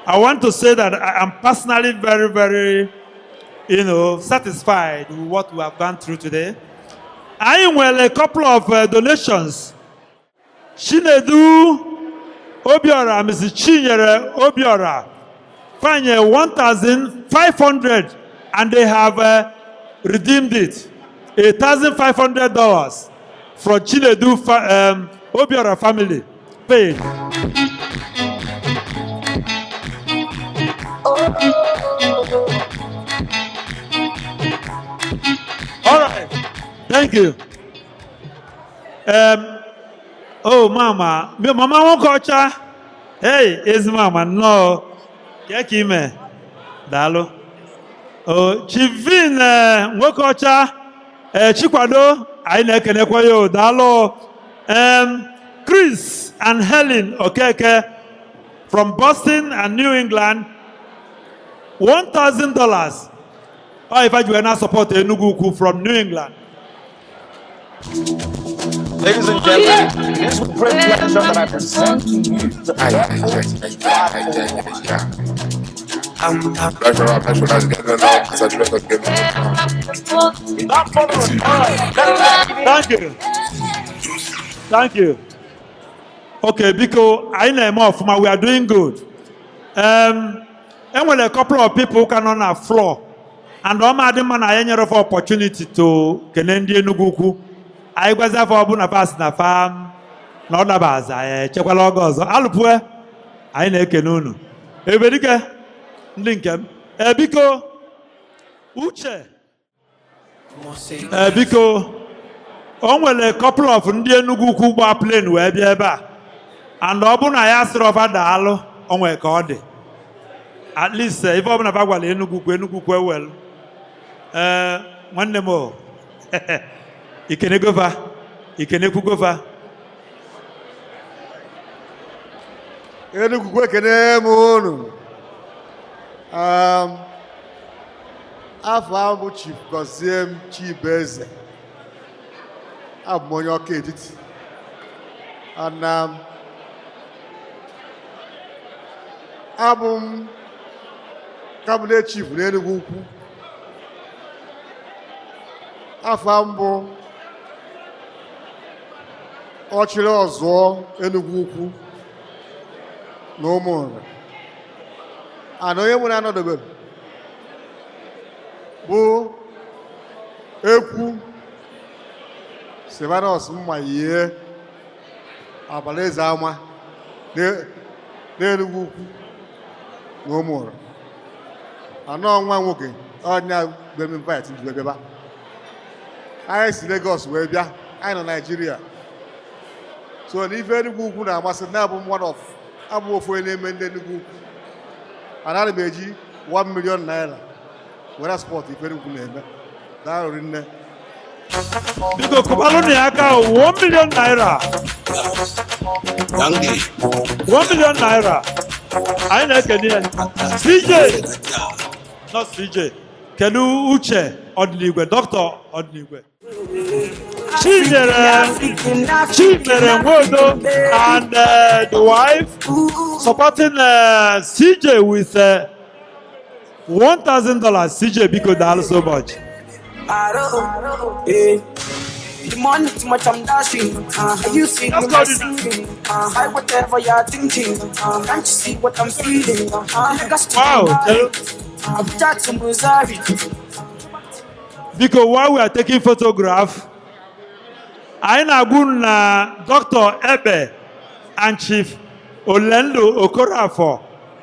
I want to say that I am personally very, very, satisfied with what we have gone through today. Anyị nwere a couple of donations. Chinedu Obiora, Mrs. Chinyere Obiora, fanye 1,500 and they have redeemed it. $1,500 from Chinedu Obiora family. Paid. All right. Thank you. Oh, mama. Mama nwoke ọcha. Hey, ezi mama, nnọọ. Kee ka ime? Daalụ. Oh, Chivin nwoke ọcha, Chikwado, anyị na-ekenekwa ya o. Daalụ. Chris and Helen Okeke from Boston and New England, $1,000. Oh, if I do not support Enugu Ukwu from New England. Ladies and gentlemen, it is with great pleasure that I present to you the Thank you. Thank you. Okay, biko, anyị na-eme ọfụma, we are doing good. Enwere a couple of people ka nọ na floor and ọ ma dị mma na anyị nyere fa opportunity to kene ndị Enugu ukwu. Anyị gwazi afọ ọbụla fa sị na fa na ọ daba aza, anyị echekwala oge ọzọ. Alụpue, anyị na-ekene unu. Ebedike, ndị nke m. Biko, Uche. Biko, o nwere a couple of ndị Enugu ukwu gba plane wee bịa ebe a. And ọ bụrụ na ya sịrị ọfa daalụ, o nwere ka ọ dị. At least ife ọbụla ba gwara Enugu Ukwu, Enugu Ukwu ewel. Ee, nwanne m o, ikene gova, ikene kwu gova. Enugu Ukwu, ekene m unu. Afọ ahụ bụ Chief Gọzie m Chibeze. Abụ m onye Ọka Etiti. And abụ m cabinet chief n'Enugu Ukwu. Afọ mbụ ọchịrị ọzụọ Enugu Ukwu na Ụmụnri. And onye mụ na-anọdebere bụ Ekwu Silvanus Mmayie Abaleze Ama n'Enugu Ukwu na Ụmụnri. Anọ nwa nwoke ọnya gbem invite ji wee bịaba. Anyị si Lagos wee bịa, anyị nọ Naijiria. So n'ife Enugu Ukwu na-amasị na abụ m one of abụ ofu onye na-eme ndị Enugu Ukwu. Anaghị m eji 1 million naira were support ife Enugu na-eme. Daalụ rinne. Biko kụbalụ ya aka o, 1 million naira. 1 million naira. Anyị na-ekene ya. CJ, not CJ. Kedu Uche Ọdịnigwe, Dr. Ọdịnigwe. Chinyere Chinyere Nwodo and the wife supporting CJ with $1,000. CJ, biko, daalụ so much. Eh. The money too much, I'm dashing. You see me, my singing. I whatever you're thinking. Can't you see what I'm feeling? Lagos to Wow. Dubai, Abuja to Missouri. Biko, while we are taking photograph, anyị na-agwa unu na Dr. Ebe and Chief Olendo Okorafor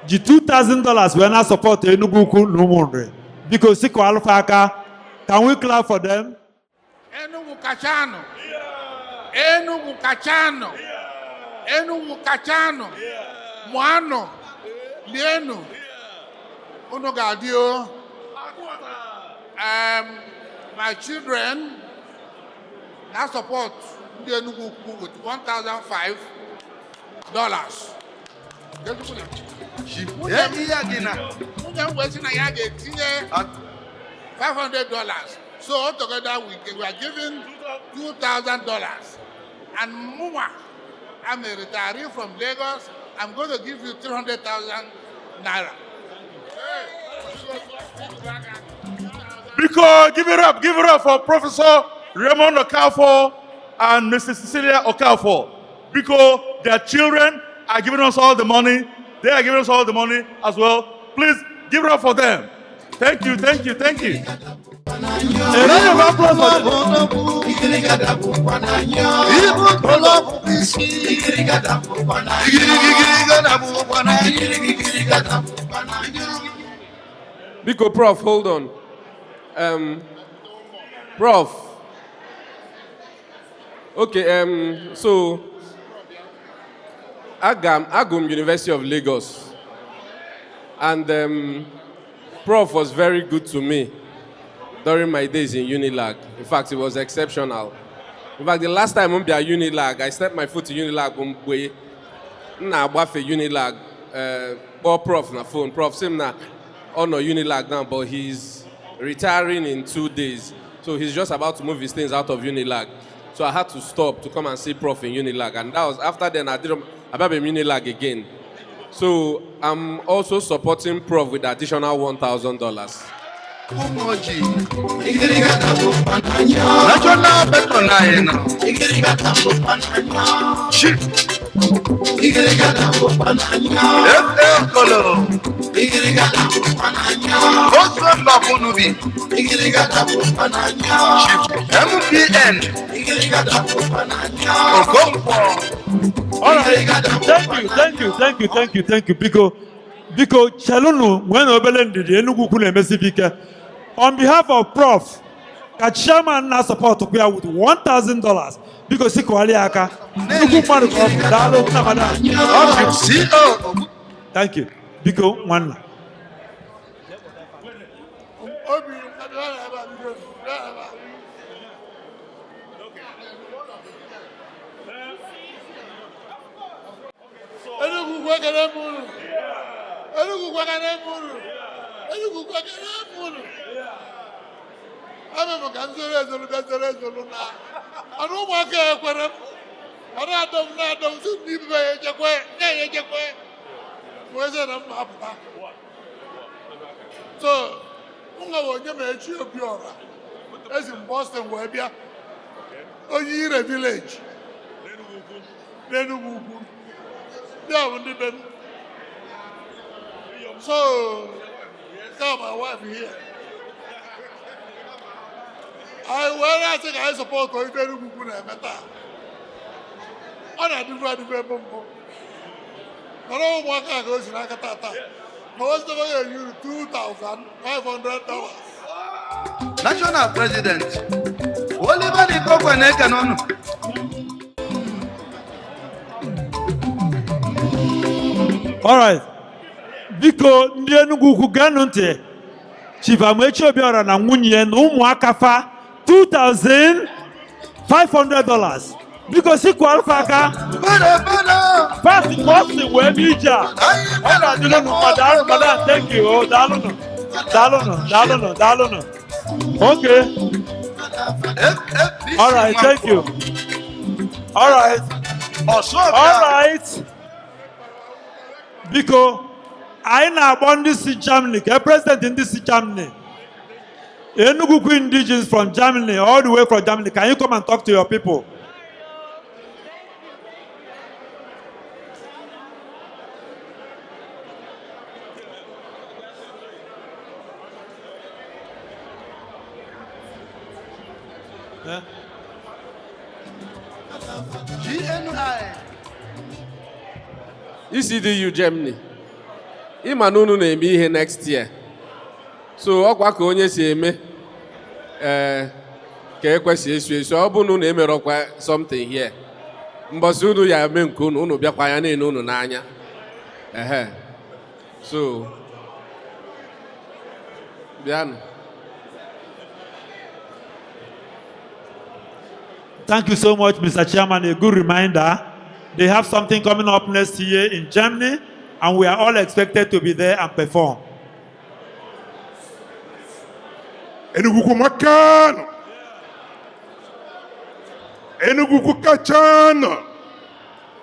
ji $2,000 wee na support Enugu Ukwu na Ụmụnri. Biko, sikọ alụfa aka. Can we clap for them? Enugu kachanụ! Enugu kachanụ! Enugu kachanụ! Mụanụ! Lienụ! Unu ga-adị o. My children na support ndị Enugu Ukwu with $1,005. Nwunye m wee sị na ya ga-etinye $500. So altogether we are giving $2,000. And mụnwa, I'm a retiree from Lagos. I'm going to give you 300,000 naira. Biko, give it up for Professor Raymond Okafor and Mrs. Cecilia Okafor. Because their children are giving us all the money. They are giving us all the money as well. Please give it up for them. Thank you, thank you, thank you. A round of applause for them. Biko, Prof, hold on. Prof. Okay, so Agam, Agum University of Lagos. And Prof was very good to me during my days in Unilag. In fact, it was exceptional. In fact, the last time I'm at Unilag, I stepped my foot to Unilag mgbe m na-agbafe Unilag, kpọọ Prof na phone. Prof sị m na ọ nọ Unilag now, but he's retiring in 2 days. So he's just about to move his things out of Unilag. So I had to stop to come and see Prof in Unilag. And that was after then, I didn't about Unilag again. So I'm also supporting Prof with additional $1,000. National patron anyị nọ. Chief F.A. Okolo. Otu mba Kwunubi. Chief MPN Okonkwo. All right. Thank you, thank you, thank you, thank you, thank you. Biko, biko, chelunu nwee na obele ndidi. Enugu Ukwu na-emesibi ike. On behalf of Prof, ka chairman na support ya with $1,000. Biko, sikọwali ya aka. Nnukwu mmadụ ka ọ bụ. Daalụ, nna madam. All right. CO. Thank you. Biko, nwanna. Ukwu ekele m unu. Enugu Ukwu ekele m unu. Enugu Ukwu ekele m unu. Eme m ka m zoro ezoro bịa zoro ezoro na ọnụ ụmụaka ekwere m. Ọ na-adọ m na-adọ m si n'ibe ya echekwe nye ya echekwe. M wee sị na m apụta. So m nwa onye ma echi Obiora. Esi m Boston wee bịa. Onye Ire village. N'Enugu Ukwu. Ndị a bụ ndị be m. So, tell my wife here. Anyị wee na-asị ka anyị support ife Enugu Ukwu na-eme taa. Ọ na-adịbu adịbu ebe mbụ. Mana ụmụaka ka o si n'aka taa taa. Ma o zitebe ya enye uru $2,500. National President Oliver De Coque na-ekene unu. All right. Biko ndị Enugu Ukwu geenụ ntị. Chief Amaechi Obiora na nwunye ya na ụmụaka fa $2,500. Biko sikwa alfa aka. Fast Boston wee bịa ije a. Ọ ga-adịrị unu mma. Daalụ, madam, thank you. Oh, daalụnụ. Daalụnụ, daalụnụ, daalụnụ. Okay. All right, thank you. All right. All right. Biko, anyị na-akpọ ndị si Germany, ka president ndị si Germany. Enugu Ukwu indigenes from Germany, all the way from Germany. Can you come and talk to your people? Eh? GNI. ECDU Germany, ịma na unu na-eme ihe next year, so ọkwa ka onye si eme ee ka ekwesị esu esu. Ọ bụ na unu emerọkwa something here, mbọsị unu ya eme nke unu, unu bịakwa ya na-ene unu n'anya. Ehe, so bịanụ. Thank you so much, Mr. Chairman. A good reminder. They have something coming up next year in Germany, and we are all expected to be there and perform. Enugu Ukwu makanụ. Enugu Ukwu kachanụ.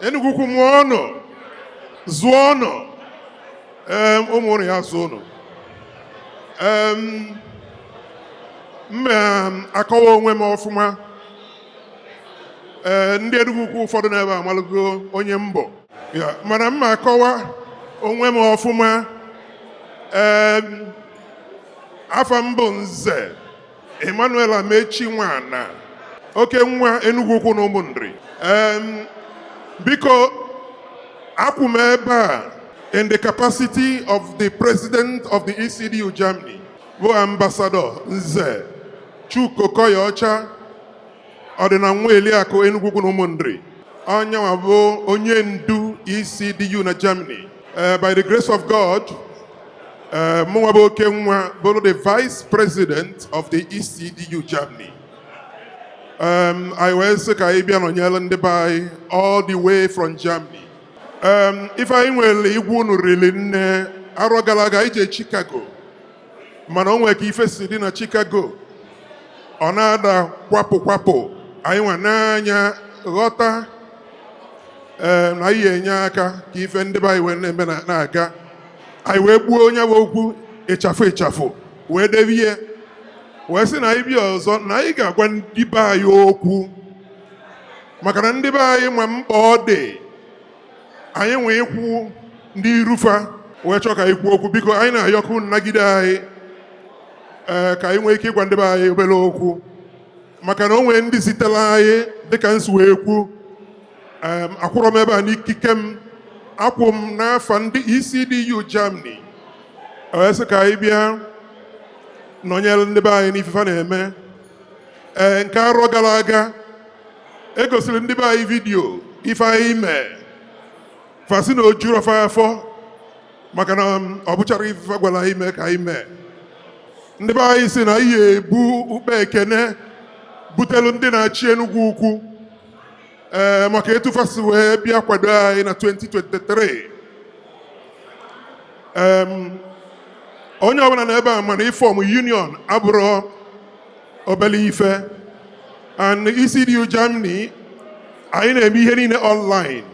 Enugu Ukwu mụọnụ, zụọnụ. Em, ụmụ ụnụ ya zụọ ụnụ. Em, m akọwa onwe m ọfụma. Ee, ndị Enugu Ukwu ụfọdụ n'ebe a amalụgo onye mbụ ya, mana m akọwa onwe m ọfụma. Ee, afa m bụ Nze Emmanuel Amechi Nwana, oke nwa Enugu Ukwu na Ụmụnri. Em, biko, akwụ m ebe a in the capacity of the president of the ECDU Germany, bụ Ambassador Nze Chuka Okoyeọcha ọdịna nwa Eliakụ Enugu Ukwu na Ụmụnri. Onyenwa bụ onye ndu ECDU na Germany. By the grace of God, mụnwa bụ oke nwa bụrụ the vice president of the ECDU Germany. Anyị wee sị ka anyị bịa nọnyere ndị be anyị all the way from Germany. Ife anyị nwere igwe unu rili nne. Arọ gara aga anyị jee Chicago, mana o nwere ka ife si dị na Chicago, ọ na-ada kwapụ kwapụ. Anyị nwa n'anya ghọta ee na anyị enye aka ka ife ndị be anyị wee na-eme na-aga. Anyị wee gbuo onye bụ okwu ịchafụ ịchafụ wee debe ihe, wee sị na anyị bịa ọzọ na anyị ga-agwa ndị be anyị okwu, maka na ndị be anyị ma mkpa ọ dị anyị nwee ikwu ndị irufa wee chọọ ka anyị kwuo okwu. Biko, anyị na-ayọkụ nnagide anyị ee ka anyị nwee ike ịgwa ndị be anyị obere okwu, maka na o nwee ndị zitere anyị dịka nsi wee kwu. Akwụrọ m ebe a n'ikike m, akwụ m n'afa ndị ECDU Germany, wee sị ka anyị bịa nọnyere ndị be anyị n'ife na-eme. Ee, nke arọ gara aga egosiri ndị be anyị video ife anyị mee, fasi na ojuru ofe afọ, maka na ọ bụchara ife gwara anyị mee ka anyị mee. Ndị be anyị si na anyị ebu ukpe ekene butelu ndị na-achị Enugu Ukwu, ee, maka etu fasi wee bịa kwado anyị na 2023. Onye ọbụla n'ebe a mana ịform union abụrụ obele ife, and ECDU Germany, anyị na-eme ihe niile online.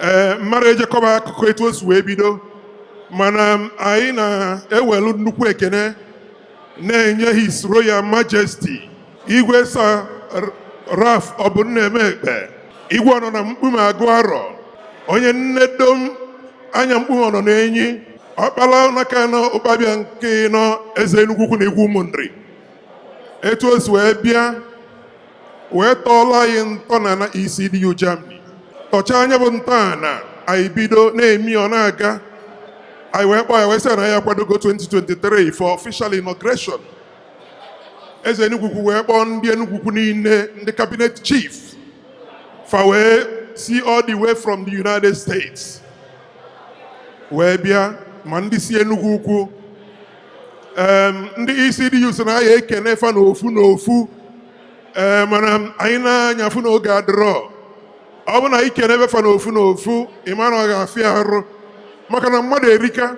Ee, mmadụ ejekọba akụkọ etu o si wee bido, mana anyị na-ewelu nnukwu ekene na-enye His Royal Majesty Igwe Sir Ralph Ọbụnnaeme Ekpe, Igwe ọnọ na Mkpume Agụ Arọ, onye nnedo anya Mkpume ọnọ na-enyi ọkpala naka nọ ụkpabịa nke nọ eze Enugu Ukwu na Igwe Ụmụnri, etu o si wee bịa wee tọọla anyị ntọala ECDU Germany, tọchaa anya bụ ntọala anyị, bido na-emi, ọ na-aga. Anyị wee kpọọ ya wee sị na ya akwadogo 2023 for official inauguration. Eze Enugu Ukwu wee kpọọ ndị Enugu Ukwu niile, ndị cabinet chief fa, wee si all the way from the United States wee bịa, ma ndị si Enugu Ukwu. Ndị ECDU si na ya ekene fa n'ofu n'ofu, ee, mana anyị na-anya fụ n'oge adịrọ. Ọ bụ na anyị kene ebe fa n'ofu n'ofu, ịma na ọ ga-afịa arụ maka na mmadụ erika.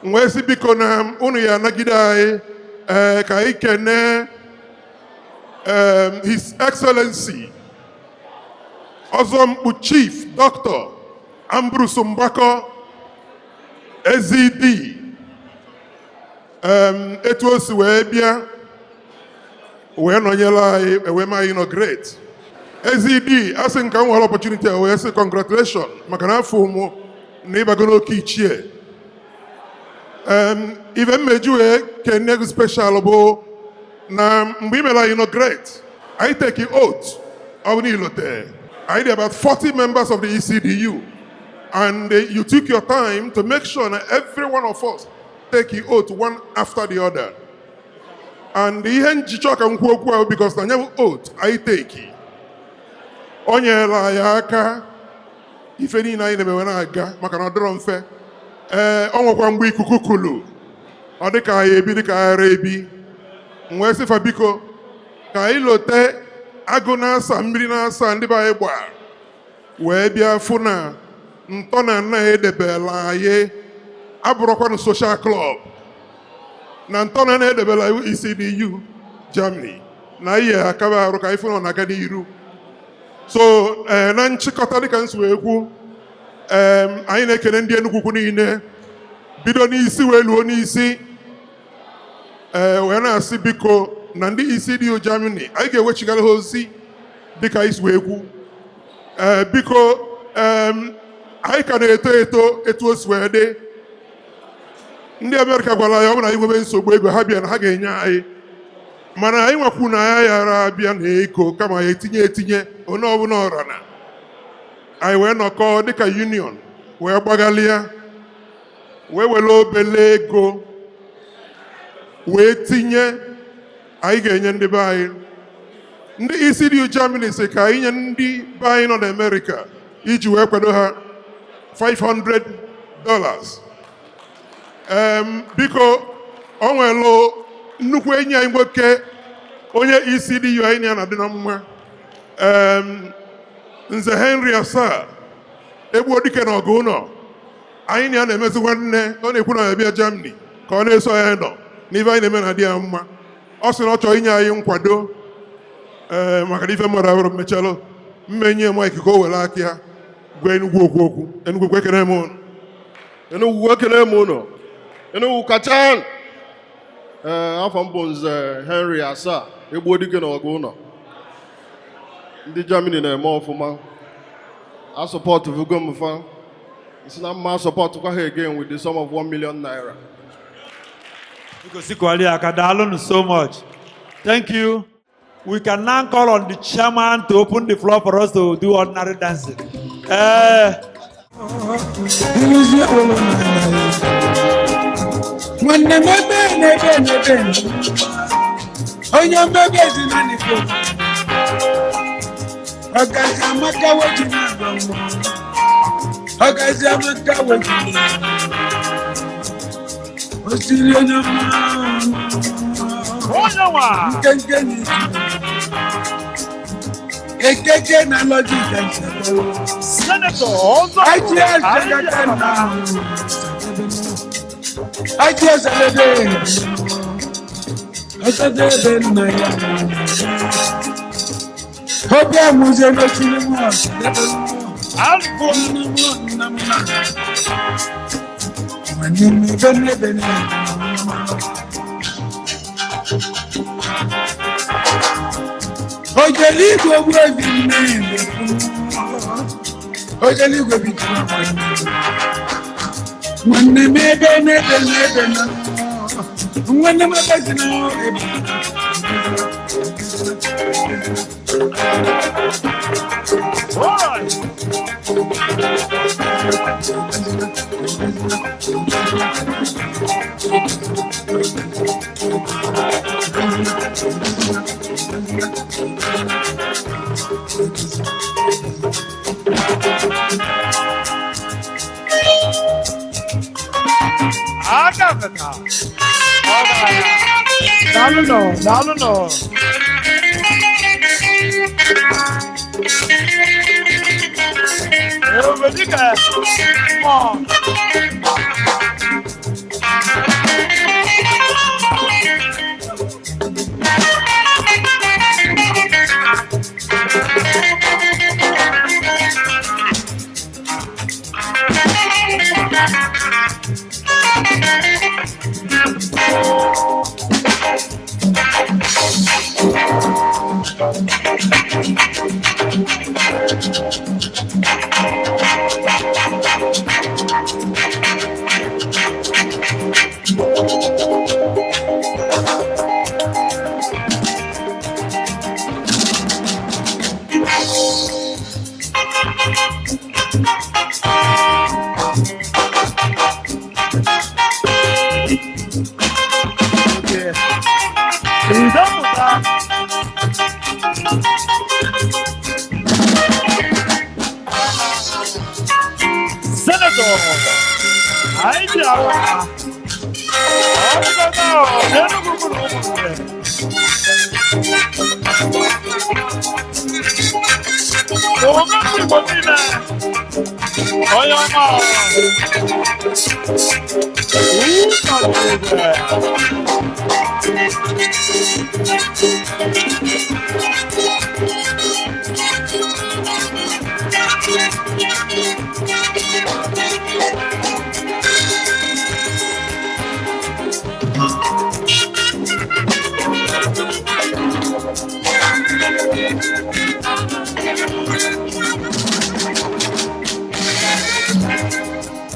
Wee sị, biko, na unu ya anagide anyị, ee, ka anyị kene His Excellency Ọzọmkpu Chief Dr. Ambrose Mgbakọ SZD, etu o si wee bịa wee nọnyere anyị, ewee mee anyị inaugurate. SZD, asị m ka m nwere opportunity a wee sị congratulation, maka na afọ mụ na ịbago n'oke ichie. Ife mmeji wee kene gị special bụ na mgbe ị mere anyị inaugurate, anyị take oath. Ọ bụ n'ilote anyị dị about 40 members of the ECDU, and you took your time to make sure that every one of us take the oath one after the other. And ihe njichọ ka m kwuo okwu ahụ, because na nye oath anyị take, o nyere anyị aka ife niile anyị na-emewe na-aga, maka na ọ dịrọ mfe. Ee, ọ nwekwa mgbe ikuku kulu, ọ dịka anyị ebi, dịka aghara ebi. M wee sịfa, biko, ka anyị lote agụ na-asa mmiri na-asa ndị be anyị gbaa wee bịa fụ na ntọ na nna edebela anyị abụrụkwanụ social club, na ntọ na na-edebela ECDU Germany na ihe akaba arụ ka anyị fụ na ọ na-aga n'iru. So ee, na nchịkọta, dịka m si wee kwu, ee, anyị na-ekele ndị Enugu Ukwu niile, bido n'isi wee luo n'isi, ee, wee na-asị, biko, na ndị ECDU Germany, anyị ga-ewechigara ha ozi dịka anyị si wee kwu. Ee, biko, anyị ka na-eto eto. Etu o si wee dị, ndị Amerịka gwara ya, ọ bụ na anyị nwebe nsogbu ego, ha bịa na ha ga-enye anyị, mana anyị nwekwu na ya yara abịa na ego, kama ya etinye etinye onye ọbụla ọra na anyị wee nọkọ dịka union wee gbaghalịa wee were obele ego wee tinye anyị ga-enye ndị be anyị. Ndị ECDU Germany si ka anyị nye ndị be anyị nọ n'Amerịka iji wee kwado ha $500. Biko, o nwere nnukwu enyi anyị nwoke, onye ECDU anyị na ya na-adị na mma, Nze Henry Asaa Egbuo Dike na ọgụ ụlọ anyị na ya na-emezi nwanne. Ọ na-ekwu na ya bịa Germany ka ọ na-eso anyị nọ n'ife anyị na-eme na dị ya mma. Ọ sị na ọ chọrọ inye anyị nkwado, ee, maka na ife mmadụ abụrụ mmechalụ mmenye mic ka o were aka ya gwa Enugwu okwu okwu. Enugwu okwu, ekene m unu. Enugwu, ekene m unu. Enugwu kacha. Ee, afọ m bụ Nze Henry Asaa Egbuo Dike na ọgụ ụlọ. Ndị Germany na-eme ọfụma. A support vugo m fa si na mma supportkwa ha again with the sum of 1 million naira. Biko, sikwali aka. Daalụnụ so much. Thank you. We can now call on the chairman to open the floor for us to do ordinary dancing. Nwanne m, ebe n'ebe n'ebe onye mmebe ezi na nifo ọgazi amaka weji na-agba mmụọ ọgazi amaka weji osiri onye ọma nkenke n'isi. Ekeke na logic Senator ọzọ ITS jẹgẹdẹ na ITS ẹlẹdẹ ọsọdẹ ebe nna ya obi amuze n'osiri mu ọsọdẹ alụ nna m na nwanne m ebe n'ebe na ojele igwe ogbu ebi nne ojele igwe bidoro nwanne m ebe n'ebe n'ebe na nwanne m ebe si na ebe. Aka feta. Daalụ nọ, daalụ nọ. Ebube dịka mmụọ. Ịzọpụta. Senator, anyị ji awa. Ọchịkọta Enugu kwuru ụmụ Omume Igbo niile, onye ọma. Ụka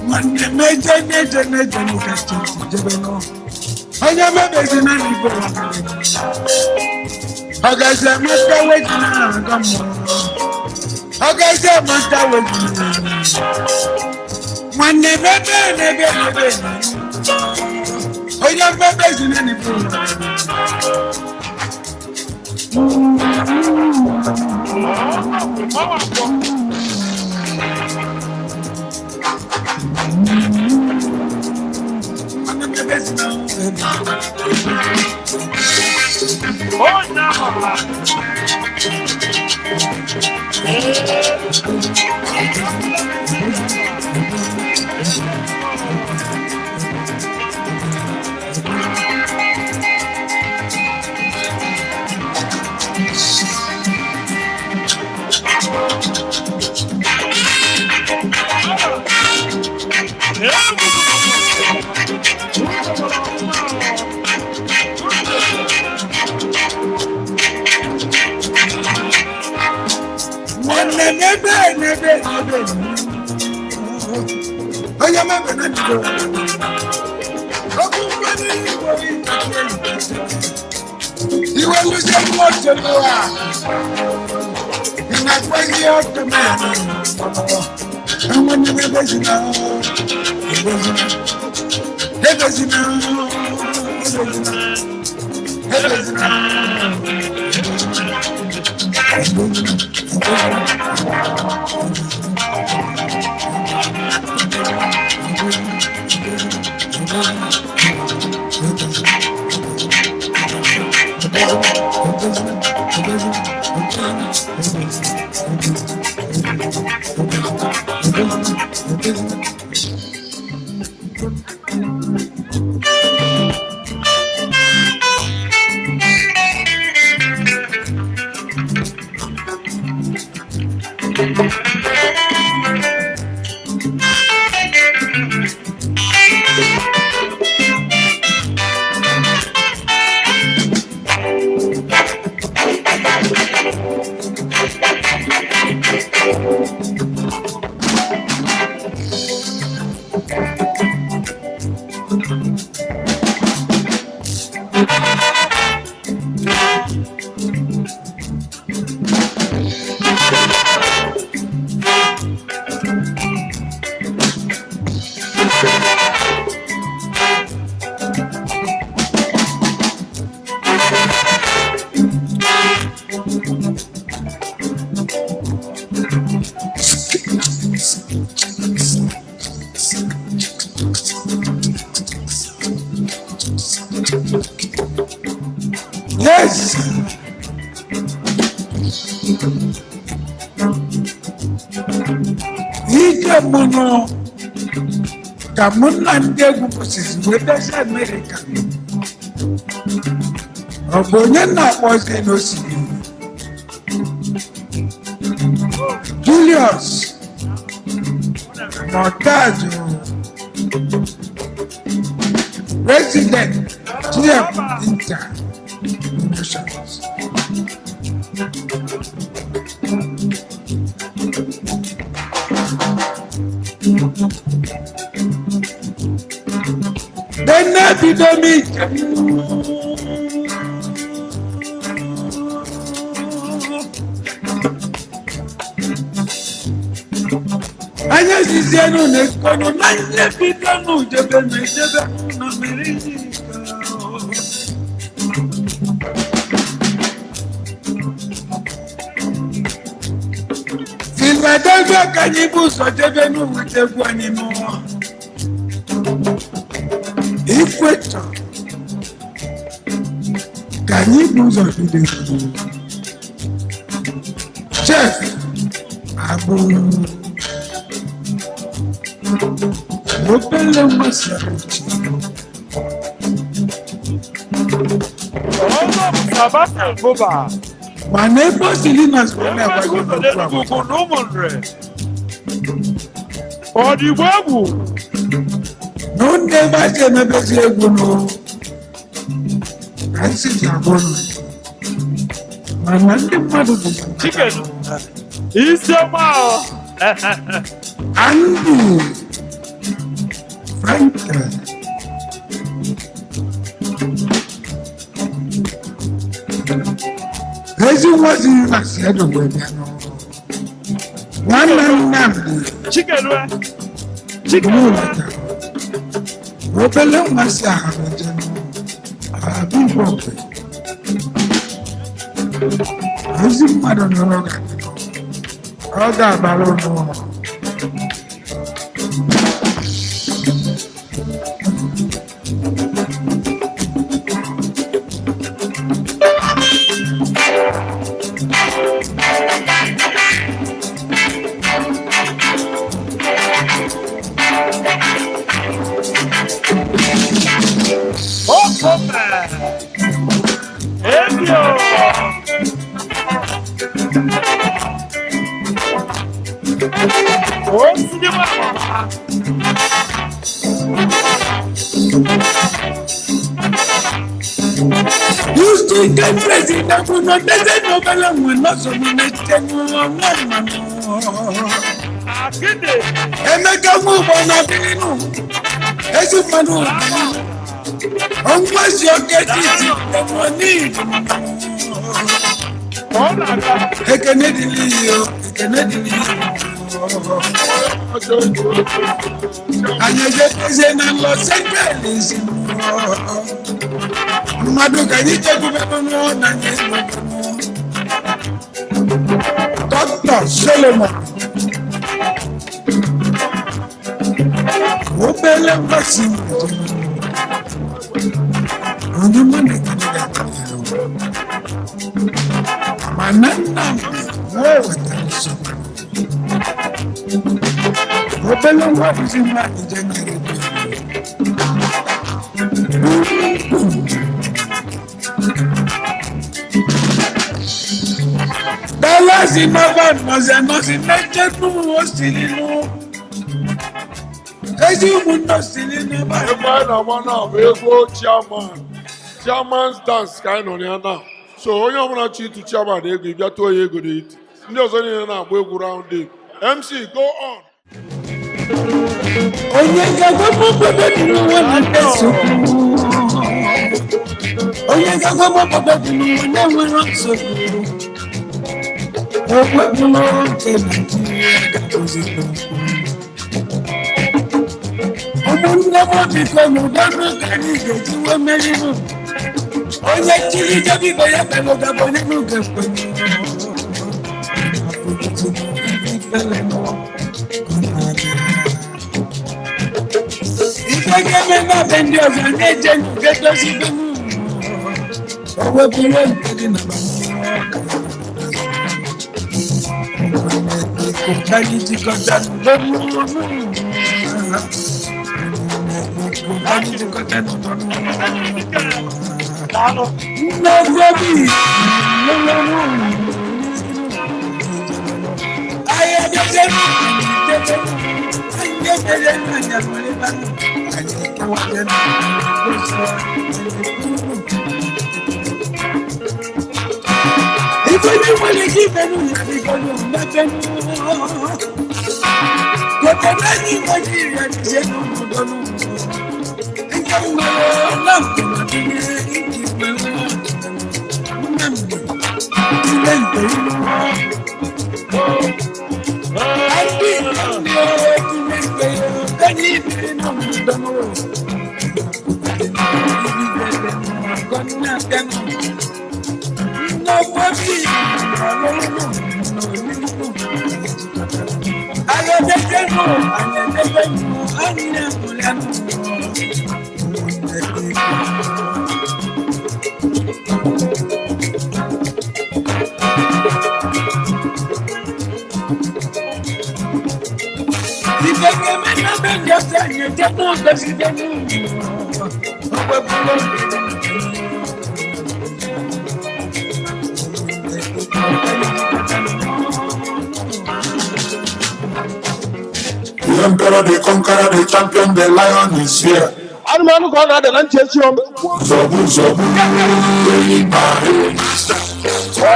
Nwanne m eje n'eje n'eje n'ụka chọọchị jebe nọ. Onye mebezi na n'igwe ọgazi amaka weji na aga mmụọ. Ọgazi amaka weji na nwanne m ebe n'ebe n'ebe na onye mebezi na n'igwe Nwanne m ebe n'ebe n'ebe onye mebe na n'igwe okwu mmadụ igwe iwe lụzie mmụọ chelewa ị na-akpa ihe ọtọ nwanne m ebe si na ebe si na ebe si na ebe si na. Yes. Ije mụnụ ka mụ na ndị egwu kwụsịrị wee bịazi Amerịka. Ọ bụ onye na-akpọzi n'osimiri? Julius Mọtajụ, President GM Inter Promotions. Nene bido m ije m. Anya zizienu na ekonu na nne bido m jebe na ejebe na mmiri. Philadelphia ka anyị bụ ụzọ jebe n'uwete egwu anyị n'ụwa. Ikwetọ ka anyị bụ ụzọ bido egwu. Chef abụ obele mmasị uche. Mana ebe o siri na Ọdịgbo egwu. Na ndị ebe a si emebezi egwu nụ ka nsi ji agwụ nụ, mana ndị mmadụ bụ Chicken. Isi ọma ọ. Andy Franklin, ezi nwa ziri na si edogbe bịa n'ụlọ nwanne Nnamdi. Chicken. Chicken. Obele nwa si ahara je abịa okwe. Ozi mmadụ nụrụ ga ọ ga-abara ụlọ. Okome. Ebio. Osinima. Houston ke president kwuru ndeze n'obele nwe n'ọzọ na-eche nwa nwa Akinde. Emeka nwa ụgbọ na binu ezi mmanụ ọnwa si oke titi enwe n'ihi ekene dịrị iyo, ekene dịrị iyo. Anyị ejetezie na Los Angeles. Mmadụ ka anyị chekwube n'ụlọ na anyị Dr. Solomon obele mgbasi onye mmadụ ekene ga-adị, mana Nnamdi nwa wetara nsogbu. Obele nwa bụzi nwa nje nyere gị. Dalasi nọba nọzi anọzi na-eche osiri nụ. Ezi ụmụnne osiri n'ebe a. Egwu anyị na-agba na bụ egwu chairman. Chairman's dance ka anyị nọ na ya na. So onye ọbụla chi ịtụ chairman ego, ị bịa tụọ ya ego n'eti. Ndị ọzọ niile na-agba egwu round day. MC, go on. Onye ga-agwagwa obodo dị n'ụwa na ndị nsogbu. Onye ga-agwagwa obodo dị n'ụwa na-enwero nsogbu. Ewepụla nke Naijiria ga-abụzi n'okwu. Ụmụnne m, biko, n'udo ka anyị ga-eji wee meriri. Onye chiri jebe ibe ya kpere ụgabụ onye n'oge kwenye. Ifele n'ụwa. Ife ga-eme na be ndị ọzọ na-eje nke dozi be m. O wepụrụ nke dị na ka anyị jikọta n'udo n'ụlọ. Ka anyị jikọta n'udo. Nnegobi ahịa dozie anyị emere anya nwere ebe anyị ekewaje na ife ndị nwere ike ime n'ụlọ biko mmepe kote na anyị Naijiria dizie n'obodo nke nwere na mkpụrụ nke nwere Nnamdi ile nke ilu ndị ndị ile nke anyị biri n'obodo The emperor, the conqueror, the champion, the lion is here. Anụmanụ ka ọ na-ada na ntị echi ọma. Zọgbu zọgbu, enyi mba enyi.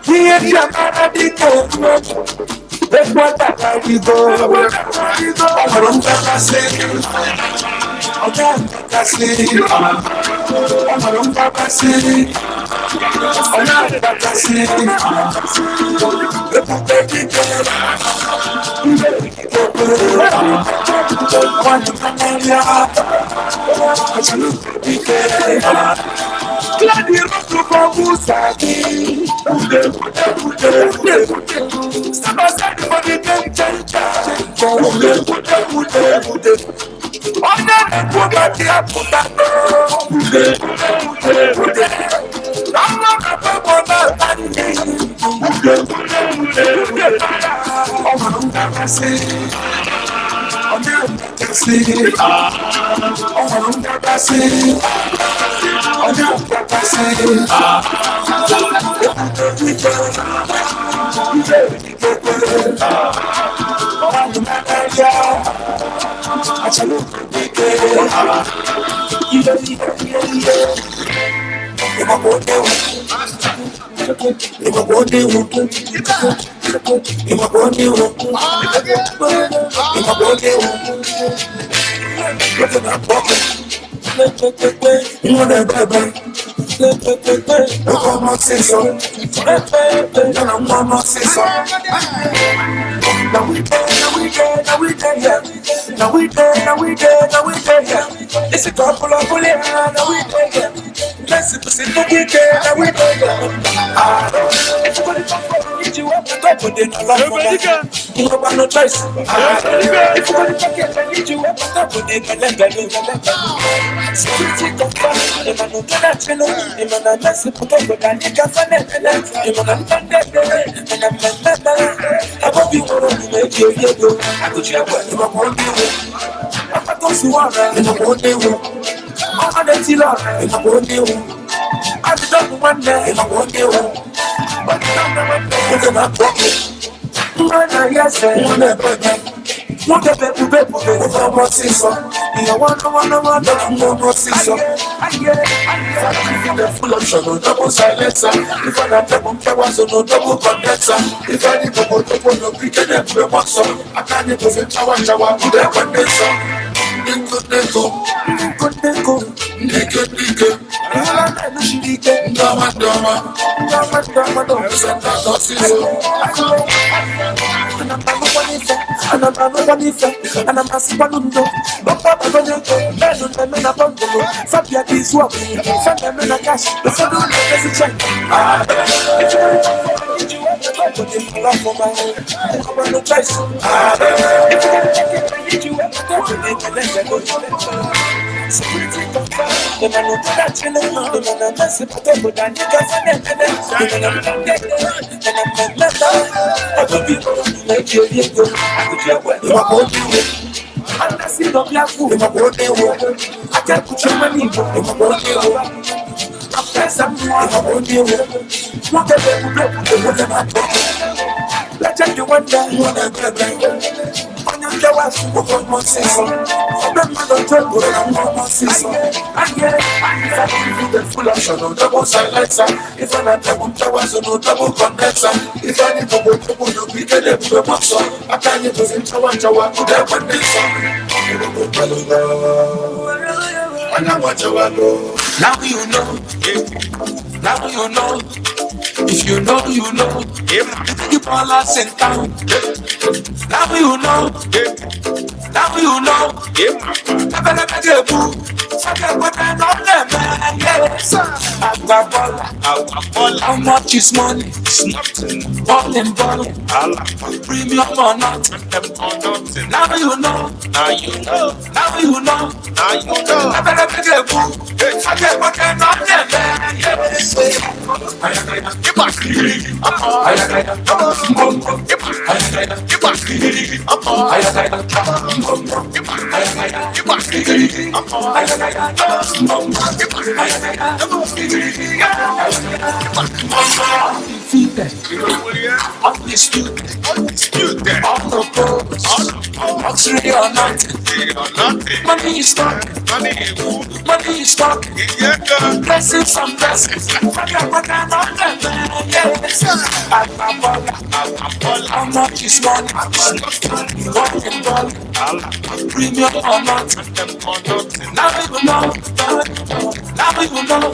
Ihe ji amara dike egwu ọtakarigo. Ọ nwere mgbakasị, ọ na-agbakasị. Ọ nwere mgbakasị, ọ na-agbakasị. Ebube dike nwanyị mmanarịa achọrọ dike. Gladi rotu for Musa. Step aside for the game changer. Onye na-ekwu ka dị apụta. Anụ na-akpọ na-ata ndị. Ọ nwere mgbakasị. Ọ na-agbakasị. Ọ nwere mgbakasị. Ọ na-agbakasị. Now we there, now we there, now we there, yeah. Now we there, now we there, now we there, yeah. It's a couple of bullet, now we there, yeah. Let's see, now we there, now we there, yeah. Ah, everybody come for you, up the top of the You no want no choice. If you want to package, I need you. Up with the security confirm. You man no get that you. You man no mess put up with that nigga for net. You man no and I'm I hope you want to make you go. I could you you want to I don't see one. You want to I'm the tiller. You want to I don't want to you want to but full option, no double silencer. If I don't no double condenser. If I need to go to no cricket, I can't even shower, shower, condenser. Niko, niko, niko, niko, niko. Dama, dama, dama, dama, dama. And I'm Legend, you wonder, full option, no double silencer. If I double double condenser. If I need to go to the I can't even Now you know, now you know. If you know, you know. You ballers in town. Now you know. Now you know. How much is money? It's nothing. Ballin', ballin'. Premium or not. Now you know. Now you know. Now you know. Now you know. Undefeated, undisputed, all the pros, luxury or nothing. Money is talking, money is talking. Blessings on blessings. How much is money? Premium or not? Now you know. Now you know.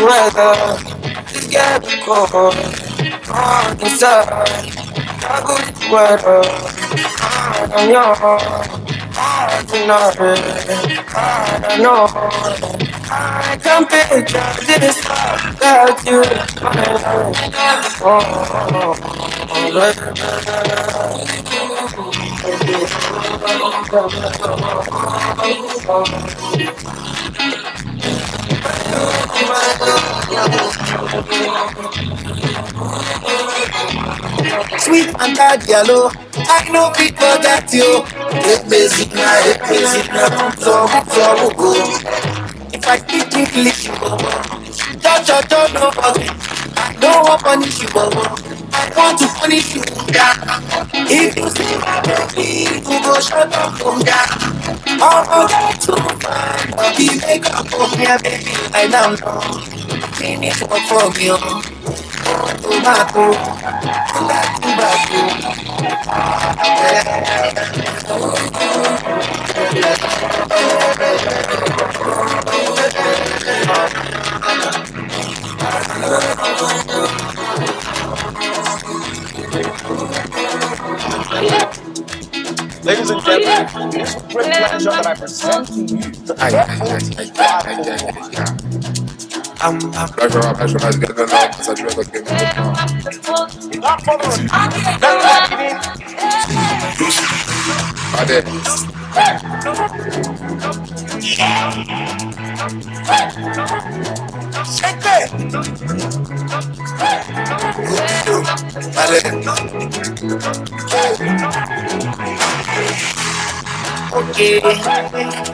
Weather, you get the cold on the side. I go to weather, I'm young. I don't know, I don't know. I can't picture this without you. Oh, Sweet and bad yellow, I know people that you. It basic now, it basic now. So, so, go. If I speak English, you go. Don't, don't, no, I don't want punish you, I want to punish you. Yeah. If you see my baby, you go shut up, yeah. Oh, get too fine, but be make up for me, baby. I don't know. Finish work for me, Tobacco, tobacco. Ladies and gentlemen, it is with great pleasure that I present to you the Okay,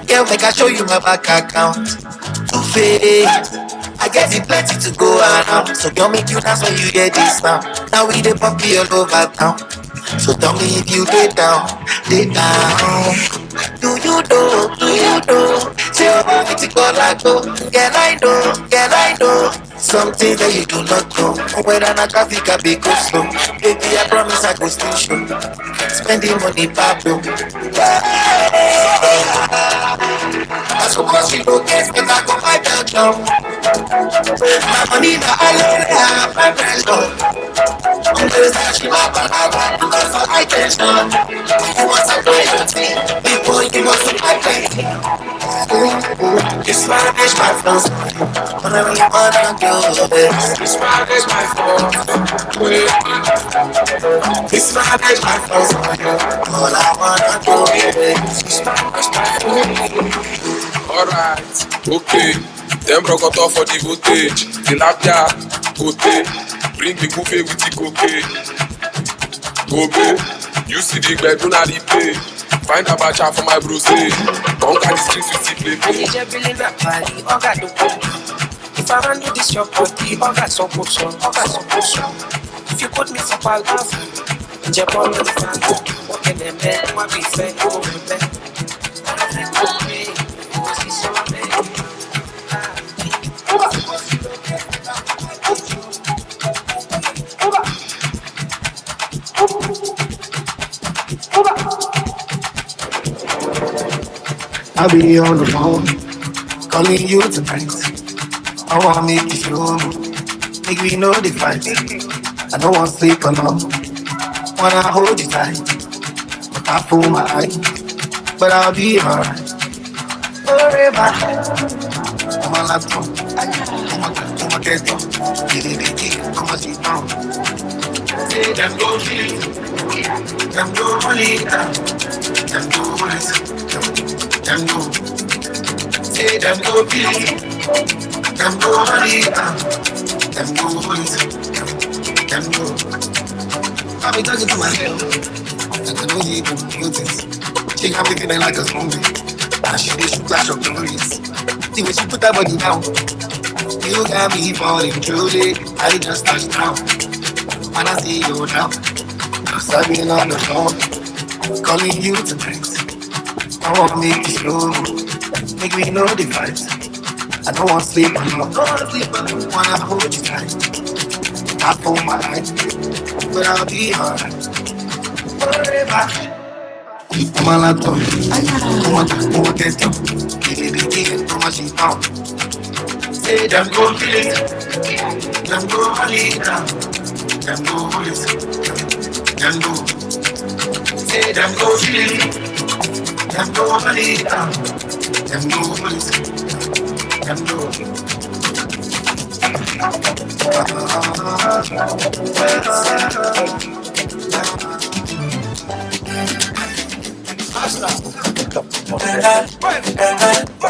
girl, make I show you my bank account. Too fake. I get it plenty to go around. So girl, make you dance when you hear this sound. Now we dey party all over town. So tell me if you dey down, dey down. Do you know? Do you know? Say oh, it's a go. Girl, I know, girl, I know. Something that you do not know. Whether not traffic, I be go slow. Baby, I promise I go still show. Spending money, Pablo. I suppose you don't get but I go buy Belgium. My money na alone, I my pressure. I'm gonna start you up and I because of high tension. You want some loyalty before you want some high plenty. It's my bitch, my phone. Whatever you wanna do, it's my bitch, my phone. It's my bitch, my phone. All I wanna do is my bitch, my phone. Alright, okay. Them broke off for the voltage. Tilapia, kote. Bring the buffet with the cocaine. Gobe, you see the bedroom at the pay. Find a batcha for my bruise. Conquer the streets with the play. If I run you this your body, Oga so so, Oga so so. If you put me for palaf, Japan the fan, what can they make? What be fair? I'll be on the phone, calling you tonight. I wanna make you feel me, make me know the fight. I don't wanna sleep alone, wanna hold you tight, but I fool my eyes, but I'll be alright. Forever. I'm a laptop, I'm a desktop, I'm a seat down. Say them go feel it, them go hold it down, them go hold it, them go. Say them go feel it, them go hold it down, them go hold it, them go. I be talking to myself, like I know you even notice. She got me feeling like a zombie. And she did shoot flash of glories. See when she put that body down, you got me falling truly. I just touched down. When I see you now, I've been on the phone, calling you tonight. I wanna make you slow, make me know the vibes. I don't wanna sleep alone, wanna hold you tight. I fool my eyes, but I'll be alright. Forever. I'm a laptop, I'm a desktop. I'm a seat down. Say them go feel it, them go hold it down, them go hold it, them go. Say them go feel it, Them go run it down. Them go run it. Them go.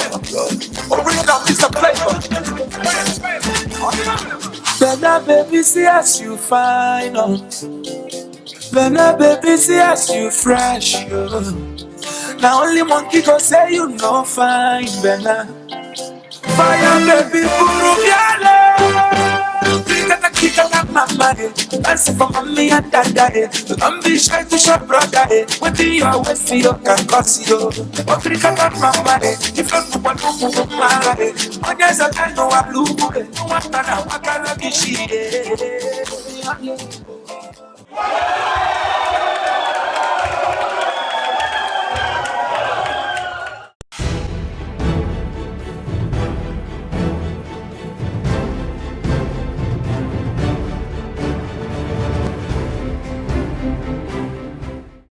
Original Mr. Flavor. Bella baby, see as you fine, oh. Bella baby, see as you fresh, oh. Now only monkey go say you no fine, Bella. Fire baby, buru biale. Kika kika na mama, eh. Dance for mommy and dada, eh. Don't be shy to show brother, eh. What do you always see you can cause you? Africa na mama, eh. If you want to move, mama, eh. Onye zaka no alu, eh. No one na wakala kishi, eh.